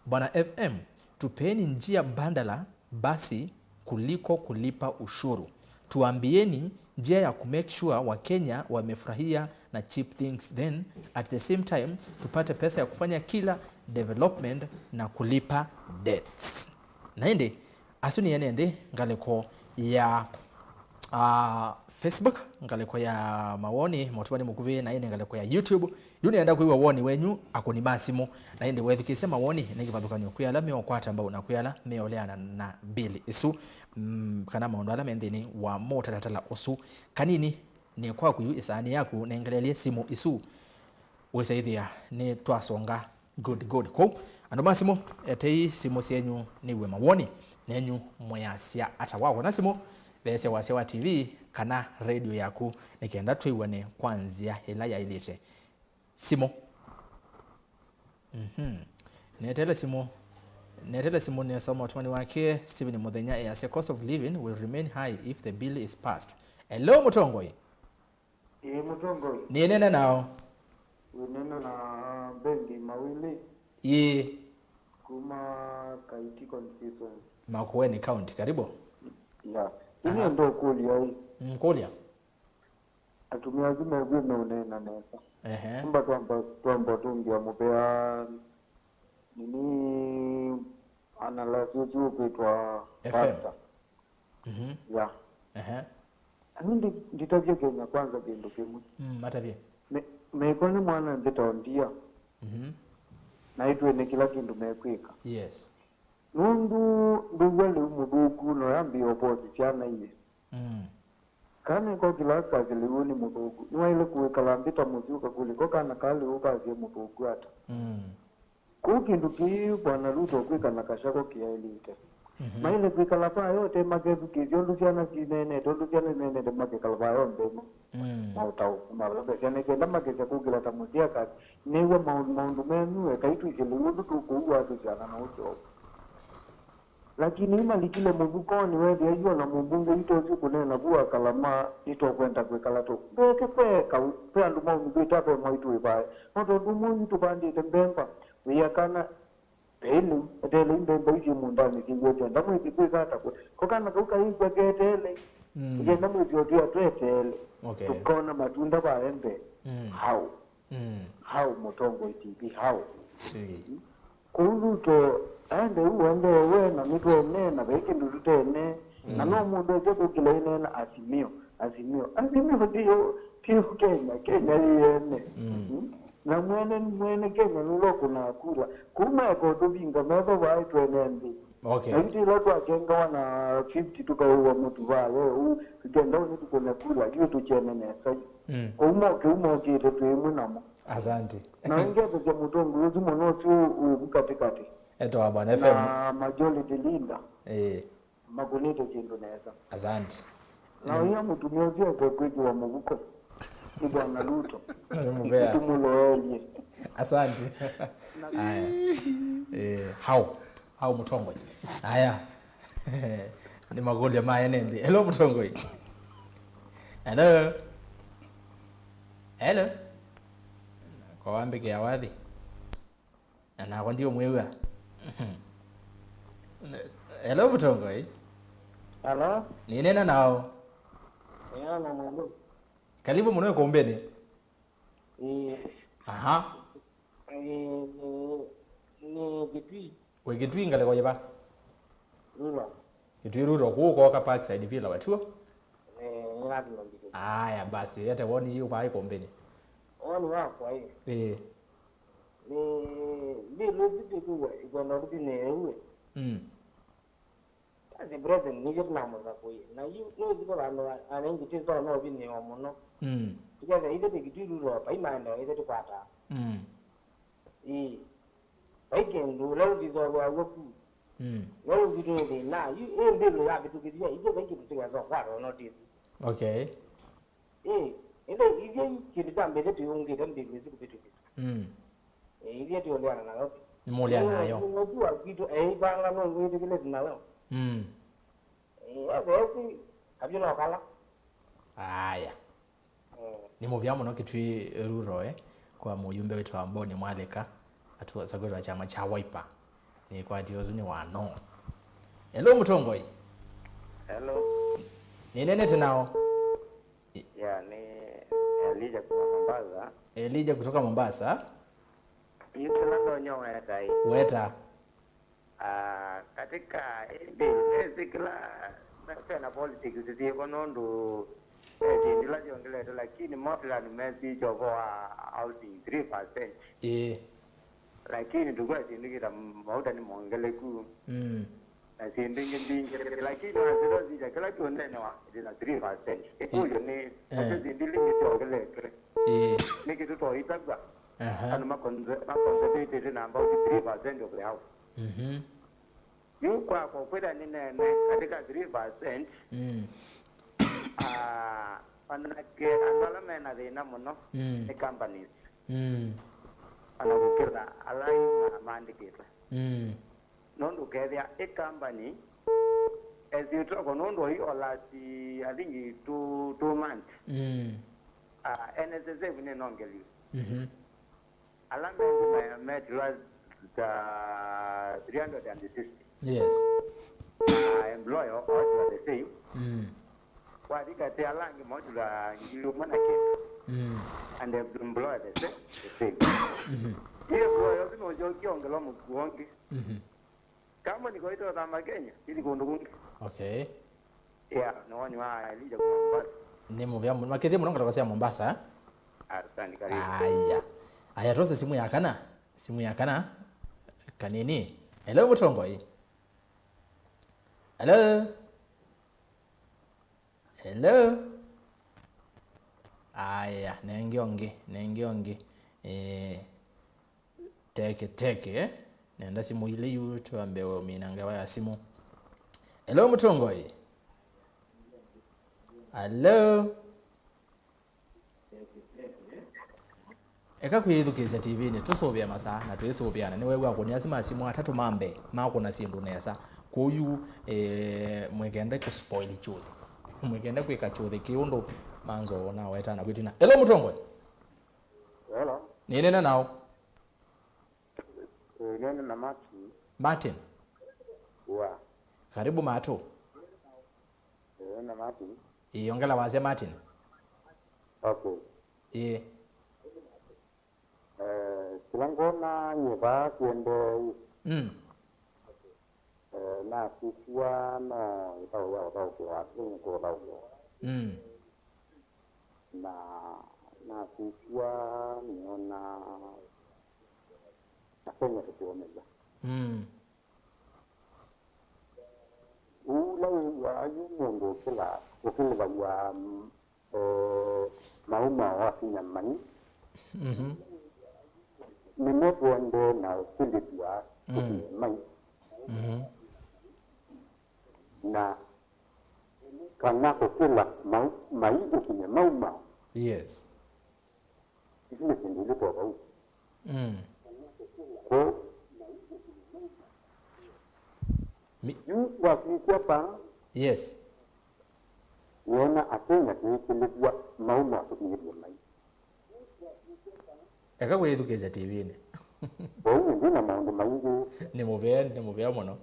Bwana F M, tupeeni njia bandala basi kuliko kulipa ushuru. Tuambieni njia ya kumake sure Wakenya wamefurahia na cheap things, then at the same time tupate pesa ya kufanya kila development na kulipa debts. Na ĩndĩ, asu nĩ ene nthĩ ngalĩko ya, ah, Facebook, ngalĩko ya mawoni, motũmani mũkuvĩ, na ĩndĩ ngalĩko ya YouTube. Yu nĩenda kwĩw'a woni wenyu, akũni ma simũ, na ĩndĩ wethukĩĩsya mawoni nĩ kĩvathũkany'o kwĩ ala meũkwata mbau na kwĩ ala meũleana na bill ĩsu, mm, kana maũndũ ala me nthĩnĩ wa mũtalatala ũsu. Kanini, nĩ kwaku yu ĩsaanĩ yaku, nengelelye simũ ĩsu. Wĩsa ĩthĩa nĩ twasonga. Good, good. Kwoou, andũ ma simũ, etei simũ syenyu nĩw'e mawoni nenyu mwĩasya ata. Wakona simũ, theesya wasya wa T V kana radio yaku nĩ kenda twĩw'ane kwa nzĩa ĩla yaĩlĩte. Simũ. Mhm. Netele simũ. Netele simũ nĩasoma ũtũmani wake Steven Mũthenya easya, cost of living will remain high if the bill is passed. Hello, Mũtongoi. Ĩĩ, Mũtongoi. Nĩnene nao. Wĩneena na Mbengi Mawili. Ĩĩ. Kuma Kaiti constituency. Makueni County, karibu. Ya. Aha. Ini ndo kũlya ĩ. Mm, kũlya. Atumĩa asu mekwĩ meũneena nesa. Ehe. Kumba twamba, twamba tũngia mũvea nini analasi ũsu ũkwĩtwa F M. Pastor. Mhm. Ya. Ehe. Ani ndi-, nditavye Kenya Kwanza kĩndũ kĩmwe. Mm, matavye. Me-, meko nĩ mwana nthĩ ta ũndia. Mhm. Na itwĩ nĩ kĩla kĩndũ mekwĩka. Yes. Nũndũ ndũw'a lĩu mũthũku no yambĩĩa ũvosi syana iye. Mm. Kana ĩko kĩla kasi lĩu nĩ mũthũku. Nĩwaĩle kũĩkala nthĩ ta mũsyĩ ũkakũlya ko kana ka lĩu kasye mũthũku ata. Mm. Kũu kĩndũ kĩĩ Bwana Ruto kwĩka na Gachagua kĩaĩlĩte. Mhm. Maĩle kwĩkala vaya ũte makethukĩĩsya ũndũ syana sineenete, ũndũ syana ineenete makekala vaya onthe ĩno. Mm. Maũtaũku ma vala ve syana ikenda makesya kũkĩla ta mũsyĩ akati, nĩw'a maũndũ, maũndũ menyu, ekai twĩsye lĩu ũndũ tũkũua tũsyana na ũsyovu. Lakini yu malikile mũvukonĩ, weethĩa yu ona mũmbunge witũ ũsu kũneena vu akalama, nĩtũkwenda kwĩkala tũ. Mbeke ve kau, ve andũ maumĩthwĩte ve mwaitũ ĩvae. No tondũ ũmwe witũ vandĩte mbemba, wĩa kana, ve lĩu, eteele mbemba isu mũũndanĩ kĩw'ete, ndamwĩthi kwĩka ata kwe. Ko kana kau kaĩsya keteele, mm, ĩkenda mwĩthi o twĩa tweteele. Okay. Tũkona matunda vae mbee. Mm. Hau. Mm. Hau Mũtongoi T V, hau. Ĩĩ. Kũu Ruto aende ũu aendee we na nĩtwene na ve kĩndũ tũtene. Na, mm, no mũndũ eke kũkĩla ĩneena Azimio, Azimio. Azimio ndiyo, tiyo Kenya, Kenya yĩene. Mm. Mm. Na mwene, mwene Kenya nũla ũkũnaa kula. Kũu maeka ũtũvinga metho vaĩ twene nthĩ. Okay. Na itũ ila twakengawa na fifty tũkaũwa mũtu vawe ũu, tũkenda ũnĩ tũkũne kula, ithuĩ tũkyene nesa yu. Mm. Kũu moke, u mokĩte twĩ ĩmwe namo. Asante. Na nĩngethesya mũtongoi ũsu mũno ũsu wĩ vu katĩkatĩ. Etawa Bwana F M. Na majority leader. Eh. Makũnĩte kĩndũ nesa. Asante. Na ũya mũtumĩa ũsu eke kwĩkĩwa mũvuko nĩ Bwana Ruto. Nĩ mũvea. Nĩtũmũloelye. Asante. Aya. Eh, hau. Hau Mũtongoi. Aya. Nĩ makũlyo ma ene nthĩ. Hello, Mũtongoi. Hello. Hello. Kwa wambĩkĩa wathi. Na nakwa ndiũmwĩw'a. Hello, Mũtongoi. Hello. Nĩneena nao. Nĩneena na mũndũ. Karibu mũno ĩkũmbĩnĩ. Ĩĩ. Aha. Ĩĩ, nĩ, nĩ Kitui. Wĩ Kitui ngalĩko yĩva? Rural. Kitui Rural, kũu kooka Parkside Villa wetuo? Ĩĩ, nĩngathima Kitui. Aya, basi, ete woni yu vaa ĩkũmbĩnĩ. Woni wakwa ĩ. Ĩĩ. Nĩ, mbĩlũ ĩsu twĩkwĩw'a ĩkwenda ũtũthĩnĩe ĩu ĩ. Mm. As a president, nĩkyo tũnamũsakũie. Na yu, nĩwĩsĩ ve vandũ va-, ana ingĩ twĩsoo no ũvinĩĩwa mũno. Mm. Tũkethĩa ithyĩ tĩ Kitui Rural, vai maendeeo ithyĩ tũkwataa. Mm. Ĩĩ. Vai kĩndũ ũla ũthisoveaw'a ku. Mm. No ũvitũkĩthya na, yu, ĩ mbĩlũ yavĩtũkĩthya, ithyĩ vai kĩndũ tũkesa ũkwata ona ũtĩthi. Okay. Ĩĩ, ĩndĩ ithyĩ kĩndũ kya mbee tũyũngĩte mbĩlũ ĩsu kũvĩtũkĩthya. Mm. Ĩĩ, ithyĩ tũũleana nayo. Nĩmũleana nayo. Nĩ, nĩ, nĩ, kwitũ, eĩvanga nũngwĩtĩkĩlĩte nayo. Mm. Ĩĩ, ethĩwa si, avyũ no kala. Aya. Mm. Nĩ mũvea mũno Kitui Rural, eh, kwa mũyumbe witũ wa Boni Mwalĩka, atuosa kwĩtwa kyama kya Wiper. Nĩkwatie ũsu nĩ wa no. Hello, Mũtongoi. Hello. Nĩnenete nao. Ya, nĩ Elijah kuma Mombasa. Elijah kutoka Mombasa. Yu kĩla ndonya weta ĩ. Weta. Ah, katika ĩndĩ, nĩsĩ kĩla, kwĩna politics syĩvo nũndũ ve syĩndũ ila syongelete, lakini mostly andũ mesĩ kyoko wa housing three percent. Ĩĩ. Lakini tũkwasindikĩta mauta nĩ mongeleku. Mm. Na syĩndũ ingĩ mbingĩ, lakini wasĩla sija kĩla kĩũneenewa ĩtina three percent. Ĩkũlyo nĩ, eh, nasyo syĩndũ ila ingĩ syongeletwe. Ĩĩ. Nĩkĩ tũtoitavw'a? Aha. Andũ makonse-, maconcentrated na about three percent of the house. Mhm. Yu kwakwa kwĩtha nĩneene katika three percent. Mm. Ah, manake andũ ala mena thĩna mũno, mm, nĩ companies. Mm. Ona kũkĩla ala yu ma-, maandĩkĩtwe. Mm. Nũndũ ũkethĩa ĩ company, esi ũtoko nũndũ yu o last, I think, two, two months. Mm. Ah, N S S F nĩnongeliwe. Mhm. Ala mengĩ me- metilwa ta three hundred and sixty. Yes. Na employer otiwa the same. Mm. Wathi katĩ ala angĩ motilwa ngili ũmwe na kĩndũ. Mm. And employer the same, the same. Mhm. Ĩ employer ũsu nũsyokie ongelwa mũtuo ũngĩ. Mhm. Kambuni kwa itothamba Kenya, ithi kũndũ kũngĩ. Okay. Yeah, nĩ woni wa Elijah kuma Mombasa. Nĩ mũvea mũno. Makĩthie mũno ngalĩko sya Mombasa, eh? Asante, karibu. Aya. Aya, twose simu ya kana. Simu ya kana. Kanini. Hello, mũtongoi. Hello. Hello. Aya, nenge ũngĩ, nenge ũngĩ. Eh, teke, teke, eh? Nenda simũ ilĩ yu twambe ũmina ngewa ya simũ. Hello, mũtongoi. Hello. Eka kwĩyĩthukĩĩsya tivinĩ, tũsũvĩa masaa na twĩsũvĩana. Nĩwew'a akũni asu ma simũ atatũ ma mbee makũna syĩndũ nesa. Kwoou yu, eh, mwĩkende kũspoil kyũthi. Mwĩkende kwĩka kyũthi kĩ ũndũ manzo nawetana kwĩtina. Hello, mũtongoi. Hello. Nĩnena nao. Eh, nene na Martin. Martin. Wa. Karibu Matu. Eh, na Martin. Ĩĩ, ongela wasya Martin. Okay. Ĩĩ. Eh, kĩla ngona nyie vaa kĩendee. Mm. Eh, nasisya no ĩthaũ ya ũthaũkĩwa, ĩngĩ kũthaũkĩwa. Mm. Na nasisya nĩona Akenya tũkĩũmĩlya. Mm. Ũla wĩw'aa yu mũndũ ũkĩla, ũkĩlĩthaw'a, mm, eh, maumao akinya mai. Mhm. Nĩmo tũendee na ũkĩlĩthw'a, mm, ũkinya mai. Mhm. Na kana kũkĩla mau, mai ũkinya maumao. Yes. Isu nĩ syĩndũ ilĩ tofauti. Mm. Kwoou, Mi- yu wasisya vaa, yes, nĩona Akenya twĩkĩlĩthw'a maumao tũkinyĩthw'a mai. Eka kwĩthukĩĩsya tivinĩ. Kwoou nĩ ndĩ na maũndũ maingĩ. Nĩ mũvea, nĩ mũvea mũno.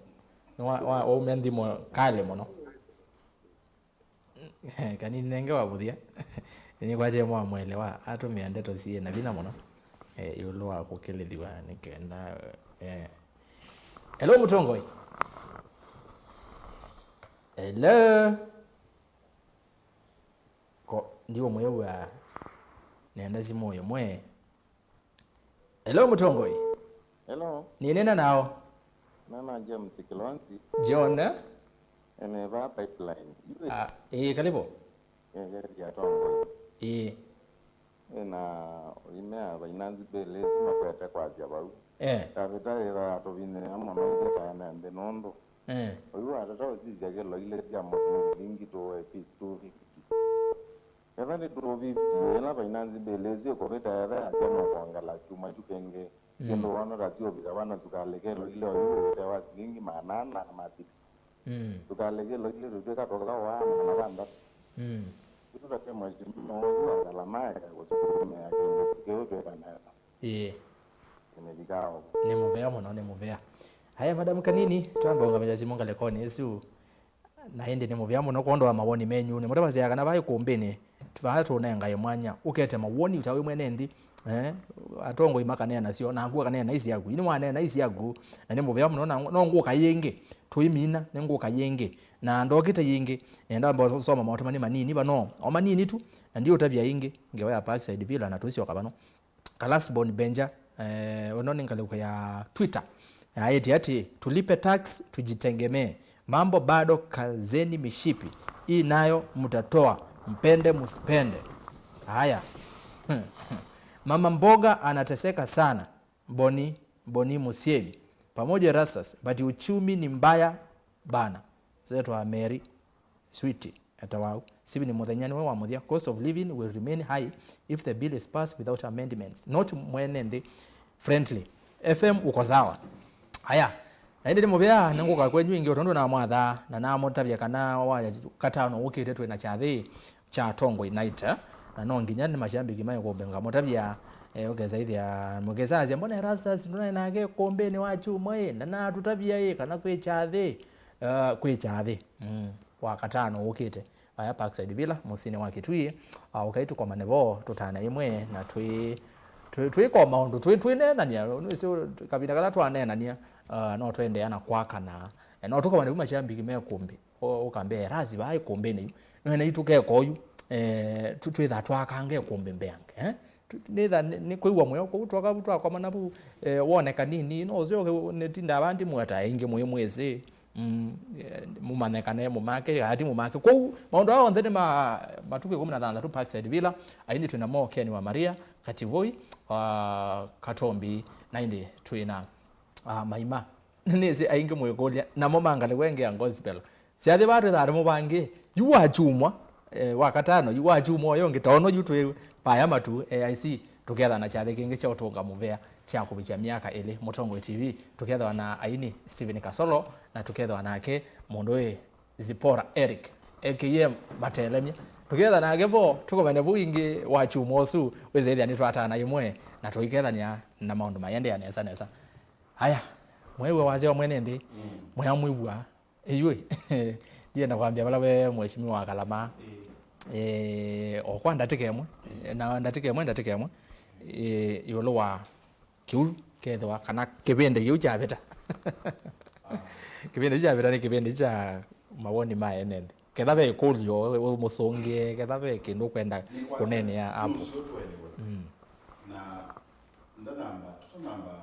Nĩ wa, wa, waumya nthimo kalĩ mũno. Kanini nenge wa mũthya. Nĩkwatye mwa mwelewa atũmĩa ndeto syĩ na vinya mũno, eh, ĩũlũ wa kũkĩlĩthw'a nĩ kenda, eh. Hello, mũtongoi. Hello. Ko, ndiũmwĩw'a. Nenda simũ ĩmwe. Hello, mũtongoi. Hello. Nĩnena nao. Nana James Kilonzi. John, eh? Ene va pipeline. Ah, eh, karibu. Eh, ya tongoi. Eh. Ena imea finance bill isu makwete kwasya vau. Eh. Kavita ĩtha tũvinyĩĩa mũno ithyĩ ta ene nthĩ nũndũ. Eh. Ũyu watata ũsisya kĩlo ilĩ sya mũtu nĩ silingi two fifty. Ethwa nĩ two fifty, ĩla finance bill ĩsu ĩkũvĩta, ethwa yasya nũkwongela kyumwa kyu kĩngĩ, mm, kĩndũ wona ta syũvika vana sukalĩ kĩlo ilĩ oyu wĩte wa silingi maana ana ma sixty. Mm. Sukalĩ kĩlo ilĩ tũtwĩka tũkawa maana thanthatũ. Mm. Ĩtũtatema kyumwa ũsu wa ngalama eka kũsukumĩa kĩndũ kĩu twĩka nesa. Ĩĩ. Nĩ mũvea mũno, nĩ mũvea. Haya, Madam Kanini, twambe ũngamĩlya simũ ngalĩkonĩ ĩsu. Na ĩndĩ nĩ mũvea mũno kwondũ wa mawoni menyu. Nĩmũtavasya kana vai kũmbĩnĩ, vaa tũnengae mwanya ũkete mawoni ta wĩ mwene nthĩ. Eh, atongoi makaneena syo, naku akaneena isyaku. Ini waneena isyaku, na nĩ mũvea mũno, na no ngũka yĩngĩ, tũimina, nĩ ngũka yĩngĩ. Na ndokĩte yĩngĩ, nenda mba soma maũtũmani manini vano, o manini tu, na ndiũtavya ĩngĩ, ngewa ya Parkside Villa, na tũisyoka vano. Kalasbon Benja, eh, ĩno nĩ ngalĩko ya Twitter. Aĩtye atĩ, "Tulipe tax, tujitegemee. Mambo bado, kazeni mishipi. Hii nayo mtatoa, mpende msipende." Haya. Mama mboga anateseka sana. Boni, Boni Musieli. Pamoja Rastas, but uchumi ni mbaya bana. Zetwa Mary. Switi, etawa Steven Muthenya nĩwe wa mũthya, "Cost of living will remain high if the bill is passed without amendments." Not mwene nthĩ friendly. F M uko sawa. Aya, na ĩndĩ nĩ mũvea, nĩngũka kwenyu ĩngĩ, ũtondũ namwatha, na namũtavya kana wa katano ũkĩte twĩ na kyathĩ kya Tongoi Night, eh? Na no nginya nĩ mashambiki maĩkũmbe ngamũtavya, Eh, ũkesa ĩthĩa, mũkesa asya, "Mbona Erastus ndũnaĩ nake kũmbĩnĩ wa kyumwa ĩ? Na natũtavya ĩ, kana kwĩ kyathĩ, uh, kwĩ kyathĩ, mm, wa katano ũkĩte, vaya Parkside Villa, mũsyĩnĩ wa Kitui, uh, ũkai tũkomane vo, tũtana ĩmwe, na twĩ, twĩ, twĩko maũndũ, twĩ, twĩneenania, nĩsĩ kavinda kala twaneenania, uh, no twendeea na kwakana, eh, no tũkomane vu mashambiki me kũmbĩ, o-, ũkambĩa, Erasi vaa ĩkũmbĩnĩ yu, no ena itũkeka ũyu, eh, tũ-, twĩtha twakanga ĩkũmbĩ mbeange, eh?" Tu-, nĩtha nĩ, nĩ kwĩw'a mũyo kũu twakomana vu, eh, wone kanini, no ũsyoke nĩtindaa vaa ndimweta aingĩ mwĩ mwĩsĩ. Mm, eh, mũmanyĩkane mũmake, kana ti mũmake. Kwoou, maũndũ aa onthe nĩ ma matukũ ĩkũmi na thanthatũ Parkside Villa, aini twĩ namo Ken wa Maria, Kativoi, ah, Katombi, na ĩndĩ twĩ na, ah, Maima. Nĩnĩsĩ aingĩ mwĩkũlya, namo ma ngalĩko ĩngĩ ya gospel. Syathĩ vaa twĩthaa nĩ mũvange, yu wa kyumwa, eh, wa katano, yu wa kyumwa ũyũ ũngĩ, tono yu twĩ vaya matu, A I C, tũkethana kyathĩ kĩngĩ kya ũtũnga mũvea kya kũvikya myaka ĩlĩ, Mũtongoi T V, tũkethwa na aini Stephen Kasolo, na tũkethwa nake mũndũ wĩ Zipporah Eric, A K A Matelemya. Tũketha nake vo, tũkomane vau ĩngĩ wa kyumwa ũsu, wĩsĩthĩa nĩtwatana ĩmwe, na tũikethania na maũndũ maendea nesa nesa. Aya, mwĩw'a wasya wa mwene nthĩ, mm, mwĩamwĩw'a, ĩyũĩ, ndienda kwambĩa vala ve Mheshimiwa wa Kalama. Ĩĩ. Eh, o kwa ndatĩka ĩmwe, na ndatĩka ĩmwe, ndatĩka ĩmwe, eh, ĩũlũ wa kĩu kethĩwa, kana kĩvĩndĩ kĩu kyavĩta. Ah. Kĩvĩndĩ kĩu kyavĩta nĩ kĩvĩndĩ kya mawoni ma ene nthĩ. Ketha ve ĩkũlyo, ũ-, ũmũsũngĩe, ketha ve kĩndũ ũkwenda kũneenea hapo. Nũseo tũelewe. Mm. Na ndanamba, tũtanamba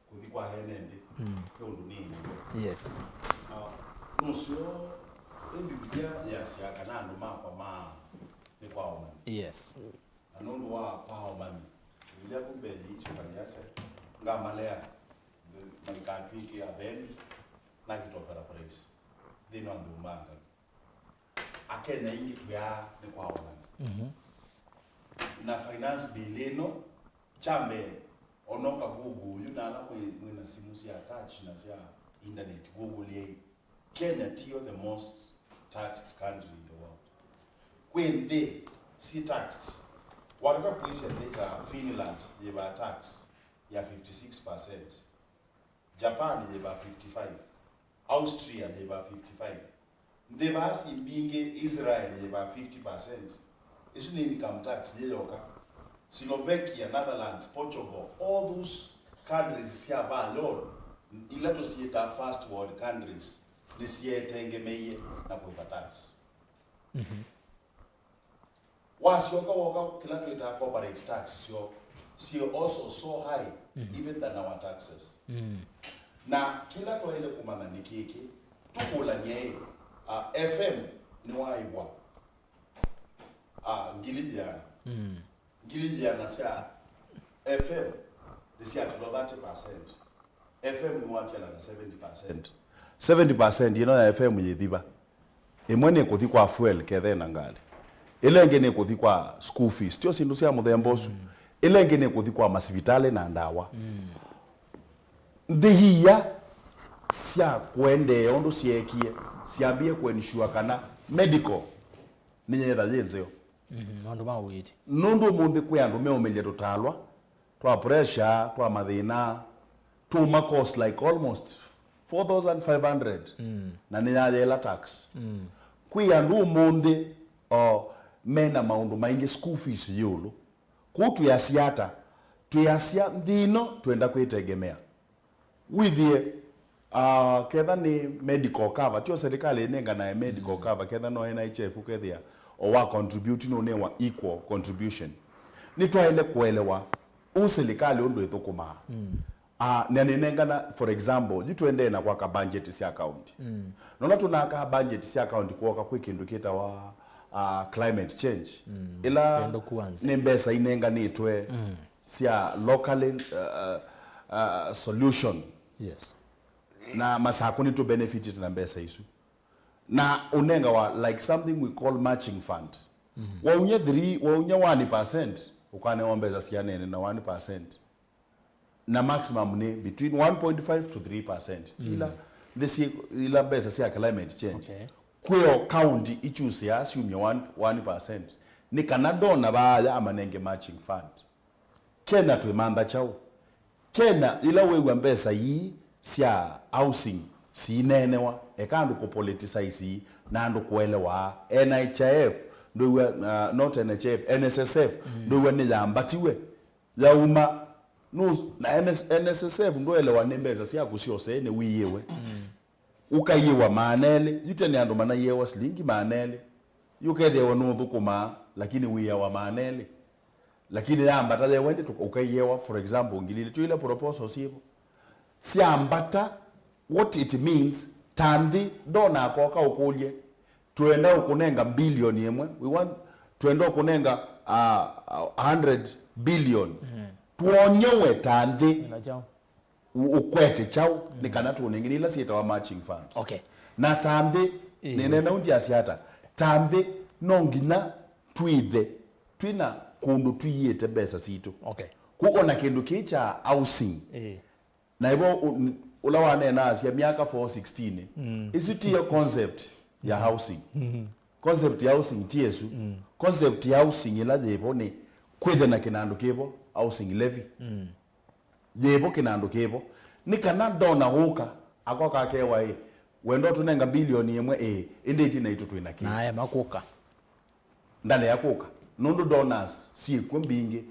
kũthi kwa ene nthĩ, mm, ve ũndũ nĩnĩwe. Yes. Ah, nũseo, ĩ Mbivilia yasyaa kana andũ makwa maa nĩ kwa ũmanyi. Yes. Na nũndũ wa kwa ũmanyi, Mbivilia kumbe yĩisyo na yasya, ngamalea, maikatw'ĩke athembi, na kitofera kũraisi nthĩnĩ wa nthũmba Ngai. Akenya aingĩ twĩaa nĩ kwa ũmanyi. Mhm. Na finance bill ĩno, kya mbee, onoka Google ũyũ, na ala mwĩ, mwĩ na simũ sya touch na sya internet, Google yai. Kenya tiyo the most taxed country in the world. Kwĩ nthĩ si taxed. Watata kwĩsya nthĩ ta Finland yĩvaa tax ya fifty six percent. Japan yĩvaa fifty five. Austria yĩvaa fifty five. Nthĩ vaa si mbingĩ, Israel yĩvaa fifty percent. Ĩsu nĩ income tax yĩ yoka. Slovakia, Netherlands, Portugal, all those countries sya vaa loan, ila tũsyĩtaa first world countries, nĩsyetengemeie na kũĩva tax. Mhm. Wasyoka woka kĩla twĩtaa corporate tax syoo, syĩ also so high, mhm, even than our taxes. Mm. Na kĩla twaĩle kũmanya nĩ kĩkĩ, tũkũlany'e ĩ, uh, F M nĩwaĩvwa, uh, ngili yĩana. Mm. Ngili yĩana sya F M nĩsyatulwa thirty percent. F M nĩwatiana na seventy percent. Seventy percent ĩno ya F M yĩthi va? Ĩmwe nĩ kũthi kwa fuel kethe na ngalĩ. Ĩla ĩngĩ nĩ kũthi kwa school fees. Tyo syĩndũ sya mũthemba ũsu. Mm. Ĩla ĩngĩ nĩ kũthi kwa masivitalĩ na ndawa. Mm. Nthĩ iia sya kũendeea ũndũ syeekie, syambie kũensure kana medical nĩyetha yĩ nzeo. Mhm, maũndũ ma ũiiti. Nũndũ ũmũnthĩ kwĩ andũ meũmĩlya tũtalwa twa pressure, twa mathĩna, tũma cost like almost four thousand five hundred, mm, na nĩyayaĩla tax. Mm. Kwĩ andũ ũmũnthĩ, o, mena maũndũ maingĩ, school fees yĩ ĩũlũ. Kũu twĩasya ata? Twĩasya nthĩ ĩno twenda kwĩtegemea. Wĩthĩe, ah, ketha nĩ medical cover, tyo serikali ĩnenganae medical, mm, cover, ketha no N H F ũkethĩa, o wa contribute nũnewa equal contribution. Nĩtwaĩle kũelewa ũu serikali ũndũ ĩthũkũmaa. Mm. Ah, na nĩnengana, for example, yu tũendee na kwaka budget sya county. Mm. Nona tũnakaa budget sya county kwoka kwĩ kĩndũ kĩtawa, ah, climate change. Mm. Ĩla nĩ mbesa inenganĩtwe, mm, sya locally, uh, uh, solution. Yes. Na Masakũ nĩtũ benefitĩte na mbesa isu. Na ũnengawa, like, something we call matching fund. Mm-hmm. Waumya three, waumya one percent, ũkanewa mbesa sya nene na one percent. Na maximum nĩ between one point five to three percent. Mm. Ila, nthĩ syĩ, ila mbesa sya climate change. Okay. Kwĩo county ichusĩaa syumya one, one percent. Nĩ kana donor vaaya amanenge matching fund. Kenya twĩmantha kyaũ? Kenya, yĩla wĩw'a mbesa ii sya housing siineenewa, eka andũ kũpoliticize na andũ kũelewa, N H I F, ndwĩw'a, uh, not N H I F, N S S F, ndwĩw'a nĩyambatiwe, yauma, nũ-, na N S, N S S F ndũelewa nĩ mbesa syaku syose nĩwĩĩwe. Ũkaiĩwa maana elĩ, yu tene andũ manaiĩawa silingi maana elĩ, yu ũkethĩawa nũũthũkũmaa, lakini wĩawa maana elĩ. Lakini yambata yewa ĩndĩ tũka-, ũkaiĩawa, for example, ngili ilĩ, tyo ila proposals syĩvo. Syambata, what it means, ta nthĩ, ndona akoka ũkũlye, "Twenda ũkũnenga mbilioni ĩmwe, we want, twenda ũkũnenga, uh, a hundred billion." Twonye we ta nthĩ, Ĩla kyaũ? ũ-, ũkwete kyaũ, nĩ kana tũũnenge nĩ ila syĩtawa matching funds. Okay. Na ta nthĩ, Ĩĩ. nĩnena ũndiasya ata, ta nthĩ no nginya twĩthe twĩna kũndũ tũiĩte mbesa sitũ. Okay. Kũ ona kĩndũ kĩĩ kya housing. Ĩĩ. Na ivo ũ-, n-, ũla waneenaasya myaka four sixteen, isu tiyo concept ya housing. Concept ya housing ti ĩsu. Concept ya housing ĩla yĩvo nĩ kwĩthe na kĩnandũ kĩvo, housing levy. Yĩvo kĩnandũ kĩvo. Nĩ kana ndona ũka, akoka akewa, "Ĩ, wenda ũtũnenga mbilioni ĩmwe?" "Ĩĩ, ĩndĩ ĩtina itũ twĩ na kĩ?" Na ema kũka. Ndalea kũka. Nũndũ donors syĩkw'o mbingĩ.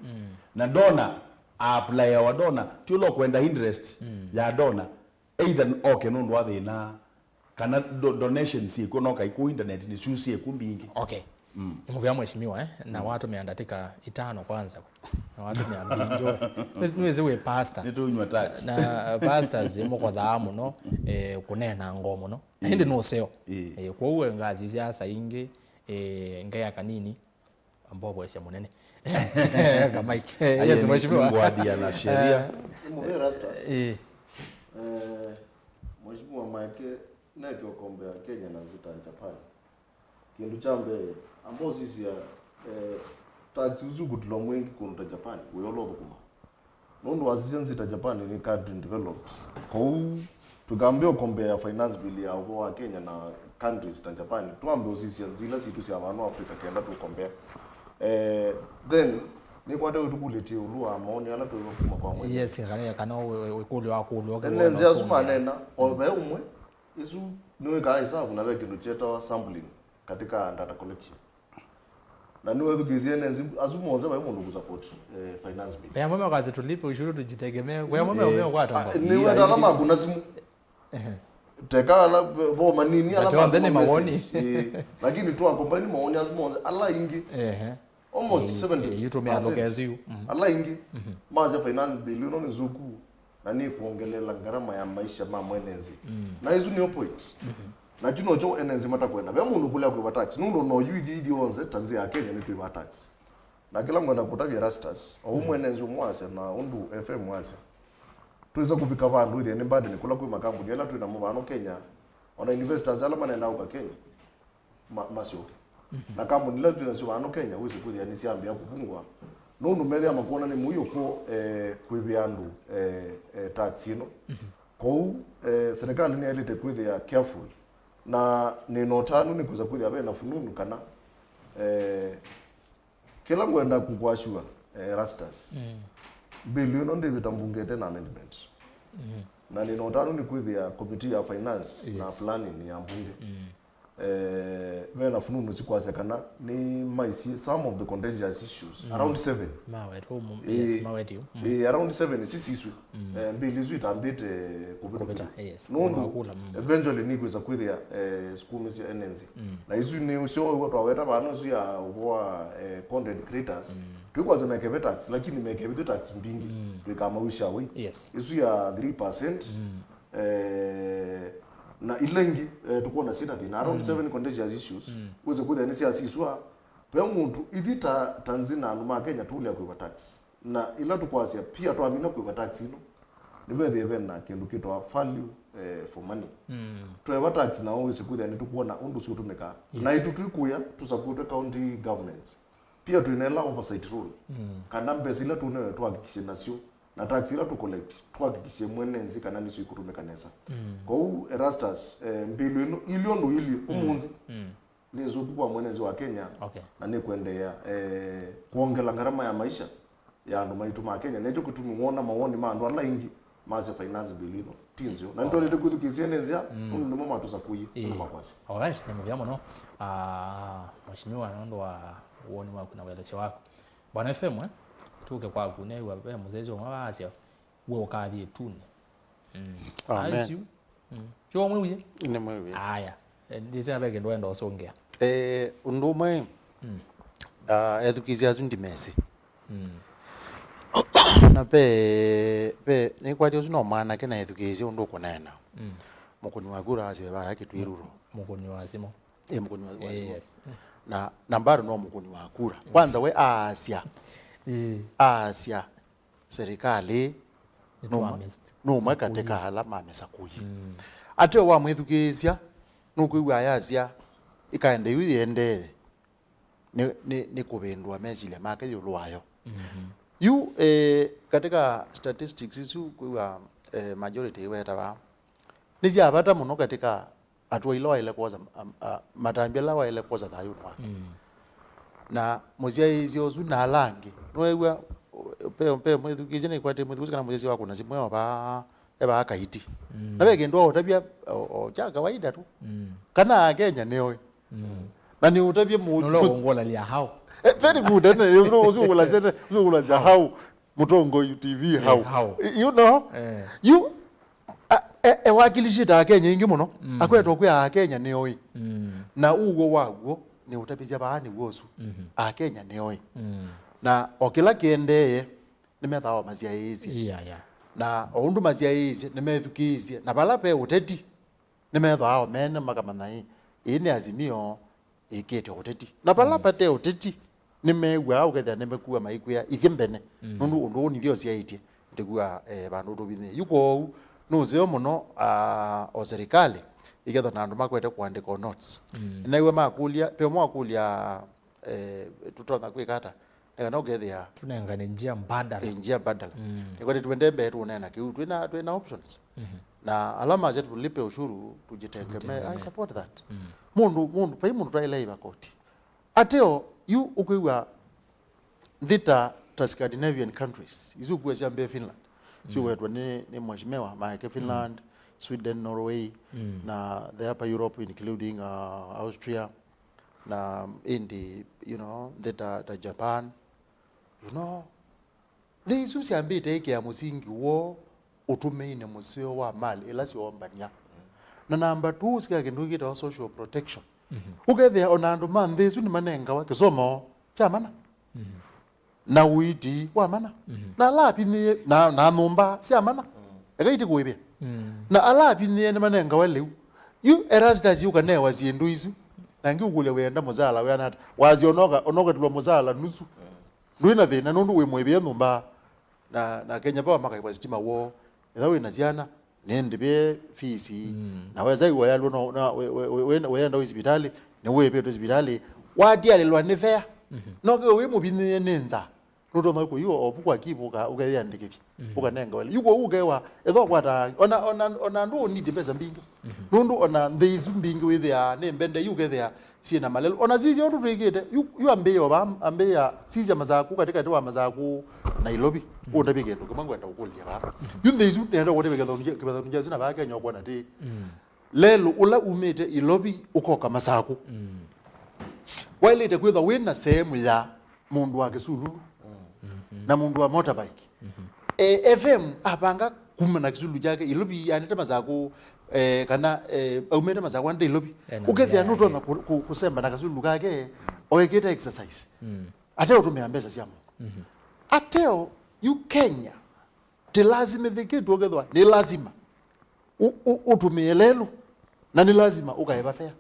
Na donor, a-applyawa donor, ti ũla ũkwenda interest ya donor. Either oke nũndũ wa thĩna, kana do-, donations syĩkw'o no kaikũ internet-inĩ, syũ syĩkw'o mbingĩ. Okay. Nĩ mũvea mheshimiwa, eh? Na watũmĩa ndatĩka itano kwanza. Na watũmĩa mbingĩ we. Nĩ-, nĩwĩsĩ wĩ pastor. Nĩtũnywa tax. Na, uh, pastors, eh, mũkothaa mũno, eh, kũneena ngoo mũno. Na ĩndĩ nũseo. Ĩĩ. Eh, kwoou ngasisya asa ingĩ, eh, ngeya kanini, ambovoesya mũnene. Kamaiki. Eh, yes, mheshimiwa. Ngwadia na sheria. Nĩ mũvea Erastus. Ĩĩ. Eh, Mheshimiwa Mike, neke ũkombea Kenya na nzĩ ta Japan. Kĩndũ kya mbee, amba ũsisya, eh, tax ũsu ũkũtilwa mwingĩ kũndũ ta Japan, wĩ ũla ũthũkũma. Nũndũ wasisya nzĩ ta Japan nĩ country developed. Kwoou, tũkambĩa ũkombea finance bill ya ũvoo wa Kenya na countries ta Japan, twambe ũsisya nzĩ ila sitũ sya vano Africa kenda tũkombea. Eh, then, nĩkwate ũtũkũlĩtye ĩũlũ wa maoni ala twĩw'a kuma kwa mwene. Yes, kana, kana wĩ-, wĩ-, wĩkũlyo wa kũlwa. Ene nzĩ asu manena, o ve ũmwe, isu nĩwĩkaa isavu na ve kĩndũ kyetawa sampling katika data collection. Na nĩwethukĩĩsye ene nzĩ asu monthe vai mũndũ kũsupport, eh, finance bill. Ve amwe makazi tulipe ushuru tujitegemee. Ve amwe Eh, meũkwata ah, nĩ wenda ala makuna simũ. Ehe. Teka ala vo manini ala Ate onthe nĩ makuna mawoni. Message. Eh, lakini twa combine mawoni asu monthe ala ingĩ. Ehe. Almost Eh, seventy percent. Eh, yu tũmĩa lũka ĩsu yu. Mhm. Ala ingĩ. Mhm. Masya finance bill ĩno nĩ nzũku na nĩ kwongelela ngarama ya maisha ma mwene nzĩ. Mm. Na ĩsu nĩyo point. Mhm. Na kyu nokyo ene nzĩ matakwenda. Ve mũndũ kũlea kwĩva tax. Nũndũ no yu ithi ithi onthe ta nzĩ ya Kenya nĩtwĩva tax. Na kĩla ngwenda kũtavya Erastus, o ũmwe ene nzĩ ũmwe wasya na ũndũ F M wasya. Twĩsa kũvika vandũ ĩthĩa nĩ burden kũla kwĩ makambuni ala twĩ namo vano Kenya, ona investors ala manenda ũka Kenya. ma-, masyoke. Mhm. Na kambuni ila twĩ nasyo vano Kenya, wĩsĩ kwĩthĩa nĩsyambĩĩa kũvungwa. Nũndũ methĩa makwona nĩ mũio kw'o, eh, kwĩvĩa andũ, eh, eh, tax ĩno. Mhm. Kwoou, eh, serikali nĩyaĩlĩte kwĩthĩa careful. Na nĩ na ũtanu nĩ kwĩsa kwĩthĩa ve na fununu kana, eh, kĩla ngwenda kũkwashua, eh, Erastus. Mm. Bill ĩno ndĩvĩta mbunge ĩte na amendment. Mhm. Na nĩ na ũtanu nĩ kwĩthĩa committee ya finance na Yes. planning ya mbunge. Mm. Eh, ve na fununu sikwasya kana nĩ maisye some of the contentious issues, Mm. around seven. Mawetwa mu-, Eh, yes, mawetio. Mm. Eh, around seven sisiswe. Mm. Eh, bill isu itambĩte kũvĩtũkĩlwa. Kũvĩta, yes. Nũndũ Kũvĩtũkĩlwa, mm. eventually nĩkwĩsa kwĩthĩa, eh, sikumĩsya ene nzĩ. Mm. Na isu nĩ ũseo twaweta vano isu ya ũvoo wa, eh, content creators. Mm. Twĩkwasya mekeve tax, lakini mekevithwe tax mbingĩ. Mm. Twĩkamawisha away. Yes. Isu ya three percent. Mm. Eh, na ila ingĩ, eh, tũkwona syĩna thĩna. Around Mm. seven contentious issues. Mm. Wĩsĩ kwĩthĩa nĩsyasiswa. Ve mũndũ, ithi ta, ta nzĩ na andũ ma Kenya tũlea kwĩva tax. Na ila tũkwasya, pia twamina kwĩva tax ĩno, nĩvethĩe ve na kĩndũ kĩtawa value, eh, for money. Mm. Tweva tax nao wĩsĩ kwĩthĩa nĩtũkwona ũndũ syũtũmĩkaa. Yes. Na itũ twĩkũya, tũsakũtwe county governments. Pia twĩna ĩla oversight role. Mm. Kana mbesa ila tũnewe twahakikishe nasyo, na tax ila tũ collect, twahakikishe mwene nzĩ kana nĩsyo ikũtũmĩka nesa. Mm. Kwoou Erastus, eh, mbilu ĩno, ilyo ndũ ilye, Mm. ũmũnthĩ, Mm. nĩ nzũku kwa mwene nzĩ wa Kenya, Okay. na nĩ kwendeea, eh, kwongela ngarama ya maisha. ya andũ maitũ ma Kenya. Nekyo kĩtumi wona mawoni ma andũ ala aingĩ masya finance bill ĩno ti nzeo. Na nĩtwaĩlĩte kwĩthukĩĩsya nĩ nzĩa, nũndũ nĩmo matũsakũie, nĩmo makwasya. Alright, nĩ mũvea mũno. Ah, Mheshimiwa, nũndũ wa woni waku na ũelesyo waku. Bwana F M, eh, tuke kwaku, nĩw'a ve mũsyaĩĩsya ũmwe waasya, we ũkathi ĩtunĩ. Mm. Amen. Aisyu. Mm. Sio mwĩwie? Nĩ mwĩwie. Aya. Eh, ndĩsĩ ve kĩndũ wenda ũsũngĩa. Eh, ũndũ ũmwe, ah, ethukĩĩsya asu ndimesĩ. Mm. Na pe, pe, nĩkwatya ũsu no mwanake na ethukĩĩsya ũndũ ũkũneena. Mm. Mũkũni waku ũraasya vaya kĩtwĩruro. Mũkũni wa simũ. Eh, mũkũni wa, wa simũ. Yes. Na, na bado no mũkũni wa kura. Kwanza we aasya. Eh. Aasya. Serikali nũmwe, nũmwe katĩ ka ala mamĩsakũie. Mm. Ateo wamwĩthukĩĩsya, nũkwĩw'a ayasya, ĩkaende yu yĩendee, nĩ, nĩ, nĩ kũvĩndũa mesilya make ĩũlũ wayo. Mm-hmm. Yu, eh, katika statistics isu kwĩw'a, eh, majority iwetawa, nĩ sya vata mũno katika Atũa ila waĩle kwosa, am-, a, matambya ala waĩle kwosa thayũnĩ wake. Mm. Na mũsyaĩĩsya ũsu na ala angĩ, nĩweew'a, pe, pe mwĩthukĩĩsya nĩkwatĩ mwĩthukĩĩsya kana mũsyaĩĩsya wakũna simũ e o vaa, e vaa Kaiti. Mm. Na ve kĩndũ aũtavya, o, o kya kawaida tu. Mm. Kana Akenya nĩoĩ. Mm. Na nĩũtavye mũndũ. Nũla ũngũlalya hau. Eh, very good, ene, ũsu ũkũlasya, ene, ũsu ũkũlasya hau. Mũtongoi T V hau. Eh, hau. You know? Eh. You, a, e, e wakilishĩte Akenya ingĩ mũno. Mm. Akwetwa kwĩ Akenya nĩoĩ. Mm. Na ũw'o waw'o nĩ ũtavĩsya vaa nĩw'o ũsu. Mhm. Akenya nĩoĩ. Mm. Na o kĩla kĩendee, nĩmethaa o masyaĩĩsye. Yeah, yeah. Na o ũndũ masyaĩĩsye, nĩmethukĩĩsye. Na vala ve ũteti, nĩmethwaa o mene makamanya ĩ, ĩĩ nĩ Azimio ĩkĩte ũteti. Na vala vate ũteti, nĩmew'aa ũkethĩa nĩmekua maikwĩa ithyĩ mbene. Mm. Nũndũ ũndũ ũũ nithyĩ ũsyaĩtye, ndĩkua, eh, vandũ tũvinyĩe. Yu kwoou, nĩ ũseo mũno, ah, o serikali, ĩkethwa na andũ makwete kũandĩka o notes. Mm. Nĩnaiwe makũlya, pe ũmwe wakũlya, eh, tũtonya kwĩka ata? Nĩ kana ũkethĩa tũnengane njia mbadala. Eh, njia mbadala. Mm. Nĩkwatĩ twende mbee tũũneena kĩu, twĩna, twĩna options. Mhm. Na ala masya tũlipe ushuru, tujitegemee. Tujitegemee. I support that. Mm. Mũndũ, mũndũ, vai mũndũ twaĩle ĩva koti. Ateo, yu ũkwĩw'a nthĩ ta, ta Scandinavian countries, isu ũkwĩw'a sya mbee Finland. Mm. Siwetwa nĩ, nĩ mheshimiwa, maeke Finland, mm, Sweden, Norway, mm, na the upper Europe, including, uh, Austria, na ĩndĩ, you know, nthĩ ta, ta Japan, you know, nthĩ isu syambĩte ĩkĩa mũsingi woo ũtũmĩine mũseo wa mali ĩla syoombany'a. Na namba two, sika kĩndũ kĩtawa social protection. Mhm. Ũkethĩa ona andũ ma nthĩ isu nĩmanengawa kĩsomo kya mana. Mhm. Na ũiiti wa mana. Mhm. Na ala avinyĩĩe, na, na nyũmba sya mana. Mm. Eka itikũĩvĩa. Mm. Na ala avinyĩĩe nĩmanengawa lĩu. Yu Erastus ũkanewa syĩndũ isu. Na angĩ ũkũlya wĩenda mũsala wĩana ata. Wasya onoka, onokatulwa mũsala nusu. Mm. Ndwĩ na thĩna nũndũ wĩ mũĩvĩe nyũmba. Na, na Kenya Power makaĩvwa sitima woo. Ethĩwa wĩ na syana, nĩndĩvĩe fees. Mm. Na wesa iwayalwa no, na we, we, we, we, wenda wĩ sivitalĩ, nĩwĩvĩtwe sivitalĩ. Watialĩlwa nĩ fare. Mhm. No kĩo wĩ mũvinyĩĩe nĩ nza. Nũtonya kũiwa ovu kwa kivu ũka-, ũkeyĩandĩkĩthya. Mhm. Ũkanenga wele. Yu kwoou ũkewa, ethĩwa ũkwata, ona, ona, ona andũ ũniti mbesa mbingĩ. Mhm. Nũndũ ona nthĩ isu mbingĩ wĩthĩaa nĩ mbende yu ũkethĩa syĩ na malelu. Ona sisya ũndũ twĩkĩte, yu, yu ambĩĩa o vaa, ambĩĩa sisya Masaku, katĩkatĩ wa Masaku na Ilovi. Mhm. Ũndavye kĩndũ kĩmwe ngwenda kũkũlya vaa. Mhm. Yu nthĩ isu nenda kũtavya kĩvathũkya, kĩvathũkya kya isu na vaa Kenya ũkwona atĩ, mm, lelũ ũla umĩte Ilovi ũkoka Masaku. Mm. Waĩlĩte kwĩthwa wĩ na sehemu ya mũndũ wa Kĩsululu, mhm, na mũndũ wa motorbike. Mhm. Eh, F M apanga kuma na kĩsululu kyake Ilovi, anĩte Masaku, eh, kana, eh, aumĩte Masaku anĩte Ilovi. Ena ũkethĩa nzĩa nũtonya yake kũ-, kũ-, kũsemba na kasululu kake, oekĩte exercise. Mm. Ate ũtũmĩa mbesa sya mũndũ. Mhm. Ateo, yu Kenya, tĩlasimĩthĩkĩtwe ũkethwa nĩ lasima ũ-, ũ-, ũtũmĩe lelũ, na nĩ lasima ũkaĩva fare.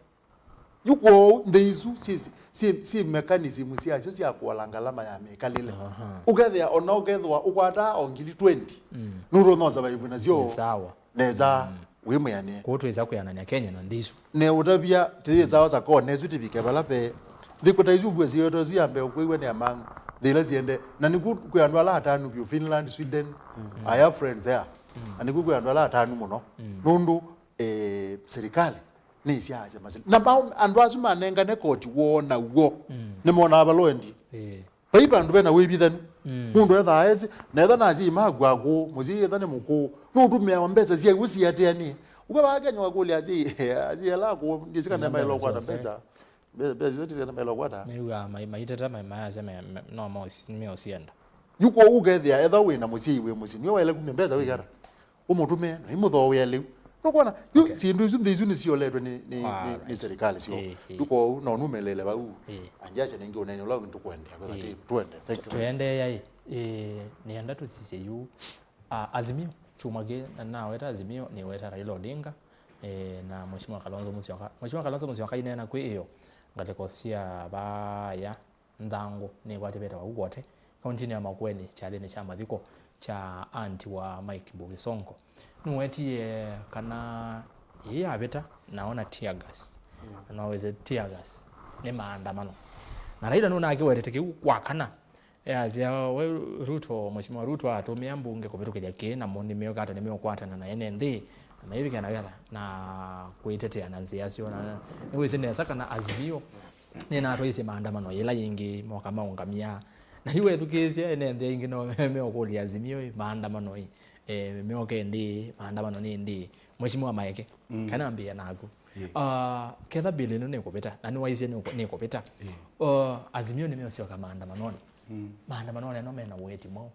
Yu kwoou nthĩ isu syĩ, syĩ, syĩ mechanism syasyo sya kũola ngalama ya mĩkalĩle. Aha. Ũkethĩa ona ũkethwa ũkwataa o ngili twenty, mm, nũtonya survive nasyo. Nĩ sawa. Nesa, mm, wĩ mwĩanĩe. Kwoou twĩsa kwĩanany'a Kenya na nthĩ isu. Ne ũtavya, tĩyĩsawa sakone ĩsu tĩvike vala ve. Nthĩ kũta isu ngw'a siyoto isu yambe ũkwĩw'a nĩ amang'u. Nthĩ ila siende. Na nĩku kwĩ andũ ala atanu vyũ, Finland, Sweden, mm, I have friends there. Mm. Na nĩku kwĩ andũ ala atanu mũno. Mm. Nũndũ, eh, serikali nĩsyaasya masili. Na mao, andũ asu manengane koti woo naw'o, mm, nĩmonaa vala ũendie. Eh. Vai vandũ vena wĩvithanu. Mm. Mũndũ ethaa esi, na etha na asyai maku akũũ, mũsyai etha nĩ mũkũũ, nũtũmĩawa mbesa sya iw'ũ siatĩanĩe. Ũka vaa Kenya wakũlya asyai, asyai ala akũũ, ndyĩsĩ kana nĩ maĩlwa kũkwata mbesa. Mbesa, mbesa isu ndyĩsĩ kana maĩlwa kũkwata. Mew'aa mai-, maiteta mai-, mayasya me-, me-, no mos-, meũsyenda. Yu kwoou ũkethĩa etha wĩ na mũsyai wĩ mũsyĩ, nĩwe waĩle kumya mbesa wĩkata. Ũmũtũmĩe, na imũthooea lĩu. Nũkwona, yu okay. Syĩndũ isu nthĩ isu nĩsioletwe nĩ, nĩ, nĩ, nĩ serikali syoo. Ĩĩ, ĩĩ. Yu kwoou, no numelele vau. Ĩĩ. Anjasya nĩngĩ ũneenyo ũla nĩtũkwendea, kwĩtha tĩ-, twende. Thank you. Tũendeea ĩ, ĩĩ, nĩenda tũsisye yu. Ah, Azimio, kyumwa kĩ, na naweta Azimio, nĩweta Raila Odinga, eh, na Mheshimiwa Kalonzo Musyoka. Mheshimiwa Kalonzo Musyoka aineena kwĩ ĩyo, ngalĩko sya vaya, nthangũ nĩkwatĩvĩte vau kwote kauntinĩ ya Makueni kyathĩnĩ kya mathiko kya anti wa Mike Mbuvi Sonko. Nĩwetie kana yĩĩ yavĩta na ona tear gas. Mm. Na no wĩsĩ tear gas nĩ maandamano. Na Raila nũnakĩwetete kĩu kwa kana, easya we Ruto, Mheshimiwa Ruto atũmĩa mbunge kũvĩtũkĩthya kĩĩ, namo nĩmeũkata nĩmeũkwatana na ene nthĩ, na maivikana wĩana na kwĩtetea na nzĩa syoo. Na nĩwĩsĩ nesa kana Azimio nĩnatwaisye maandamano yĩla yĩngĩ moka maũngamĩa. Na yu wethukĩĩsya ene nthĩ aingĩ no meũkũlya Azimio ĩ, maandamano ĩ, eh, meoke nthĩ, maandamano nĩ nthĩ. Mheshimiwa Maeke, mm, kana ambĩe naku. Ĩĩ. Ah, ketha bill ĩno nĩkũvĩta, na nĩwaisye nĩkũ-, nĩkũvĩta. Ĩĩ. Ah, Azimio nĩmeũsyoka maandamanonĩ. Mm. Maandamanonĩ ano mena ũeti mwaũ?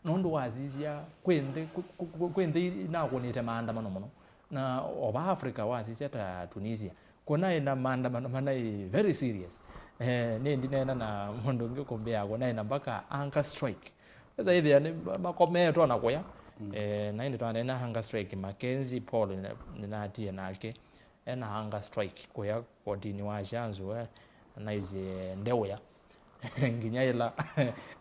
Nũndũ wasisya kwĩ nthĩ, kwĩ, kwĩ, kwĩ nthĩ inakũnĩte maandamano mũno. Na o va Africa wasisya ta Tunisia, kũnaĩ na maandamano manaĩ very serious. Eh, nĩ ndineena na mũndũ ũngĩ kũmbĩa kũnaĩ na mpaka hunger strike. Esa ĩthĩa nĩ ma-, makometwe na kũya. Mm. Eh, na ĩndĩ twaneena hunger strike, Mackenzie Paul nĩ-, nĩnatie nake ena hunger strike kũya kotinĩ wa Shanzu, eh, naisye ndeũya. Nginya ĩla,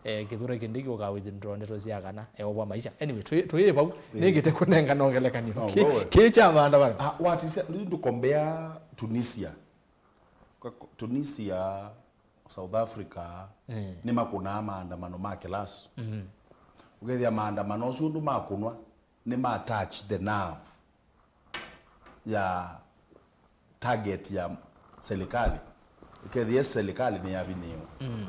eh, Kithure Kindiki ũka withdraw ndeto sya kana eovwa maisha. Anyway, tũyĩ, tũyĩ vau, ĩĩ, nĩngĩte kũnengana ngelekany'o. No, kĩ, wewe. Kĩ kya maandamano. Ah, wasisya, ndũkombea Tunisia. Kwa, kwa, Tunisia, South Africa, mm, nĩmakũnaa maandamano ma kĩlasu. Mm. Ũkethĩa maandamano asu ũndũ makũnwa, nĩma touch the nerve ya target ya serikali. Ĩkethĩa serikali nĩyavinyĩĩwa. Mm.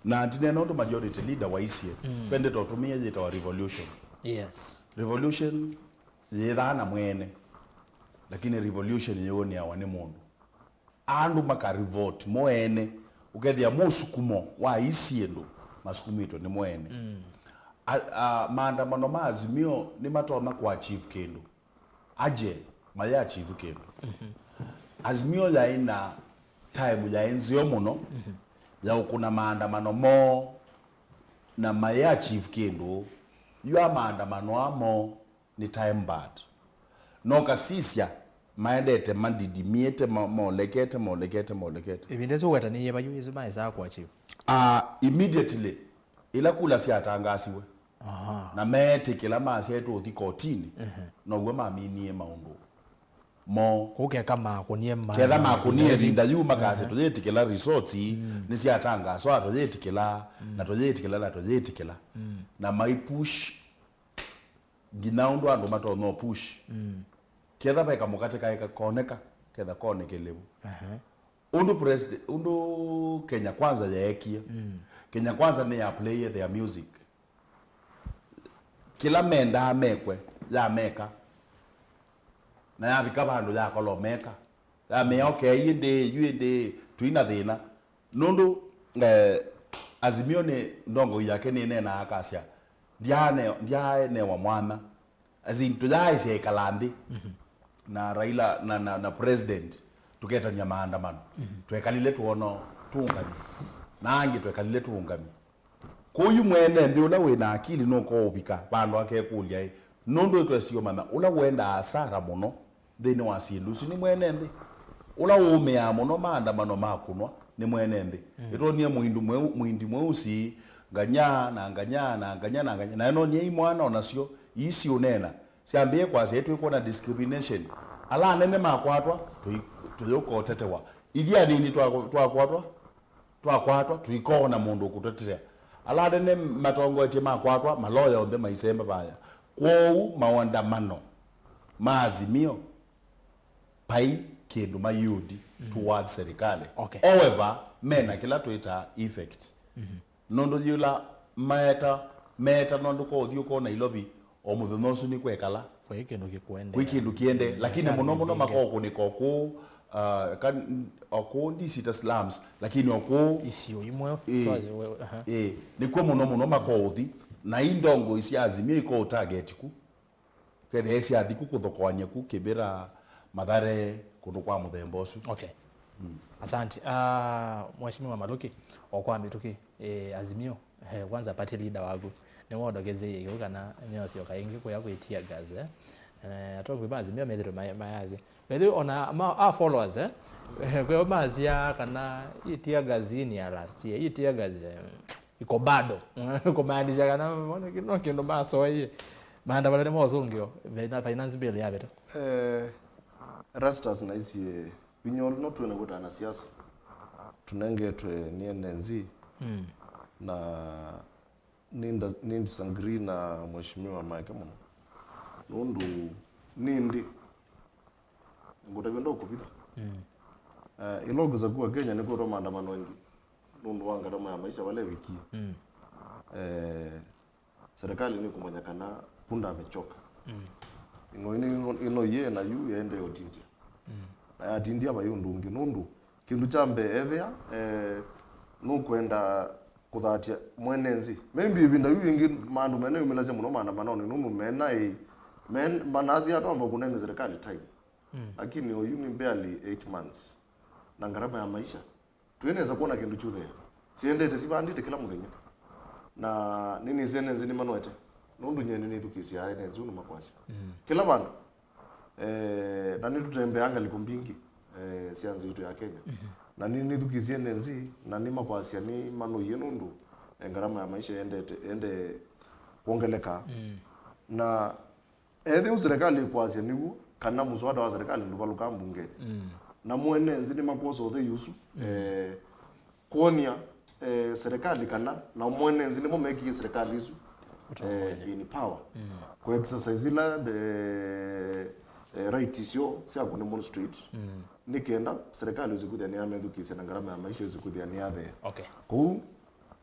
Na ndinena ũndũ majority leader waisye, mm, twendete ũtũmĩa yĩtawa revolution. Yes. Revolution yĩthaa na mwene, lakini revolution yĩũnĩawa nĩ mũndũ. Andũ maka revolt mo ene, ũkethĩa mũsukumo wa ii syĩndũ masukumĩtwe nĩ mo ene. Mm. A, a, maandamano ma Azimio nĩmatonya kũ achieve kĩndũ. Aje, maya achieve kĩndũ. Mhm. Azimio yaĩ na time yaĩ nzeo mũno, mhm, ya ũkũna maandamano moo, na maya achieve kĩndũ. Yu a maandamano amo nĩ time bad. No kasisya maendete madidimĩte, ma-, molekete, molekete, molekete. Ĩvinda ĩsu ũwetanĩie vayu, ĩsu maesaa kũ achieve? Ah, immediately, ĩla kula syatangasiwe, aha, na meetĩkĩla masyaĩtwe ũthi kotinĩ, ehe, now'o maminie maũndũ moo. Kũu keka makũnie ma-, ketha makũnie ĩvinda yu makasya, ehe, tũyĩtĩkĩla results, mm, nĩsyatangaswa, tũyĩtĩkĩla, mm, na tũyĩtĩkĩla, na tũyĩtĩkĩla. Mm. Na mai push nginya ũndũ andũ matonya push. Mm. Ketha ve kamũkate kaĩ kakoneka, ketha konekele vu. Aha. Ũndũ president, ũndũ Kenya Kwanza yeekie. Mm. Kenya Kwanza nĩ ya play their music. Kĩla mendaa mekwe, yameka. Na yavika vandũ yakolomeka. Yamea, okay, ĩndĩ, yu ĩndĩ, tũina thĩna. Nũndũ, eh, Azimio nĩ ndongoi yake nĩneenaa akasya, "Ndyaane-, ndyaenewa mwana." As in, tũyaaĩsya ĩkala nthĩ, mhm, na Raila, na, na, na president, tũketany'a maandamano. Mhm. Twekalile tũona tũũngami. Na angĩ twekalile tũũngami. Kwoou yu mwene nthĩ ũla wĩ na akili nũkoovika vandũ akekũlya ĩ, nũndũ ĩtwesĩ ũmanya ũla ũendaa asara mũno nthĩnĩ wa syĩndũ isu nĩ mwene nthĩ. Ũla ũũmĩaa mũno maandamano ma kũnwa nĩ mwene nthĩ. Mm. Ĩtwonie mũindi mweu-, mũindi mweusi, nganya na nganya na nganya na nganya. Na ĩnonie imwana o nasyo, ii siũneena, syambĩĩe kwasya, "Ĩ, twĩkwona discrimination. Ala anene makwatwa, tũi-, tũyũka ũtetewa. Ithyĩ anini twa-, twakwatwa, twakwatwa, tũikoona mũndũ ũkũtũtetea. Ala anene matongoetye makwatwa, maloya onthe maisemba vaya." Kwoou maandamano ma Azimio, vai kĩndũ mayĩũdi, mm, towards serikali. Okay. However, mena kĩla twĩtaa effect. Mhm. Nũndũ yĩla Maeta, meta nũndũ kwa ũthiũ kwa Nairobi, o mũthenya ũsu nĩ kwekala. Kwĩ kĩndũ kĩkwende. Kwĩ kĩndũ kĩende, lakini mũno mũno makokunĩka okũu, uh, kan-, okũu ndisita slums, lakini okũu isio imwe. Ĩĩ. Twazi we-, aha. Ĩĩ, nĩkw'o mũno mũno makouthi, na indongo cia Azimio ikou target ku. Kethĩa syathi ku kũthokoany'a ku Kĩvĩra, Mathare, kũndũ kwa mũthemba ũsu. Okay. Mm. Asante. Ah, Mheshimiwa Maluki, o kwa mĩtũkĩ, eh, Azimio, eh, kwanza party leader waku, nĩwondokezie kĩu kana nĩosyoka ĩngĩ kũya kwĩ tear gas, eh? Eh, atongoi ma Azimio methĩtwe ma-, mayasya. By the way, ona ma, a followers, eh? Eh, kweo masya kana hii tear gas hii ni ya last year, hii tear gas, eh, iko bado. Kumaanisha kana mone kino kindu masoie. Maandamano nĩ mosungio, vena finance bill yavĩta. Eh, Erastus naisye, vinya ũla no twĩna kwĩtana siasa, tũnengetwe nĩ N N Z, mm, na nĩ nda-, nĩ disagree na Mheshimiwa Mike mũno. Nũndũ nĩndĩ ngũtavya ndo kũvitha. Mm. Eh, ĩla ũkĩsa kuwa Kenya nĩkwĩtwa maandamano aingĩ nũndũ wa ngarama ya maisha vala ĩvikie. Mm. Eh, serikali nĩkũmanya kana punda amechoka. Mm. Ing'oi nĩ ĩno, ĩno yĩ na yu yaendee ũtindya. Mm. Na yatindia vai ũndũ ũngĩ nũndũ kĩndũ kya mbee ethĩa, eh, nũkwenda kũthatya mwene nthĩ. Maybe ĩvinda yu yĩngĩ maandũ meneyumĩlasya mũno maandamanonĩ nũndũ mena ĩ, men-, manasya twamba kũnenge serikali time. Mm. Lakini oyu nĩ barely eight months. Na ngarama ya maisha. Twĩnesa kwona kĩndũ kyuthea. Siendete sivandĩte kĩla mũthenya. Na nĩnĩsĩ ene nzĩ nĩmanoete. Nũndũ nyie nĩnĩthukĩĩsyaa ene nzĩ ũndũ makwasya. Mm. Kĩla vandũ. Eh, na nĩtũtembeaa ngalĩko mbingĩ, eh, sya nzĩ itũ ya Kenya. Mhm. Na nĩnĩthukĩĩsye ene nzĩ, na nĩmakwasya nĩmanoie nũndũ, eh, ngarama ya maisha yendete, yende kwongeleka. Mm. Na Ethĩwa serikali ĩkwasya nĩw'o, kana mũswada wa serikali ndũvalũkaa mbungenĩ, mm, na mwene nzĩ nĩmakwosa ũthei ũsu, mm, eh, kwonia, eh, serikali kana na mwene nzĩ nĩmo mekie serikali isu, eh, in power. Mm. Kũ exercise ila, eh, eh, rights isyo sya kũ demonstrate, mm, nĩ kenda serikali ĩsĩ kwĩthĩa nĩyamethukĩĩsya na ngarama ya maisha ĩsĩ kwĩthĩa nĩyathea. Okay. Kũu,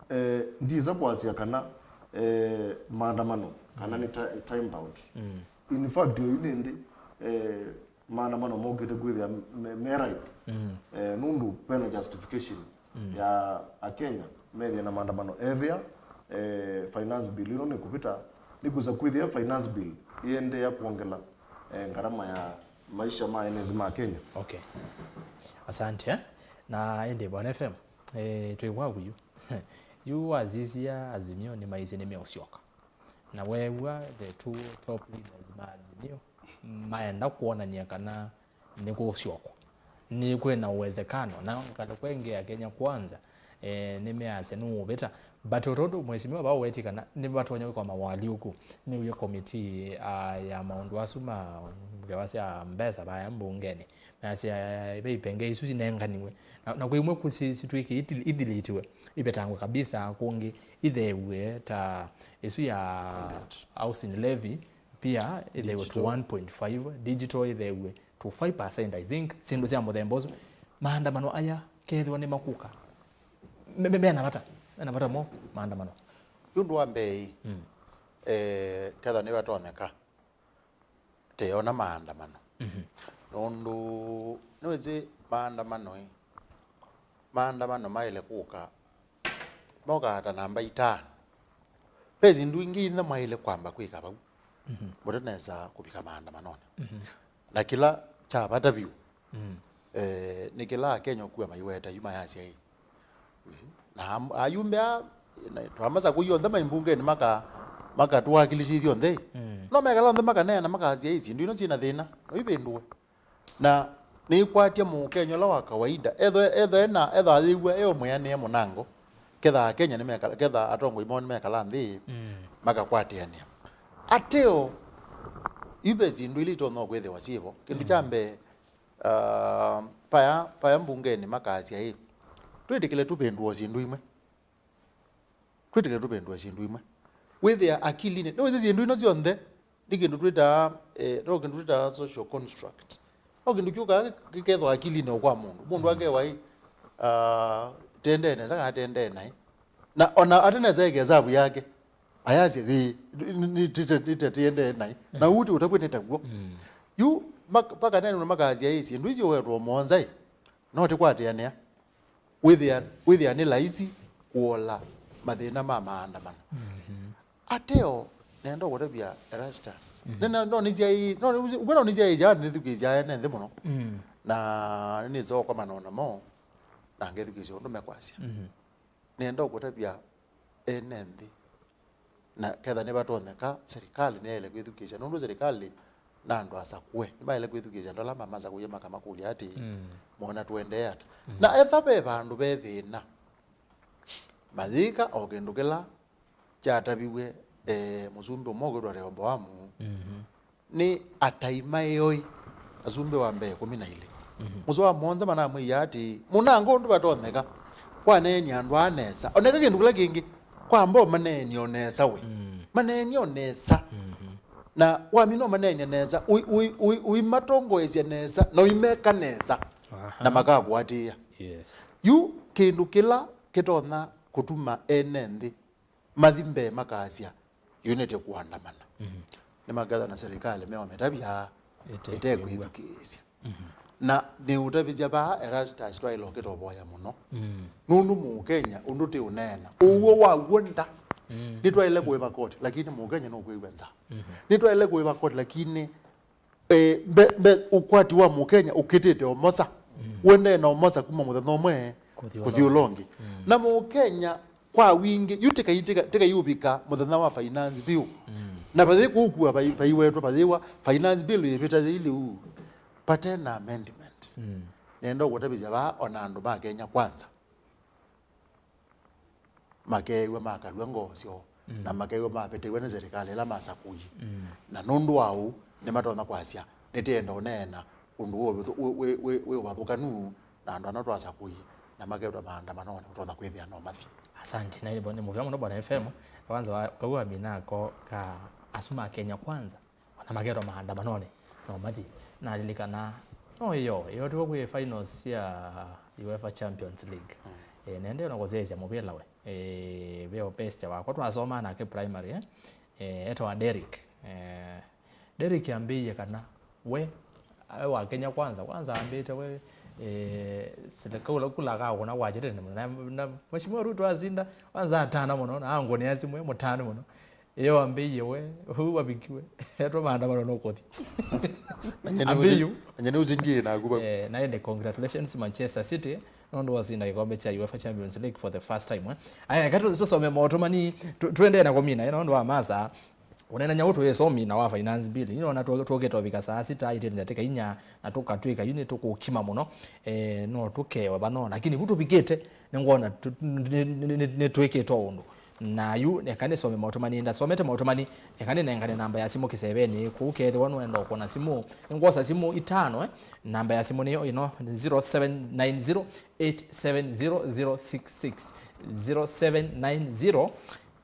eh, ndisa kwasya kana, eh, maandamano kana nĩ ti-, time bound. Mm. In fact, oyu nĩndĩ, eh, maandamano mokĩte kwĩthĩa me, me right. Mm. Eh, nũndũ vena justification, mm, ya Akenya methĩa na maandamano. Ethĩa, eh, finance bill ĩno nĩ kũvita, nĩ kwĩsa kwĩthĩa finance bill ĩendeea kwongela, eh, ngarama ya maisha ma enezi ma Kenya. Okay. Asante, eh? Na ĩndĩ Bwana F M, eh, twĩ waku yu. Yu wasisya Azimio nĩmaisye nĩmeũsyoka. Na weew'a the two top leaders ma Azimio maenda kwonany'a kana nĩkũsyokwa. Nĩ kwĩna uwezekano, na ngalĩko ĩngĩ ya Kenya Kwanza, eh, nĩmeasya nũũvĩta. But o tondũ Mheshimiwa vau wetie kana nĩvatonya kwĩkwa mawalyũku, nĩw'e committee, ah, ya maũndũ asu ma ngewa sya mbesa vaya mbungenĩ, measya ve ipenge isu sinenganiwe. Na, na kwĩ imwe kũ si-, sitwĩke idil-, idilitiwe, ivetangwe kabisa, kũngĩ itheew'e ta isu ya housing levy, pia itheew'e to one point five, digital itheew'e to five percent, I think, syĩndũ sya mũthemba ũsu. Maandamano aya kethĩwa nĩ makũka, me, me, mena vata, mena vata mo maandamano. Yu ũndũ wa mbee, mm, eh, kethwa nĩvatonyeka, teyona maandamano. Mhm. Nũndũ nĩwĩsĩ maandamano ĩ, maandamano maĩle kũka, mokaa ta namba itano. Ve syĩndũ ingĩ inya mwaĩle kwamba kwĩka vau, mhm, mũtanesa kũvika maandamanonĩ. Mhm. Na kĩla kya vata vyũ, mm, eh, nĩ kĩla Akenya ũkua maiweta yu mayasya ĩ, mhm, na am-, ayumbe a, na twamasa kũi onthe mai mbungenĩ maka, makatũwakilisha ithyonthe. Mm. No mekala onthe makaneena makasya ĩ, syĩndũ ino syĩna thĩna, no ivĩndũe. Na nĩikwatya Mũkenya ũla wa kawaida, ethwa, ethwa ena, ethwa ayĩw'a e o mwĩanĩe mũnango, ketha Akenya nĩmekala, ketha atongoi moo nĩmekala nthĩ, mm, makakwatĩanĩa. Ateo, yu ve syĩndũ ila itonya kwĩthĩwa syĩvo. Kĩndũ kya, mm, mbee, ah, paya, paya mbungenĩ makasya ĩ, twĩtĩkĩle tũvĩndũe syĩndũ imwe. Twĩtĩkĩle tũvĩndũe syĩndũ imwe. Wĩthĩa akilinĩ, nĩwĩsĩ syĩndũ ino syonthe nĩ kĩndũ twĩtaa, eh, no kĩndũ twĩtaa social construct. No kĩndũ kyũkaa kĩkethwa akilinĩ o kwa mũndũ. Mũndũ akewa ĩ, ah, tendee nesa kana tendee naĩ. Na ona ate nesa eke hesabu yake, ayasya, "Ĩĩ, nĩ-, nĩ-, nĩtete-, nĩtete tiendee naĩ." Na ũu ti ũtavw'e nĩ taw'o. Yu, mak-, mpaka nene makasya, "Ĩĩ, syĩndũ icio wetwa mũonza ĩ, no tĩkwatĩanĩa." Wĩthĩa, wĩthĩa nĩ laisi kũola mathĩna ma maandamano. Ateo, nenda kũtavya Erastus. Nĩna-, no nĩsyaĩ-, no nĩsyaĩ-, ũkwĩna nĩsyaĩĩsya, nĩthukĩĩsya ene nthĩ mũno. Na nĩnĩsokwa manona mo, na ngethukĩĩsya ũndũ mekwasya. Nĩenda kũtavya ene nthĩ, na ketha nĩvatonyeka, serikali nĩyaĩle kwĩthukĩĩsya, nũndũ serikali na andũ asakũe nĩmaĩle kwĩthukĩĩsya andũ ala mamasakũie makamakũlya atĩĩ, "Mona tũendee ata?" Na etha ve vandũ ve thĩna, mayĩka o kĩndũ kĩla kyataviw'e, eh, mũsumbĩ ũmwe ũkwĩtwa Rehoboamu. Nĩ atai maĩ oĩ, asumbĩ wa mbee ĩkũmi na ilĩ. Mũsoa wa mũonza manamwĩie atĩĩ, "Mũnango ũndũ vatonyeka, kwaneeni andũ aa nesa." Oneka kĩndũ kĩla kĩngĩ, kwamba ũmaneeni o nesa we. Maneeni o nesa. Na wamina ũmaneeni nesa, ũi-, ũi-, ũi-, ũimatongoesya nesa, na ũimeka nesa, na makakũatĩĩa. Yes. Yu kĩndũ kĩla kĩtonya kũtuma ene nthĩ mathi mbee makasya, "Yu nĩtũkũandamana." Nĩmaketha na serikali meũmĩtavya ĩtekwĩthukĩĩsya. Na nĩũtavĩsya vaa Erastus twaĩle ũkĩtovoya mũno. Nũndũ Mũkenya ũndũ tĩũneena, ũw'o waw'o nda. Nĩtwaĩle kũĩva koti, lakini Mũkenya nũkwĩw'a nza. Nĩtwaĩle kũĩva koti, lakini eh, mbe, mbe, ũkwati wa Mũkenya ũkĩtĩte omosa. Ũendee na omosa kuma mũthenya ũmwe kũthi ũla ũngĩ. Na Mũkenya kwa wingĩ, yu tĩkai, tĩka-, tĩkaiũvika mũthenya wa finance bill. Na vathĩ kũkua vai-, vaiwetwa vathĩwa finance bill yĩvĩta yĩi lĩu. Pate na amendment. Nenda ũkũtavĩsya vaa ona andũ ma Kenya Kwanza makeew'a makalw'a ngoo syoo, na makeew'a maveteew'a nĩ serikali ĩla masakũie. Na nũndũ wa ũu, nĩmatonya kwasya, "Nĩtĩenda ũneena ũndũ wĩ ũvĩthũ-, wĩ, wĩ, wĩ, wĩ ũvathũkanu, na andũ ana twasakũie, na maketwa maandamanonĩ, ũtonya kwĩthĩa no mathi." Asante, na nĩ mũvea mũno Bwana F M. Kwanza wa, kau amina ako ka asu ma Kenya Kwanza. Ona maketwa maandamanonĩ, no mathi. Nalilikana, no ĩyo, ĩyo tuo kwĩ finals sya UEFA Champions League. Eh, nende ona kũsyaĩsya mũvĩla we. Eh, veo best wakwa twasoma nake primary, eh. Eh, etawa Derrick. Eh, Derrick ambĩie kana we, awe wa Kenya Kwanza, kwanza ambĩte we, eh, sile kaula kula ka kuna kwa chete na, na Mheshimiwa Ruto asinda, kwanza atana mũno, na angũnĩa simu mũtano mũno. Ĩyo wambĩie we, ũu wavikiwe. Etwa maandamano no kũthi. Ambĩie. Nanye nĩũsindie naku vau. Eh, na ende congratulations Manchester City. Nũndũ wasinda gĩkombe kya UEFA Champions League for the first time, eh. Aya, eka tu-, tusome maũtũmani, tu-, tuendee na kũmina, eh, nũndũ wa masa. Ũnenanya ũtũ ĩsomi na wa finance bill. Ino na tu-, tũkĩte ũvika saa sita, itĩlĩ ndatĩka inya, na tũkatwĩka yu nĩtũkũkima mũno. Eh, no tũkewe vano. Lakini vu tũvikĩte, nĩngwona tu-, nĩ-, nĩ-, nĩ-, nĩtwĩkĩte ũndũ. Na yu, eka nĩsome maũtũmani, ndasomete maũtũmani, eka nĩnengane namba ya simũ kĩsevenĩ, kũu kethĩwa nũenda ũkũna simũ, nĩngwosa simũ itano, eh? Namba ya simũ nĩyo ĩno, zero seven nine zero eight seven zero zero six six, zero seven nine zero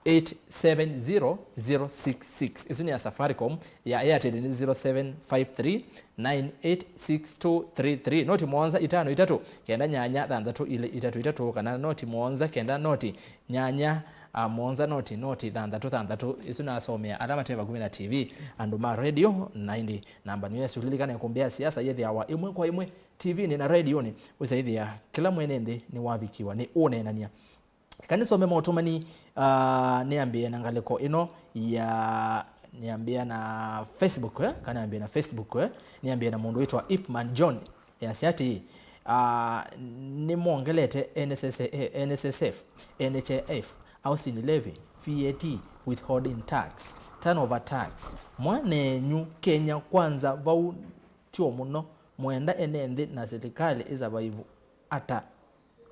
eight seven zero zero six six. Ĩsu nĩ ya Safaricom, ya Airtel nĩ zero seven five three nine eight six two three three. Noti mũonza itano itatũ kenda nyanya thanthatũ ilĩ itatũ itatũ, kana noti mũonza kenda noti nyanya, a, mũonza noti, noti thanthatũ thanthatũ. Ĩsu nasomea ala mate vakuvĩ na T V, andũ ma radio ninety. Namba nĩyo yasũlilikana kũmbĩa siasa yĩthĩawa ĩmwe kwa ĩmwe T V-nĩ na radio-nĩ, ũsaĩthĩa kĩla mwene nthĩ nĩwavikiwa nĩ ũneenany'a. Eka nĩsome maũtũmani, ah, nĩambĩe na ngalĩko ĩno ya, nĩambĩa na Facebook, eh? Kana nĩambĩe na Facebook, eh? Nĩambĩe na mũndũ wĩtwa Ipman John. Yasya atĩĩ, ah, nĩmongelete N S S, eh, N S S F, N H I F, housing levy, V A T, withholding tax, turnover tax. Mwanenyu Kenya Kwanza vau tyo mũno, mwenda ene nthĩ na silikalĩ ĩsavaivu ata?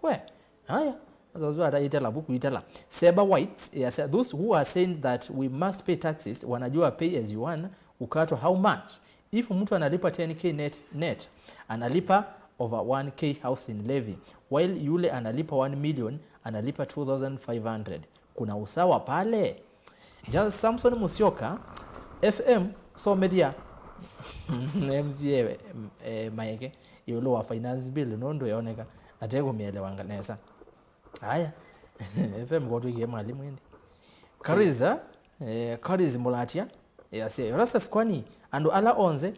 We, haya. Sasa wazua hata itela, buku itela. Seba White, yasya, those who are saying that we must pay taxes, wanajua pay as you earn, ukatwa how much? If mtu analipa ten K net, net, analipa over one K housing levy, while yule analipa one million, analipa two thousand five hundred. Kuna usawa pale? Ja-, Samson Musyoka, F M, somethia M C A, eh, Maeke, ĩũlũ wa finance bill, nũndũ yoneka atekũmĩelewanga nesa. Aya. F M kotwĩkie mwalimu ĩndĩ. Kariza, eh, Kariz Mulatia, eh, asya, Erastus, kwani andũ ala onthe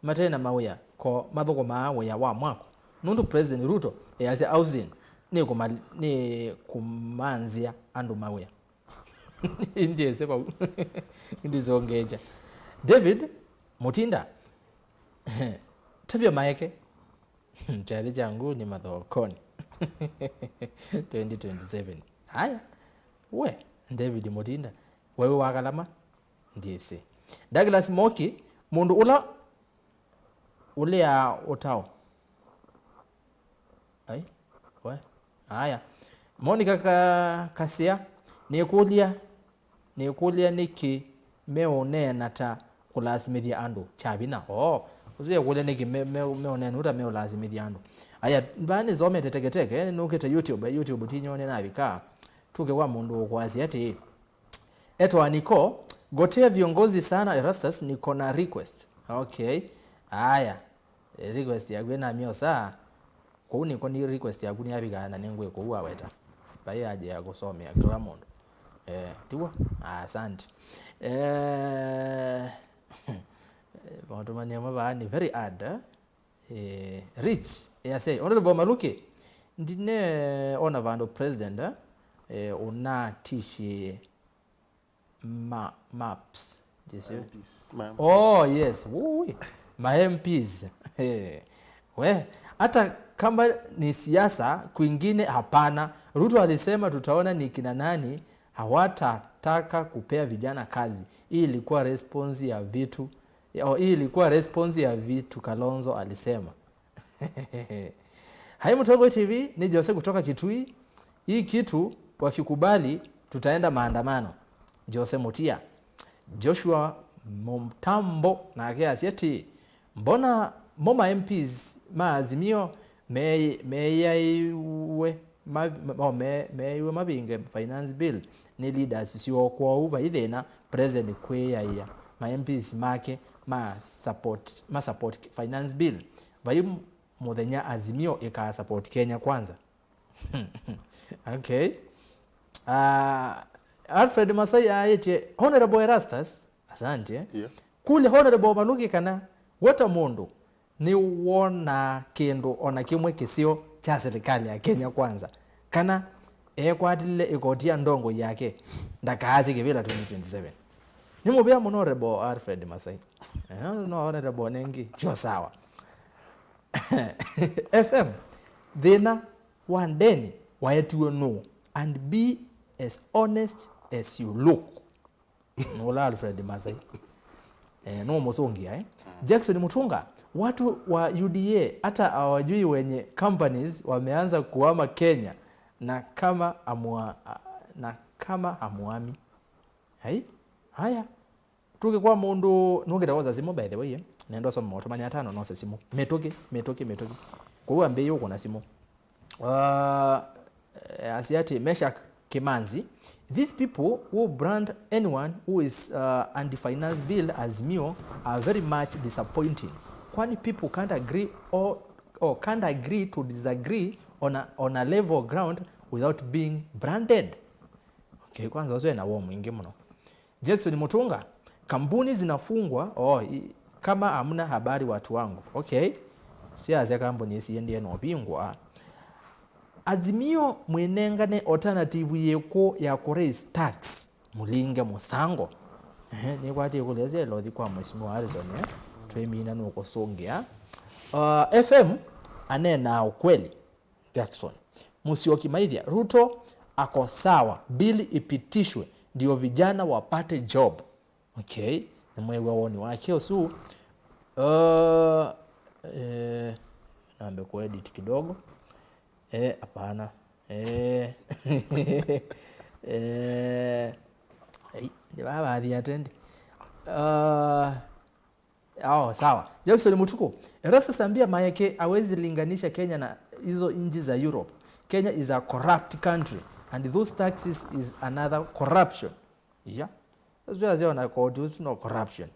mate na mawĩa ko mathũkũmaa wĩa wa mwako? Nũndũ President Ruto, eh, asya housing nĩ kũma-, nĩ kũmanzĩa andũ mawĩa. Ndyĩsĩ vau. Ndisongeja. David Mutinda, tavya maeke. Kyalĩ kya ngũnĩ mathokonĩ. Twenty twenty-seven. Haya. We, David Mutinda, wewe wakalama? Ndyĩsĩ. Douglas Moki, mũndũ ũla ũlĩaa ũtao. Ai, we. Haya. Monica Ka-, Kasia, nĩkũlya, nĩkũlya nĩkĩ meũneena ta kũlasimĩthya andũ kya vinya? Oo, ũsu ekũlya nĩkĩ me-, me-, meũneena ũu ta meũlasimĩthya andũ. Aya, vaa nĩsomete teketeke, nũkĩte YouTube, YouTube tinyone navika. Tuke kwa mũndũ ũkwasya atĩĩ, etwa Niko, gotea viongozi sana Erastus, niko na request. Okay. Aya. Request yaku ĩnamyosa. Kũu nĩko nĩ request yaku nĩyavikaa na nĩngwĩ kũu waweta. Vai haja ya kũsomea kĩla mũndũ. Eh, tiw'o? Asante. Eh, maũtũmani amwe vaa nĩ very hard, eh? Eh, Rich, eh, asya, Honorable Maluki, ndineona vandũ president, eh, ũnatishie ma-, maps. Jesse. M Ps, ma'am. Oh, yes. Wui. Ma M Ps. Eh. We, hata kama ni siasa, kwingine hapana. Ruto alisema tutaona ni kina nani hawatataka kupea vijana kazi. Hii ilikuwa response ya vitu, ya, oh, hii ilikuwa response ya vitu Kalonzo alisema. Hai Mutongoi T V, ni Jose kutoka Kitui. Hii kitu wakikubali, tutaenda maandamano. Jose Mutia. Joshua Mutambo nake asya atĩĩ, mbona mo ma M Ps ma Azimio me-, meyaiwe ma-, ma-, o me-, meyaiwe mavinge finance bill nĩ leaders syoo, kwoou vai thĩna president kwĩyaĩa ma M Ps make ma support, ma support finance bill? Vai mũthenya Azimio ĩka support Kenya Kwanza. Okay. Ah, Alfred Masai aĩtye, Honorable Erastus, asante. Yeah. Kule Honorable Maluki kana we ta mũndũ nĩwonaa kĩndũ ona kĩmwe kĩseo kya serikali ya Kenya Kwanza, kana ekwatilile ĩkoti ya ndongoi yake ndakaasye kĩvĩla twenty twenty-seven? Nĩ mũvea mũno Honorable Alfred Masai. Eh, no Honorable nengi, sio sawa. F M, thĩna wa ndeni waetiwe nũũ? And be as honest as you look. Nũla Alfred Masai. Eh, nũmũsũngĩa, eh? Jackson Mutunga, watu wa U D A hata hawajui wenye companies wameanza kuhama Kenya na kama amua-, na kama amuami. Hai? Haya. Tũke kwa mũndũ nũkĩte kwosa simũ, by the way, eh? Nenda ũsome maũtũmani atano nose simũ. Mĩtũkĩ, mĩtũkĩ, mĩtũkĩ. Kwoou ambĩĩe ũkũna simũ. Uh, eh, asya atĩ, Meshack Kimanzi, these people who brand anyone who is, uh, anti-finance bill Azimio are very much disappointing. Kwani people can't agree or, or can't agree to disagree on a, on a level ground without being branded? Okay, kwanza ũsu ena woo mwingĩ mũno. Jackson Mutunga, kampuni zinafungwa, oh, i-, kama hamna habari watu wangu. Okay. Siasya kambuni isi endie no vingwa. Azimio mwinengane alternative yĩkũ ya ku raise tax, mulinge musango. Ehe, nĩkwatie kũlya sya lothi kwa Mheshimiwa Harrison, eh? Twĩmina nũkũsũngĩa. Uh, F M anena ukweli. Jackson Musyoki Maithia, Ruto ako sawa, bill ipitishwe ndio vijana wapate job. Okay, nimwĩw'a woni wake ũsu. Uh, eh, nambe kuedit kidogo. Eh, hapana. Eh. Eh. Ei, nĩ vaa vathi atendi. Uh, Oh, sawa. Jackson Mutuku, Erastus ambia Maeke hawezi linganisha Kenya na hizo nchi za Europe. Kenya is a corrupt country and those taxes is another corruption. Yeah. That's why I say on a court, it's no corruption.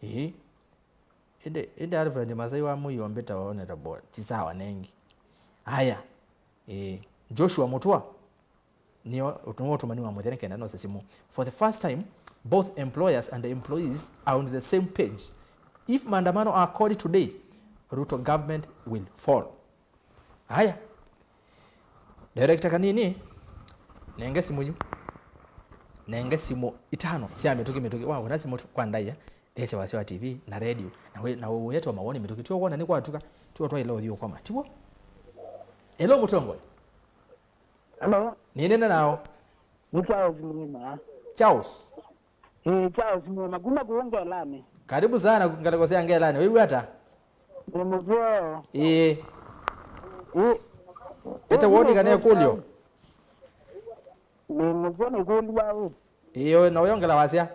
Eh. Ende, ende Alfred Masai wa Muyo mbeta waonera bo. Ti sawa nengi. Haya. Eh, Joshua Mutua. Nĩyo, nĩwo ũtũmani wa mũthya nĩ kenda nose simũ. For the first time, both employers and employees are on the same page. If maandamano are called today, Ruto government will fall. Aya. Director Kanini, nenge simũ yu. Nenge simũ itano sya mĩtũkĩ mĩtũkĩ. Wawona simũ kwa ndaĩa, thesya wasya wa T V na radio. Na wĩ, na ũyetwa mawoni mĩtũkĩ. Tiwo wona nĩ kwatuka, tiwo twaĩle ũthiĩ ũkoma. Tiwo? Hello, Mũtongoi. Hello. Nĩnena nao. Nĩ Charles Mwima. Charles. Ĩĩ, Charles Mwima, kuma kũu Ngelanĩ. Karibu sana ngalĩko sya Ngelanĩ. Wĩw'a ata? Nĩ mũseo. Ĩĩ. Ĩĩ. Ĩte woni kana ĩkũlyo? Nĩ mũseo nĩkũlya ĩ. Ĩĩ, na ũyongela wasya?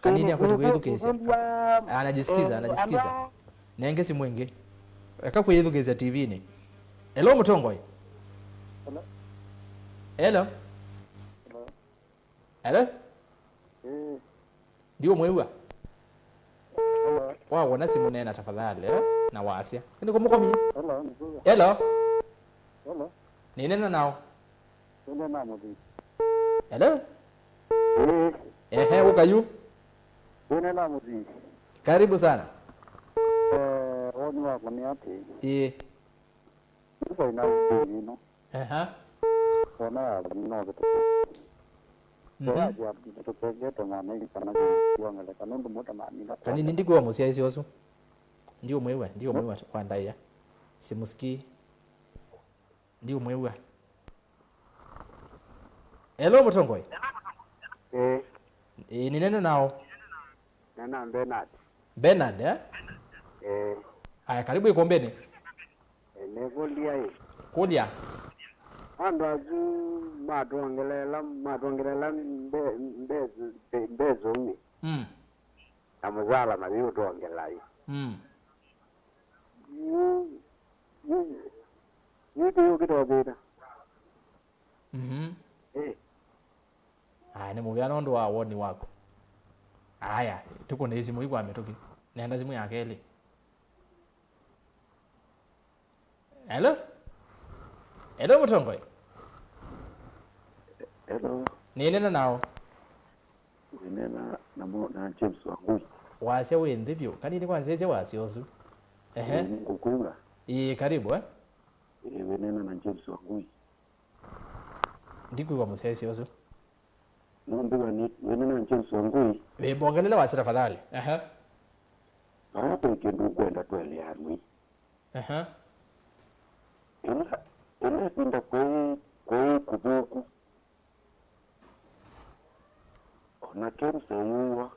Kanini akwete kwĩthukĩĩsya. Anajisikiza, anajisikiza. Nenge simũ ĩngĩ. Eka kwĩthukĩĩsya T V-nĩ. Hello, Mũtongoi. Hello. Hello. Hello. Hello. Ndiũmwĩw'a. Hello. Wawona simũ, neena tafadhali, eh? Na wasya. Nĩ kũmũkomie. Hello, nĩkũw'a. Hello. Hello. Nĩnena nao. Nĩnena na mũthii. Hello? Ĩĩ. Ehe, ũka yu. Nĩnena na mũthii. Karibu sana. Eh, woni wakwa nĩ atĩ. Ĩĩ. Sasa ina mũthii ĩno. Aha. Ona ya mũthii no kĩtu. Mhm. Tũkengete mwana ĩngĩ kana kĩongeleka nũndũ mũta mamina. Kanini, ndikwĩwa mũsyaĩĩsya ũsu. Ndiũmwĩw'a, ndiũmwĩw'a kwa ndaĩa. Simusikii. Ndiũmwĩw'a. Hello, Mũtongoi. Eh. Ĩĩ, nĩnena nao. Nena Bernard. Bernard, eh? Eh. Aya, karibu ĩkũmbĩnĩ. Eh, nĩkũlya ĩ. Kũlya. Andũ asu matwongeleela, matwongeleela mbe-, mbe-, mbe-, mbesa ũnĩ. Mm. Na mũsala mayĩũtwongela ĩ. Mm. Yu, yu, yu tũyũkĩte ũvĩta. Mhm. Eh. Aya, nĩ mũvea nũndũ wa woni waku. Aya, tũkũne simũ ii kwa mĩtũkĩ. Nenda simũ ya kelĩ. Hello? Hello, Mũtongoi. Hello. Nĩnena nao. Wĩnena na mo-, na James Wangui. Wasya wĩ nthĩ vyũ. Kanini kwa nzĩsya wasya ũsu. Ehe. Ĩĩ, nĩngũkwĩw'a. Ĩĩ, karibu, eh? Ĩĩ, wĩnena na James Wangui. Ndikwĩw'a mũsyaĩĩsya ũsu. Nũmbĩw'a nĩ, wĩnena na James Wangui. Wĩ mbongelele wasya tafadhali. Ehe. Vaa ve kĩndũ ũkwenda tũeleanw'e. Aha. Ĩla, ĩla ĩvinda kwaĩ, kwaĩ kũthũku, o na Kemsa eyũwa.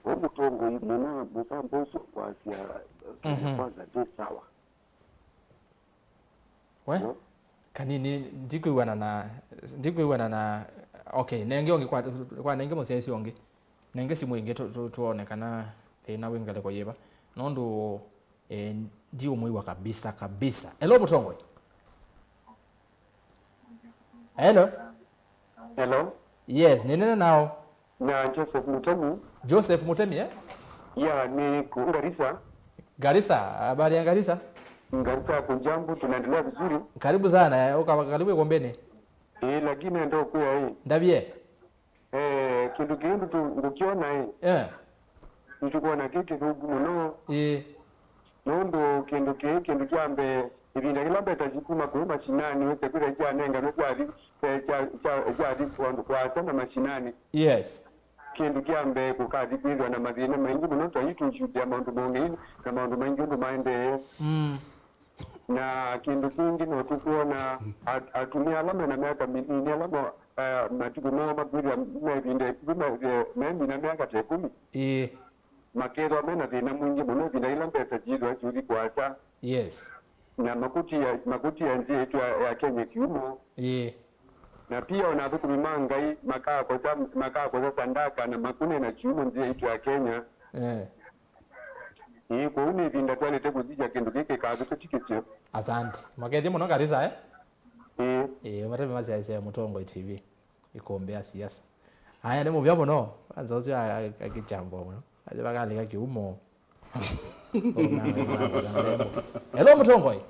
We mũtongoi mũna mũsamba ũsu kwasya, mhm, kwanza ndĩ sawa. We? Hello? Kanini, ndikwĩw'ana na, ndikwĩw'ana na, okay, nenge ũngĩ kwa, kwa nenge mũsyaĩĩsya ũngĩ. Nenge simũ ĩngĩ tu-, tu-, tuone kana thĩna wĩ ngalĩko yĩva. Nũndũ, eh, ndiũmwĩw'a kabisa, kabisa. Hello, Mũtongoi. Hello. Hello. Yes, nĩnena nao. Na Joseph Mutemi. Joseph Mutemi, eh? Ya, niko Garissa. Garissa, habari ya Garissa? Garissa kujambo, tunaendelea vizuri. Karibu sana, eh, uka-, karibu ĩkũmbĩnĩ. Eh, lakini ndio kwa hii. Ndavye. Eh, kĩndũ kĩĩ ndutu ngũkĩona ĩ. Eh. Nĩtũkwona kĩ kĩthũku mũno. Ĩĩ. Nũndũ kĩndũ kĩĩ, kĩndũ kya mbee, ĩvinda yĩla mbeta syĩ kuma kũu mashinani, wĩse kwĩthwa kyanenganwe kyathi, eh, kya, kya, kyathi kũndũ kũasa na mashinani. Yes. Kĩndũ kya mbee kũkathi kwĩthwa na mathĩna maingĩ mũno, ta yu tũshutĩa maũndũ mongei na maũndũ maingĩ ũndũ maendee. Mm. Na kĩndũ kĩngĩ no tũkwona at-, atumĩa ala mena myaka mĩnini, ala mo-, eh, matukũ moo makwĩthĩa me ĩvinda ĩkuvĩ me-, me-, memina myaka ta ĩkũmi. Ĩĩ. Makethwa mena thĩna mwingĩ mũno ĩvinda yĩla mbesa syĩthwa syũthi kũasa. Yes. Na makũtia, makũtia nzĩa yitũ ya, ya Kenya kiumo. Ĩĩ. Na pia ona athũkũmi ma Ngai makakosa, makakosa sandaka na makũneena kiumo nzĩa yitũ ya Kenya. Eh. Ĩĩ, kwoou nĩ ĩvinda twaĩlĩte kũsisya kĩndũ kĩĩ kĩkathũkũ ti kĩseo. Asante. Makethye mũno Garissa, eh? Ĩĩ. Ĩĩ, matavye masyaĩĩsya Mũtongoi T V. Ĩkũmbĩ ya siasa. Aya, nĩ mũvya mũno. Kwanza ũsu a-, a-, akĩchambwa mũno. Aje vakalika kĩumo. Hello, Mũtongoi.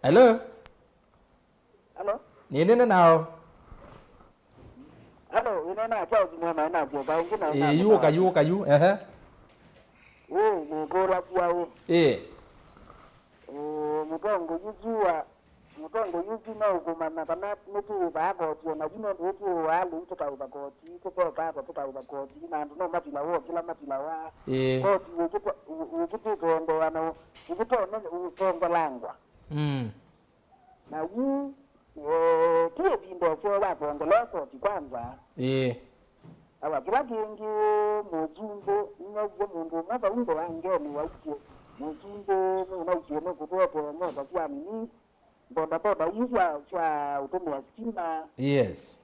Hello? Hello? Nĩnene nao. Hello, ĩnena Charles Mwema, ĩnasyoka ĩngĩ na ĩnasyoka. Yũka, yũka, yu, ehe. Ĩĩ, nĩkũlasya ĩ. Ĩĩ. Ĩĩ, mũtongoi ũsu wa, mũtongoi ũsu no ũkũmanya kana nĩtwĩvaa koti o na yu nũndũ ũtwĩwaa lĩu tũkaĩva koti, tũkekata tũkaĩva koti, na andũ no matilawa o kĩla matilawa. Ĩĩ. Koti ũkĩtwa-, ũ-, ũkĩtĩte endeea na ũ-, ũkĩtone ũtongelangwa. Mm. Na yu, eh, ti ĩvinda ĩseo ya kwongelea koti kwanza. Ĩĩ. Awa kĩla kĩngĩ, mũsumbĩ nĩnew'ie mũndũ ũmwe vau mbee wa ngeni waisye, mũsumbĩ nũnaisye nũkũtwete mota sya nini, bodaboda ii sya, sya ũtũmĩa sitima. Yes.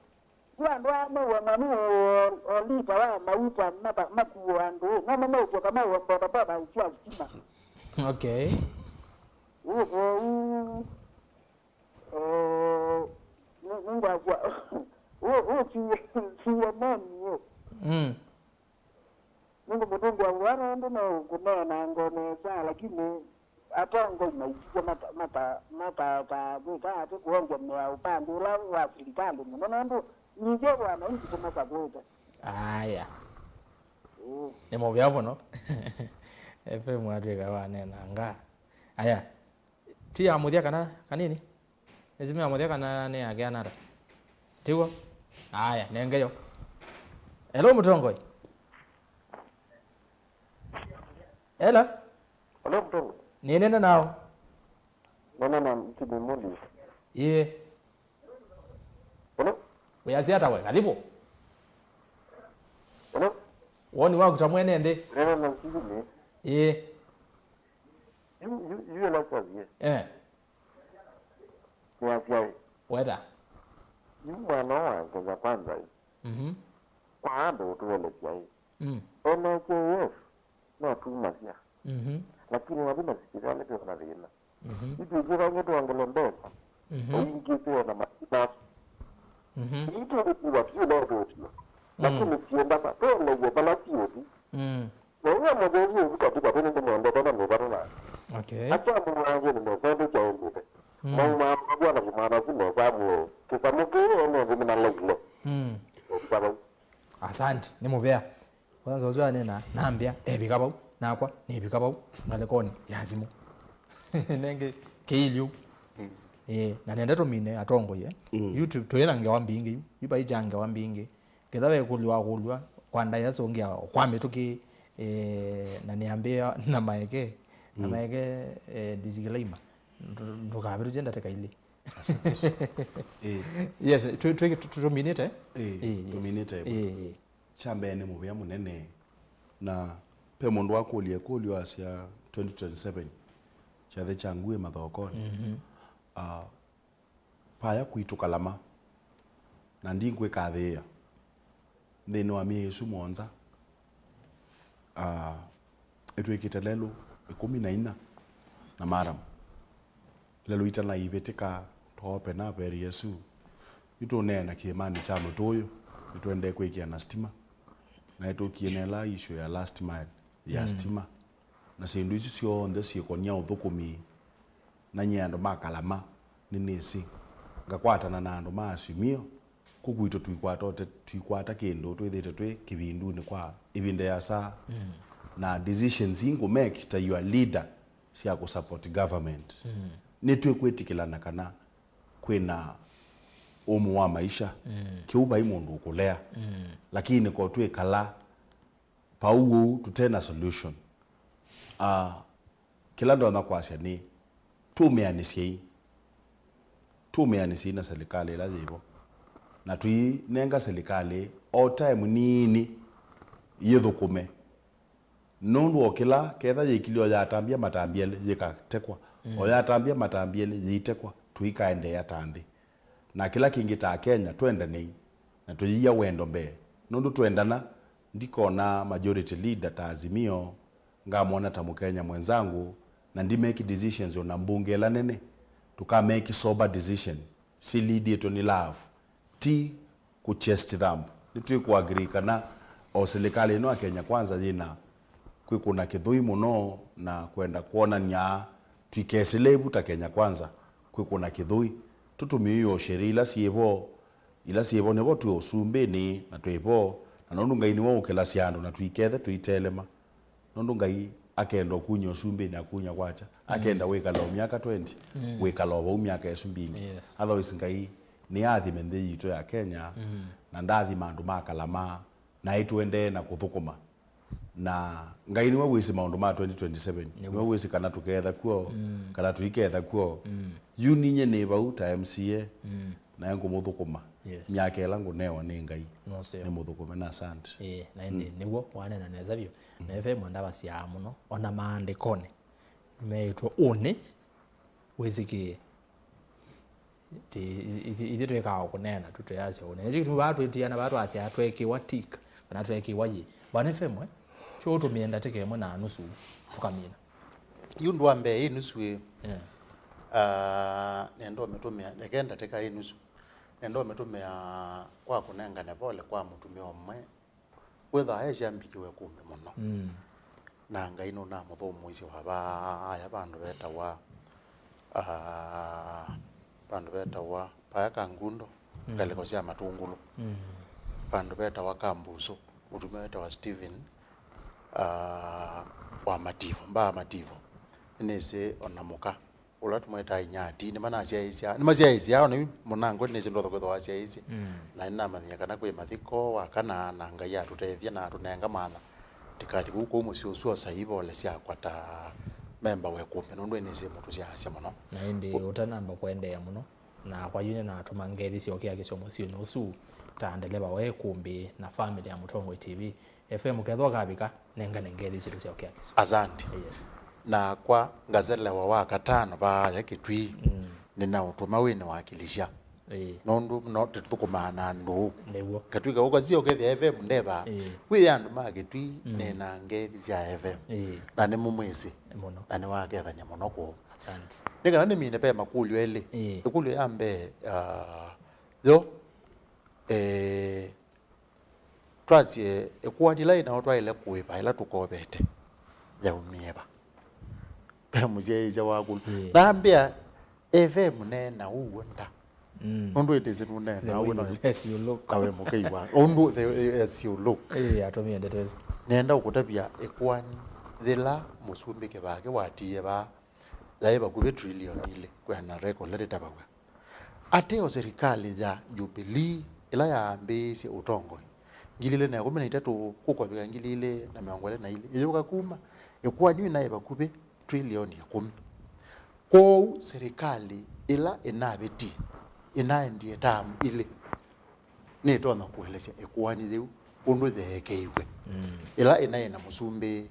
Yu andũ aa mew'a manu o, o lita wa mauta mata-, makuo andũ, no mamaĩtye kana o bodaboda sya sitima. Okay. Yu kwoou, eh, nĩ-, nĩngwasya, ũ, ũ, C N N ĩ. Mm. Nĩngũmũtũngĩa ngũa nũndũ no kũneenanga nesa, lakini atongoi maisisye mata-, mata-, matataa kwĩka atĩ kũengemea ũpange ũla wa silikalĩ mũno, nũndũ ningĩ wananchi tũmasakũĩte. Aya. Ĩĩ. Nĩ mũvea mũno. F M atwĩka waneenanga. Aya. Ti ya mũthya kana kanini? Nĩ simu ya mũthya kana nĩ yake anata? Tiguo? Aya, nenge yo. Hello, mũtongoi. Hello? Hello, mũtongoi. Nĩ nene nao. Nene na mtini muli. Ĩĩ. Hello? Wĩasya ata we? Karibu. Hello? Woni waku ta mwene nthĩ? Nene na mtini. Ĩĩ. Yu, yu, yu ela sya vie. Eh. Nĩasyaĩ. Weta. Yu mwana wa Kenya Kwanza ĩ. Mhm. Kwa andũ ũtũelesya ĩ. Mm. N H I F no tumasya. Mhm. Lakini wathi masivitalĩ twĩ na thĩna. Mhm. Itwĩkĩvange twongele mbesa. Mhm. Ũingĩsĩwe na matinasu. Mhm. Itũ ũkua tiũla ũtũtio. Lakini siendama, twelewe vala siũthi. Mm. Na ũla mũtheu ũsu katika tũnĩ ndĩmwendete na nĩvatana. Okay. Akyamũmwangie nĩmesendũ kyaendete. Mm. Maumaa mavua na kĩmwana ũsu mesamũe. Kĩsamũ kĩĩ ene nthĩ nĩmalaile. Mm. Ũvika vau. Asante, nĩ mũvea. Kwanza ũsu anena, nambĩa, evika vau, nakwa, nĩvika vau, ngalĩkonĩ ya simũ. Nenge, kĩilyu. Mm. Eh, na nenda tũmine atongoi, eh. Mm. Yu tũ-, twĩ na ngewa mbingĩ yu. Yu vai kya ngewa mbingĩ. Ketha wekũlw'a wakũlw'a kwa ndaĩa sũngĩa kwa mĩtũkĩ, eh, na nĩambĩa na maeke, na mm, maeke, eh, disclaimer. Ndũ-, ndũkavĩtũkye ndatĩka ilĩ. Asante. Eh. Yes, tũ-, tũ-, tũ-, tũminĩte? Eh, eh, yes, tũminĩte. Eh, eh. Kya mbee nĩ mũvea mũnene, na pe mũndũ wakũlya ĩkũlyo asya twenty twenty-seven kyathĩ kya ngũĩ mathokonĩ. Mhm. Ah, Vaya kwitũ Kalama, na ndingwĩkathĩĩa. Nthĩnĩ wa myei ĩsu mũonza, ah, ĩtw'ĩkĩte lelũ ĩkũmi na inya na maramu. Lelũ itanaivĩtĩka, twaope na veri ĩsu, nĩtũũneena kĩĩmanĩ kya mũtũyũ, nĩtũendee kwĩkĩa na sitima, na nĩtũkie na ĩla issue ya last mile ya mm, sitima. Na syĩndũ isu syonthe syĩkonia ũthũkũmi, na nyie andũ ma Kalama nĩnĩsĩ ngakwatana na andũ ma Azimio, kũ kwitũ tũikwata ũte-, tũikwata kĩndũ twĩthĩte twĩ kĩvindunĩ kwa ĩvinda ĩasa. Mm. Na decisions ingũmake ta your leader sya kũsupport government. Mm. Nĩtwĩkwĩtĩkĩlana kana kwĩna ũmũ wa maisha. Mm. Kĩu vai mũndũ ũkũlea. Mm. Lakini ko twĩkala vau ũu tũte na solution. Ah, kĩla ndonya kwasya nĩ tũmĩanĩsyei, tũmĩanĩsyei na silikalĩ ĩla yĩvo, na tũinenga silikalĩ o time nini yĩthũkũme, nũndũ o kĩla ketha yĩkilye o yatambya matambya elĩ yĩkatekwa, mm, o yatambya matambya elĩ yĩitekwa, tũikaendeea ta nthĩ. Na kĩla kĩngĩ ta Akenya, twendanei na tũyĩia wendo mbee, nũndũ twendana, ndikona majority leader ta Azimio, ngamwona ta Mũkenya mwenzangu, na ndi make decisions ona mbunge ĩla nene, tũka make sober decision silidĩtwe nĩ love, ti kũ chest thump. Nĩtwĩkũ agree kana o silikalĩ ĩno ya Kenya Kwanza yĩna kwĩkũna kĩthũi mũno na kwenda kwonany'a twikesĩle ĩvu ta Kenya Kwanza, kwĩkũna kĩthũi. Tũtũmĩe o sheria ila syĩ vo, ila syĩ vo, nĩvo twĩ ũsumbĩnĩ na twĩ vo, na nũndũ Ngai nĩwe ũkĩlasya andũ, na tũikethe tũitelema. Nũndũ Ngai akenda ũkunya ũsumbĩnĩ, akunya kwakya. Akenda wĩkala o myaka twenty, wĩkala o vau myaka ĩsu mbingĩ. Yes. Otherwise, Ngai nĩathime nthĩ yitũ ya Kenya, na ndathima andũ ma Kalama, na ĩtũendee na kũthũkũma. Na Ngai nĩwe wĩsĩ maũndũ ma twenty twenty-seven. Nĩwe wĩsĩ kana tũketha kw'o, kana tũiketha kw'o. Yu ninyie nĩ vau ta M C A, na ngũmũthũkũma. Yes. Myaka ĩla ngũnewa nĩ Ngai, nĩmũthũkũme na asante. Ĩĩ, na ĩndĩ nĩw'o wanena nesa vyũ. Na F M ndavasyaa mũno, ona maandĩkonĩ nĩmeĩtwe ũnĩ wĩsĩkĩe. Ti, ithi-, ithyĩ twĩkaa o kũneena tu, twĩasya ũnĩ. Nĩkyo kĩtumi vaa twĩtiana, vaa twasya tweekĩwa tik, kana tweekĩwa yĩ. Bwana F M, eh? Kyo ũtũmĩe ndatĩka ĩmwe na nusu, tũkamina. Yu ũndũ wa mbee, ĩ nusu ĩ. Yeah. Ah, nenda ũmĩtũmĩa, reke ndatĩka ĩ nusu. Nenda ũmĩtũmĩa kwa kũnengane pole kwa mũtumĩa ũmwe. Wĩthĩawa e syambĩkĩwe kũmbe mũno. Mm. Na Ngai nũnamũthũmũisye wa vaya vandũ vetawa, ah, vandũ vetawa vaya Kangundo, mm, ngalĩko sya Matũngũlũ. Mm. Vandũ vetawa Kambusu, mũtumĩa wetawa Stephen, ah, wa Mativo, mbaa Mativo. Nĩnĩsĩ ona mũka ũla tũmwĩtaa inyati, nĩmanasyaĩĩsya, nĩmasyaĩĩsya, ona yu mũnango nĩnĩsĩ ndotho kwĩthwa wasyaĩĩsye. Mm. Na nĩnamanyie kana kwĩ mathiko wa kana, na Ngai atũtethya na atũnenga maana tũkathi kũu, kũu mũsyĩ ũsu o saivole syakwa ta memba wa ĩkũmbĩ, nũndũ nĩnĩsĩ mũtũsyaasya mũno. Na ĩndĩ ũtanamba kũendeea mũno, nakwa yu nĩnatũma ngethi syokea kĩsyomo syĩnĩ ũsu ta ndeleva wa ĩkũmbĩ na famĩlĩ ya Mũtongoi T V. F M, kethwa ũkavika, nengane ngethi sitũ sya ũkĩa kĩsũ. Asante. Yes. Nakwa ngazelewa wa katano vaaya Kĩtwii, mm, nĩnaũtũma wĩnĩwakilisha. Ĩĩ. Nũndũ no tũthũkũmaa na andũ. Nĩw'o. Katwika ũkasya ũkethĩa F M ndeva. Ĩĩ. Kwĩ andũ ma Kĩtwii, mm, nĩ na ngethi sya F M. Ĩĩ. Na nĩmũmwĩsĩ. Mũno. Na nĩwakethany'a mũno kũu. Asante. Nĩ kana nĩmine ve makũlyo elĩ. Ĩĩ. Ĩkũlyo ya mbee, ah, yo, eh, twasye ĩkũani ĩla ĩnao twaĩle kũĩva ĩla tũkovete yaumie va? Ve mũsyaĩĩsya waku. Ĩĩ. Nambĩa, "Eve mũneena ũw'o nda." Mm. Nũndũ ĩtĩsĩ nũneena. The way you, as you look. Nawe mũkei wa. Ũndũ the, as you look. Ĩĩ, atũmie ndeto ĩsu. Nenda ũkũtavya ĩkũani yĩla mũsumbĩ Kĩvakĩ watiie vaa, yaĩ vakuvĩ trilioni ilĩ kwĩana rekola rĩtavaw'a. Ate o serikali ya Jubilee ĩla yaambĩĩisye ũtongoi ngili ilĩ na ĩkũmi na itatũ kũkovika ngili ilĩ na mĩongo ĩlĩ na ilĩ, ĩyũka kuma ĩkũani yu naĩ vakuvĩ trilioni ĩkũmi. Kwoou serikali ĩla ĩnavĩtie ĩnaendie taamu ilĩ nĩtonya kũelesya ĩkũani yĩu ũndũ yeekeiwe. Mm. Ĩla ĩnaĩ na mũsumbĩ,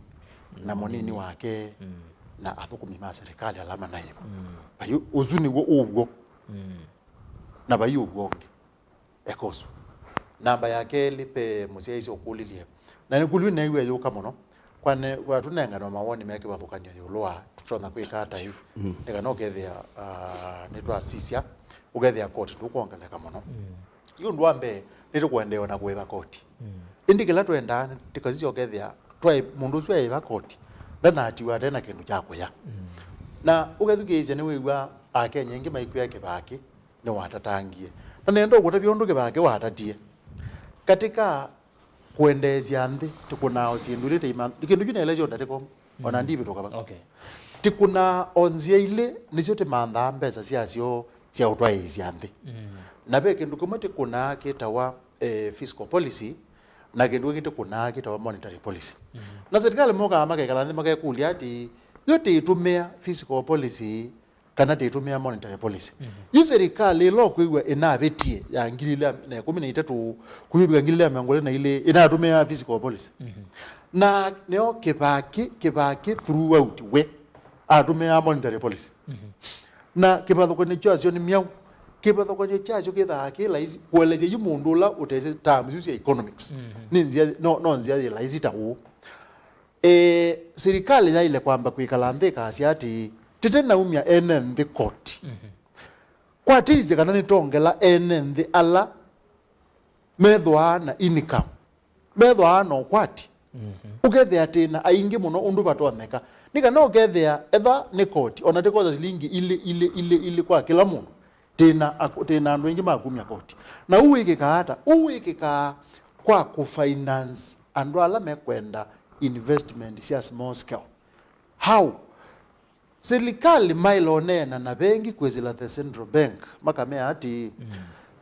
na mũnini wake, mm, na athũkũmi ma serikali ala manaĩ vo. Mm. Vai ũsu nĩw'o ũw'o. Mm. Na vai ũw'o ũngĩ. Eka ũsu. Namba ya kelĩ, ve mũsyaĩĩsya ũkũlilye. Na nĩkũlw'e neew'a yũka mũno. Kwa ne-, kwa tũnengane mawoni me kĩvathũkany'o ĩũlũ wa tũtonya kwĩka ata yu. Mm. Nĩ kana ũkethĩa, ah, nĩtwasisya, ũkethĩa koti ndũkwongeleka mũno. Mm. Yu ũndũ wa mbee, nĩtũkũendeea na kũĩva koti. Mm. Ĩndĩ kĩla twendaa, tũkasisya ũkethĩa twaĩ, mũndũ ũsu aĩva koti, ndanatiwa ate na kĩndũ kya kũya. Mm. Na ũkethukĩĩsya nĩwĩw'a Akenya aingĩ maikwĩa Kĩvakĩ nĩwatatangie. Na nenda ũkũtavya ũndũ Kĩvakĩ watatie. Katika kũendeesya nthĩ, tũkũnaa o syĩndũ ilĩ tũima-, kĩndũ kyu naelesya ũndatĩko, ona ndivĩtũka va. Okay. Tũkũnaa o nzĩa ilĩ, nĩsyo tũmanthaa mbesa syasyo sya ũtwaĩĩsya nthĩ. Mm. Na ve kĩndũ kĩmwe tũkũnaa kĩtawa, eh, fiscal policy, na kĩndũ kĩngĩ tũkũnaa kĩtawa monetary policy. Mm. Na serikali mokaa makekala nthĩ makekũlya atĩ, yo tũitũmĩa fiscal policy kana tũitũmĩa monetary policy. Mhm. Yu serikali ĩla ũkwĩw'a ĩnavĩtie ya ngili ilĩ na ĩkũmi na itatũ kũyũvika ngili ilĩ na mĩongo ĩlĩ na ilĩ ĩnatũmĩaa fiscal policy. Mhm. Na nĩyo Kĩvakĩ, Kĩvakĩ throughout we atũmĩaa monetary policy. Mhm. Na kĩvathũkany'o kyasyo nĩ myaũ? Kĩvathũkany'o kyasyo kĩthaa kĩ laisi kũelesya yu mũndũ ũla ũtesĩ terms isu sya economics. Mhm. Nĩ nzĩa, no, no nzĩa yĩ laisi ta ũũ. E, sirikali yaĩle kwamba kwĩkala nthĩ ĩkasya atĩĩ, tũtenaumya ene nthĩ koti. Mhm. Kwatĩĩsye kana nĩtongela ene nthĩ ala methwaa na income, methwaa na ũkwati, Mhm. Ũkethĩa tĩna aingĩ mũno ũndũ vatonyeka. Nĩ kana ũkethĩa etha nĩ koti, ona tĩkosa silingi ilĩ, ilĩ, ilĩ, ilĩ kwa kĩla mũndũ. Tĩna, ak- tĩna andũ aingĩ ma kumya koti. Na ũu wĩkĩkaa ata? Ũu wĩkĩkaa kwa kũfinance andũ ala mekwenda investment sya small scale. How? Silikalĩ maĩle ũneena na vengi kwĩsĩla the central bank, makamea atĩĩ, mm,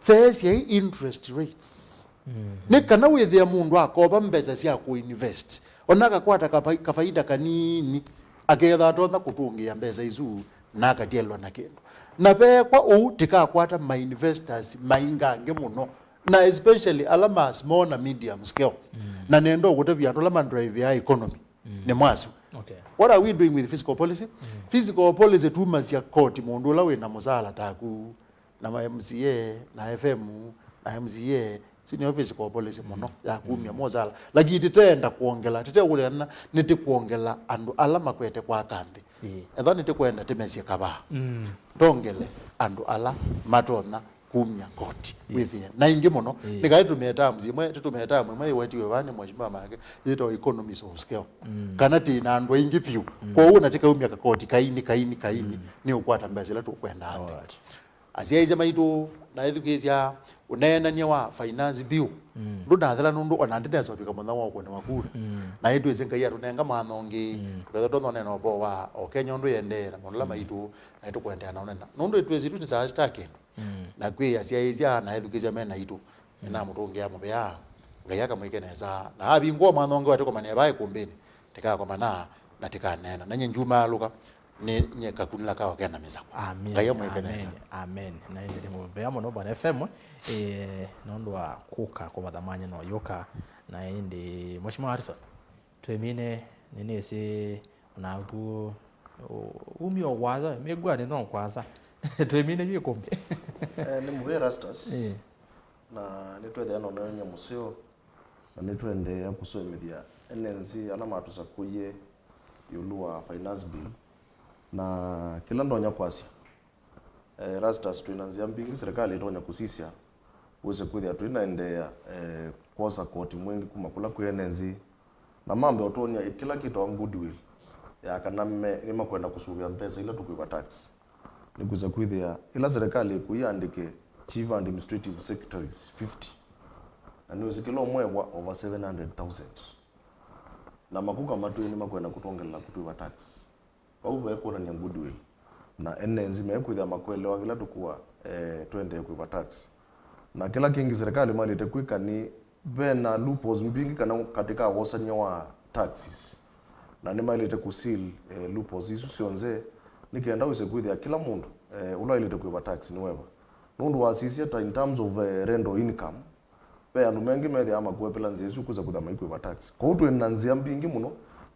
theesyai interest rates. Mm. Nĩ kana wĩthĩe mũndũ akova mbesa sya kũinvest, ona akakwata kapa- kafaida kanini, aketha atonya kũtũngĩa mbesa isu na akatielwa na kĩndũ. Na veekwa ũu, tĩkakwata mainvestors maingangĩ mũno, na especially ala ma small na medium scale. Mm. Na nenda ũkũtavya andũ ala ma drive ya economy. Mm. Nĩ mwasu. Okay. What are we doing with fiscal policy? Mm. Fiscal policy tumasya koti mũndũ ũla wĩna mũsaala taku, na ma M C A, na F M, na M C A, isu nĩyo fiscal policy mũno, mm, ya kumya, mm, mũsaala. Lakini tĩteenda kwongela, tĩteũkũlĩana, nĩtĩkwongela andũ ala makwete kwaka nthĩ. Ĩĩ. Etha nĩtĩkwenda tĩmesye kavaa. Mm. Tongele andũ ala matonya kumya koti. Yes. Wĩthĩe. Na ingĩ mũno, ĩĩ, nĩ kana tũtũmĩe terms imwe, tũtũmĩe term imwe ĩwetiwe vaa nĩ Mheshimiwa Mange, yĩtawa economies of scale. Mm. Kana tĩ na andũ aingĩ vyũ. Mm. Kwoou na tĩkaumya kakoti kaini, kaini, kaini, mm, nĩ ũkwata mbesa ila tũkwenda ate. Alright. Asyaĩĩsya maitũ, na ethukĩĩsya ũneenany'a wa finance bill. Mm. Ndũnathela nũndũ ona ndĩnesovika mũthenya wa ũkũnĩwa kura. Mm. Na ĩtwĩsĩ Ngai atũnenga mwanya ũngĩ, mm, tũkethwa tũnonena ũvoo wa o Kenya ũndũ yendee, na maũndũ ala, mm, maitũ, na ĩtũkũendeea na ũnena. Nũndũ ĩtwĩsĩ tu nĩ saa sita kĩndũ. Mm. Na kwĩ asyaĩĩsya na ethukĩĩsya me naitũ. Mm. Nĩnamũtũngĩa mũvea, Ngai akamwĩke nesa. Na avingũa mwanya ũngĩ wa tũkomanie vaa ĩkũmbĩnĩ, tĩkakomana na tĩkaneena. Na nyie njumaalũka, nĩ nyie kakunĩla kao kena mĩsakũ. Amen. Ngai amwĩke nesa. Amen. Amen. Na ĩndĩ nĩ mũvea mũno Bwana F M, eh, nũndũ wa kũka kũvatha mwanya na ũyũka. Na ĩndĩ, Mheshimiwa Harrison, twĩmine, nĩnĩsĩ naku u- umie o kwasa, mĩw'anĩ no kwasa. Twĩmine yu ĩkũmbĩ. Eh, nĩ mũvea Erastus. Eh. Na nĩtwethĩa na ũneenany'a mũseo, na nĩtũendeea kũsũanĩthya ene nzĩ ala matũsakũie ĩũlũ wa finance bill. Na kĩla ndonya kwasya, eh, Erastus, twĩ na nzĩa mbingĩ silikalĩ ĩtonya kũsisya, wĩse kwĩthĩa tũinaendeea, eh, kwosa koti mwingĩ kuma kũla kwĩ ene nzĩ, na mambe ũtwony'a kĩla kĩtawa goodwill ya kana me, nĩmakwenda kũsũvĩa mbesa ila tũkwĩva tax. Nĩkwĩsa kwĩthĩa ĩla silikalĩ ĩkũi yandĩke Chief Administrative Secretaries fifty, na nĩwĩsĩ kĩla ũmwe wa over seven hundred thousand. Na makuka matwĩe nĩmakwenda kũtwongelela kũtwĩva tax. Vau vekwonany'a goodwill. Na ene nzĩ mekwĩthĩa makwelewa kĩla tũkũa, eh, tũendee kwĩva tax. Na kĩla kĩngĩ silikalĩ maĩlĩte kwĩka nĩ, ve na loopholes mbingĩ kana katĩ ka wosany'a wa taxes. Na nĩmaĩlĩte kũ seal, eh, loopholes isu syonthe, nĩ kenda wĩse kwĩthĩa kĩla mũndũ, eh, ũla waĩlĩte kwĩva tax nĩweva. Nũndũ wasisya ta in terms of, eh, rental income, ve andũ mengĩ methĩawa makwepela nzĩa isu kwĩsa kwĩthĩa maikwĩva tax. Kwoou twĩ na nzĩa mbingĩ mũno,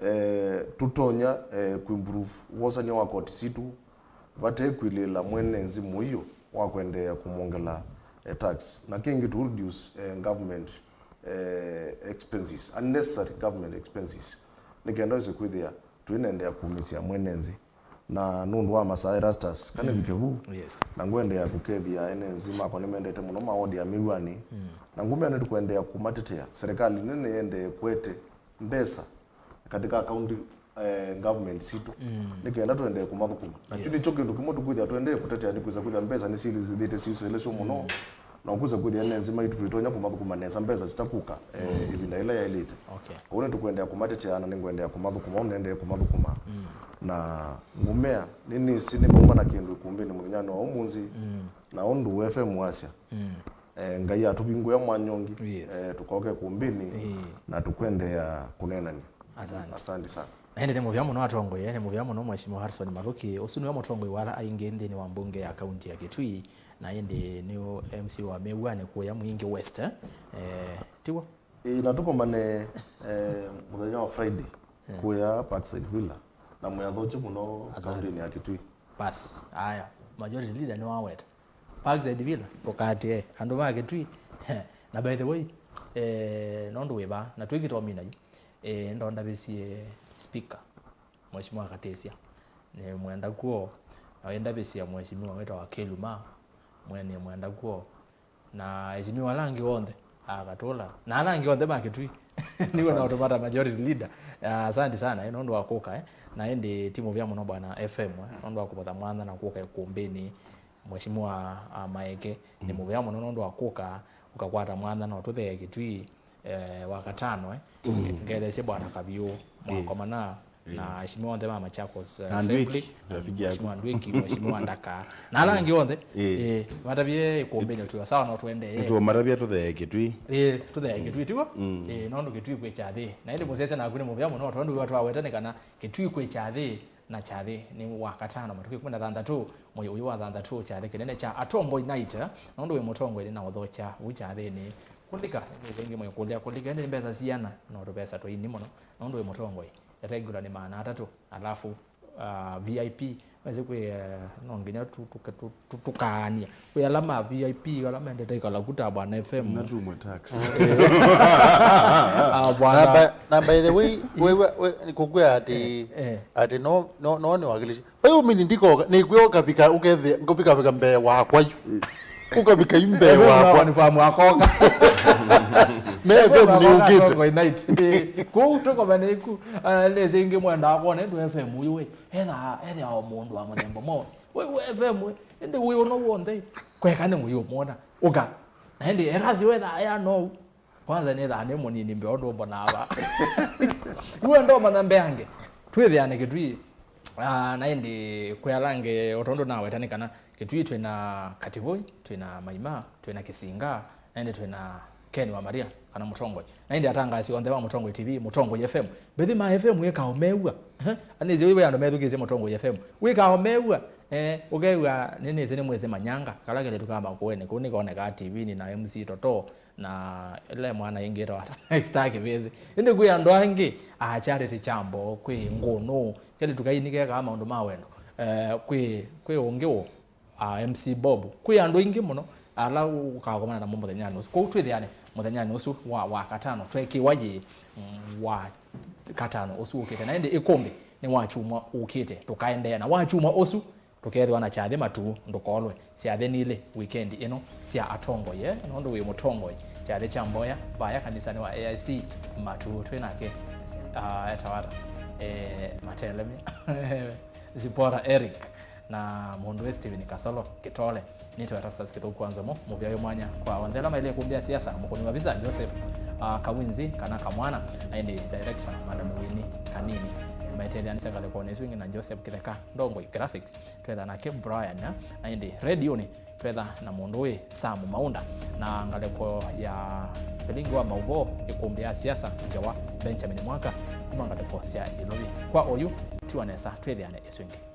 eh, tũtonya, eh, kũimprove wosany'a wa koti sitũ, vate kwilĩĩla mwene nzĩ mũio wa kũendeea kũmwongela, eh, tax. Na kĩngĩ to reduce, eh, government, eh, expenses, unnecessary government expenses, nĩ kenda wĩse kwĩthĩa tũinaendeea kũmĩsya mwene nzĩ. Na nũndũ wa masaa, Erastus, kana, mm, vike vu, yes, na ngwendeea kũkethya ene nzĩ makwa nĩmendete mũno ma wodi ya Mĩw'anĩ, mm, na ngũmea nĩtũkwendeea kũmatetea. Serikali nene yendee kũete mbesa katika county, eh, government sitũ, mm, nĩ kenda tũendee kũmathũkũma. Na kyu, yes, nĩkyo kĩndũ kĩmwe tũkwĩthĩa tũendee kũtetea, nĩ kwĩsa kwĩthĩa mbesa nĩsyĩthĩĩte syĩsĩlĩsyo mũno. Mm. Na ũkwĩsa kwĩthĩa ene nzĩ maitũ tũitonya kũmathũkũma nesa mbesa sitakũka, eh, mm, ĩvinda ĩla yaĩlĩte. Okay. Kwoou nĩtũkwendeea kũmatetea na nĩngwendeea kũmathũkũma, ũu nĩendee kũmathũkũma. Mm. Na ngũmea, nĩnĩsĩ nĩmauma na kĩndũ ĩkũmbĩnĩ mũthenyanĩ wa ũmũnthĩ, mm, na ũndũ F M wasya, mm, eh, Ngai atũvingũĩa mwanya ũngĩ, yes, eh, tũkoke ĩkũmbĩnĩ, ĩĩ, na tũkwendeea kũneenany'a. Asante. Asante sana. Na ĩndĩ nĩ mũvea mũno atongoi, nĩ mũvea mũno Mheshimiwa Harrison Mathuki. Ũsu nĩwe mũtongoi wa ala aingĩ nthĩnĩ wa mbunge ya kaunti ya Kitui, na ĩndĩ nĩ M C wa Mĩw'anĩ kũya Mwingi West, eh? Eh, tiw'o? Ĩĩ, na tũkomane, eh, mũthenya wa Friday, eh, kũya Parkside Villa, na mwĩathokye mũno, asante, kaunti-inĩ ya Kitui. Bas, aya, majority leader nĩwaweta. Parkside Villa, ũkaatĩe andũ ma Kitui. Na by the way, eh, nũndũ wĩ vaa, na twĩkĩtomina yu, eh, ndo ndavĩsye speaker, Mheshimiwa Katĩsya. Nĩmwenda kw'o, na wĩndavĩsya Mheshimiwa wĩtawa Keluma, mwe nĩmwenda kw'o, na aheshimiwa ala angĩ onthe, Akatũla. Na ala angĩ onthe ma Kĩtui. Niwe na Asante. Ũtũmata majority leader. Ah, asante sana, eh, nũndũ wa kũka, eh. Na ĩndĩ ti mũvea mũno bwana F M, eh, nũndũ wa kũvotha mwanya na kũka ĩkũmbĩnĩ. Mheshimiwa, ah, Maeke, nĩ mũvea mũno nũndũ wa kũka, ũkakwata mwanya na ũtũthee Kĩtui, eh, wa katano, eh. Ngetheesye bwana Kaviũ, mwakomana. Na aheshimiwa onthe ma Machakos, eh, Na Assembly, Ndwiki, rafiki yaku. Mheshimiwa Ndwiki, Mheshimiwa Ndaka. Na ala angĩ onthe, eh, matavie ĩkũmbĩnĩ ũtwĩwa sawa no tũendee. Nĩtũmatavia tũthee Kĩtui. Eh, tũthee Kĩtui, tiw'o? Eh, nũndũ Kĩtui kwĩ kyathĩ. Na ĩndĩ mũsese naku nĩ mũvea mũno, tondũ wĩwa twaweta nĩ kana Kĩtui kwĩ kyathĩ, na kyathĩ nĩ wa katano, matukũ ĩkũmi na thanthatũ, mwei ũyũ wa thanthatũ, kyathĩ kĩnene kya Atongoi Night, eh, nũndũ wĩ mũtongoi nĩ na ũthokya vau kyathĩnĩ. Kũlika, nĩ ĩngĩ mwĩkũlya, kũlika, ĩndĩ nĩ mbesa siana, no tũvesa tũini mũno, nũndũ wĩ mũtongoi. Regular nĩ maana atatũ, alafu, ah, V I P, wese kwĩ, eh, no nginya tu-, tuke-, tu-, tu-, tukaania. Kwĩ ala ma V I P, ala mendete ikala kuta bwana F M. Na tumwe tax. Ah, bwana. Na by, na by the way, we, we, we, nikukwĩa ati, eh, eh, ati no, no, no nĩ wakilishi. Wewe mini ndikoka, nĩkwĩa ũkavika, ũkethĩa, ngũvikavika mbee wakwa yu. Ũkavika yu mbee wakwa. Ni famu akoka. Me F M nĩ ũkĩte. Kũu tũkomane ku, ah, nĩ ĩngĩ mwenda akone ndũ F M uyu we. Etha, etha o mũndũ wa mũthemba mo. We, we F M we, ĩndĩ wĩ ũno w'onthe. Kweka nĩ mũyũ mwona. Ũka. Na ĩndĩ erasi wetha ya no. Kwanza nĩthaa nĩ mũnini mbeo ndũmbonaa va. Rĩu ndomanya mbeange. Twĩthĩane Kĩtui. Ah, na ĩndĩ kwĩ ala angĩ, o tondũ naweta nĩ kana Kĩtui twĩ na Kativoi, twĩ na Maima, twĩ na Kĩsinga, na ĩndĩ twĩ na Ken wa Maria, kana Mũtongoi. Na ĩndĩ atangaasi onthe ma Mũtongoi T V, Mũtongoi F M. Mbethi ma F M wĩkao mew'a. Eh? Anĩsĩ wĩ andũ methukĩĩsye Mũtongoi F M. Wĩkao mew'a. Eh, ũkew'a nĩnĩsĩ nĩ mwĩsĩ manyanga. Kala kelĩtu ka Makueni, kũu nĩkonekaa T V-nĩ na M C Toto. Na ĩla mwana ĩngĩ ĩtawa Star Kĩvĩsĩ. Ĩndĩ kwĩ andũ angĩ, a Charity Chambo, kwĩ Ngũnũ, kelĩtu kaini kekaa maũndũ ma wendo. Eh, kwĩ, kwĩ ũngĩ ũ, a M C Bob. Kwĩ andũ aingĩ mũno, ala ũkakomana namo mũthenyanĩ ũsu. Kwoou twĩthĩane mũthenyanĩ ũsu wa, wa katano, tweekĩwa yĩ, mm, wa katano ũsu ũkĩte. Na ĩndĩ ĩkũmbĩ nĩ wa kyumwa ũkĩte, tũkaendeea na wa kyumwa ũsu. Tũkeethĩwa na kyathĩ matu, ndũkolwe. Syathĩ nilĩ wikendi ĩno sya atongoi, eh, nũndũ wĩ mũtongoi. Kyathĩ kya mboya, vaya kanisanĩ wa A I C matu twĩ nake, ah, etawa ata? Eh, Matelemya. Zipora Eric, na mũndũ wĩ Steven Kasolo Kitole. Nĩtwe Erastus Kĩthũku wa Nzomo, mũvĩa wĩ mwanya kwa onthe ala maĩle kũmbĩa siasa, mũkũni wa visa Joseph, ah, Kawinzi, kana Kamwana, na ĩndĩ director Madam Winnie Kanini. Maĩtetheanĩsya ngalĩkonĩ ĩsu ĩngĩ na Joseph Kĩtheka, Ndongoi Graphics. Twetha nake Brian, eh, na ĩndĩ redionĩ twetha na mũndũ wĩ Sam Maunda, na ngalĩko ya vilingi wa maũvoo ĩkũmbĩ ya siasa ngewa Benjamin Mwaka kuma ngalĩko sya Ĩlovi. Kwa oyu, tiwa nesa, twĩthĩane ĩsu ĩngĩ.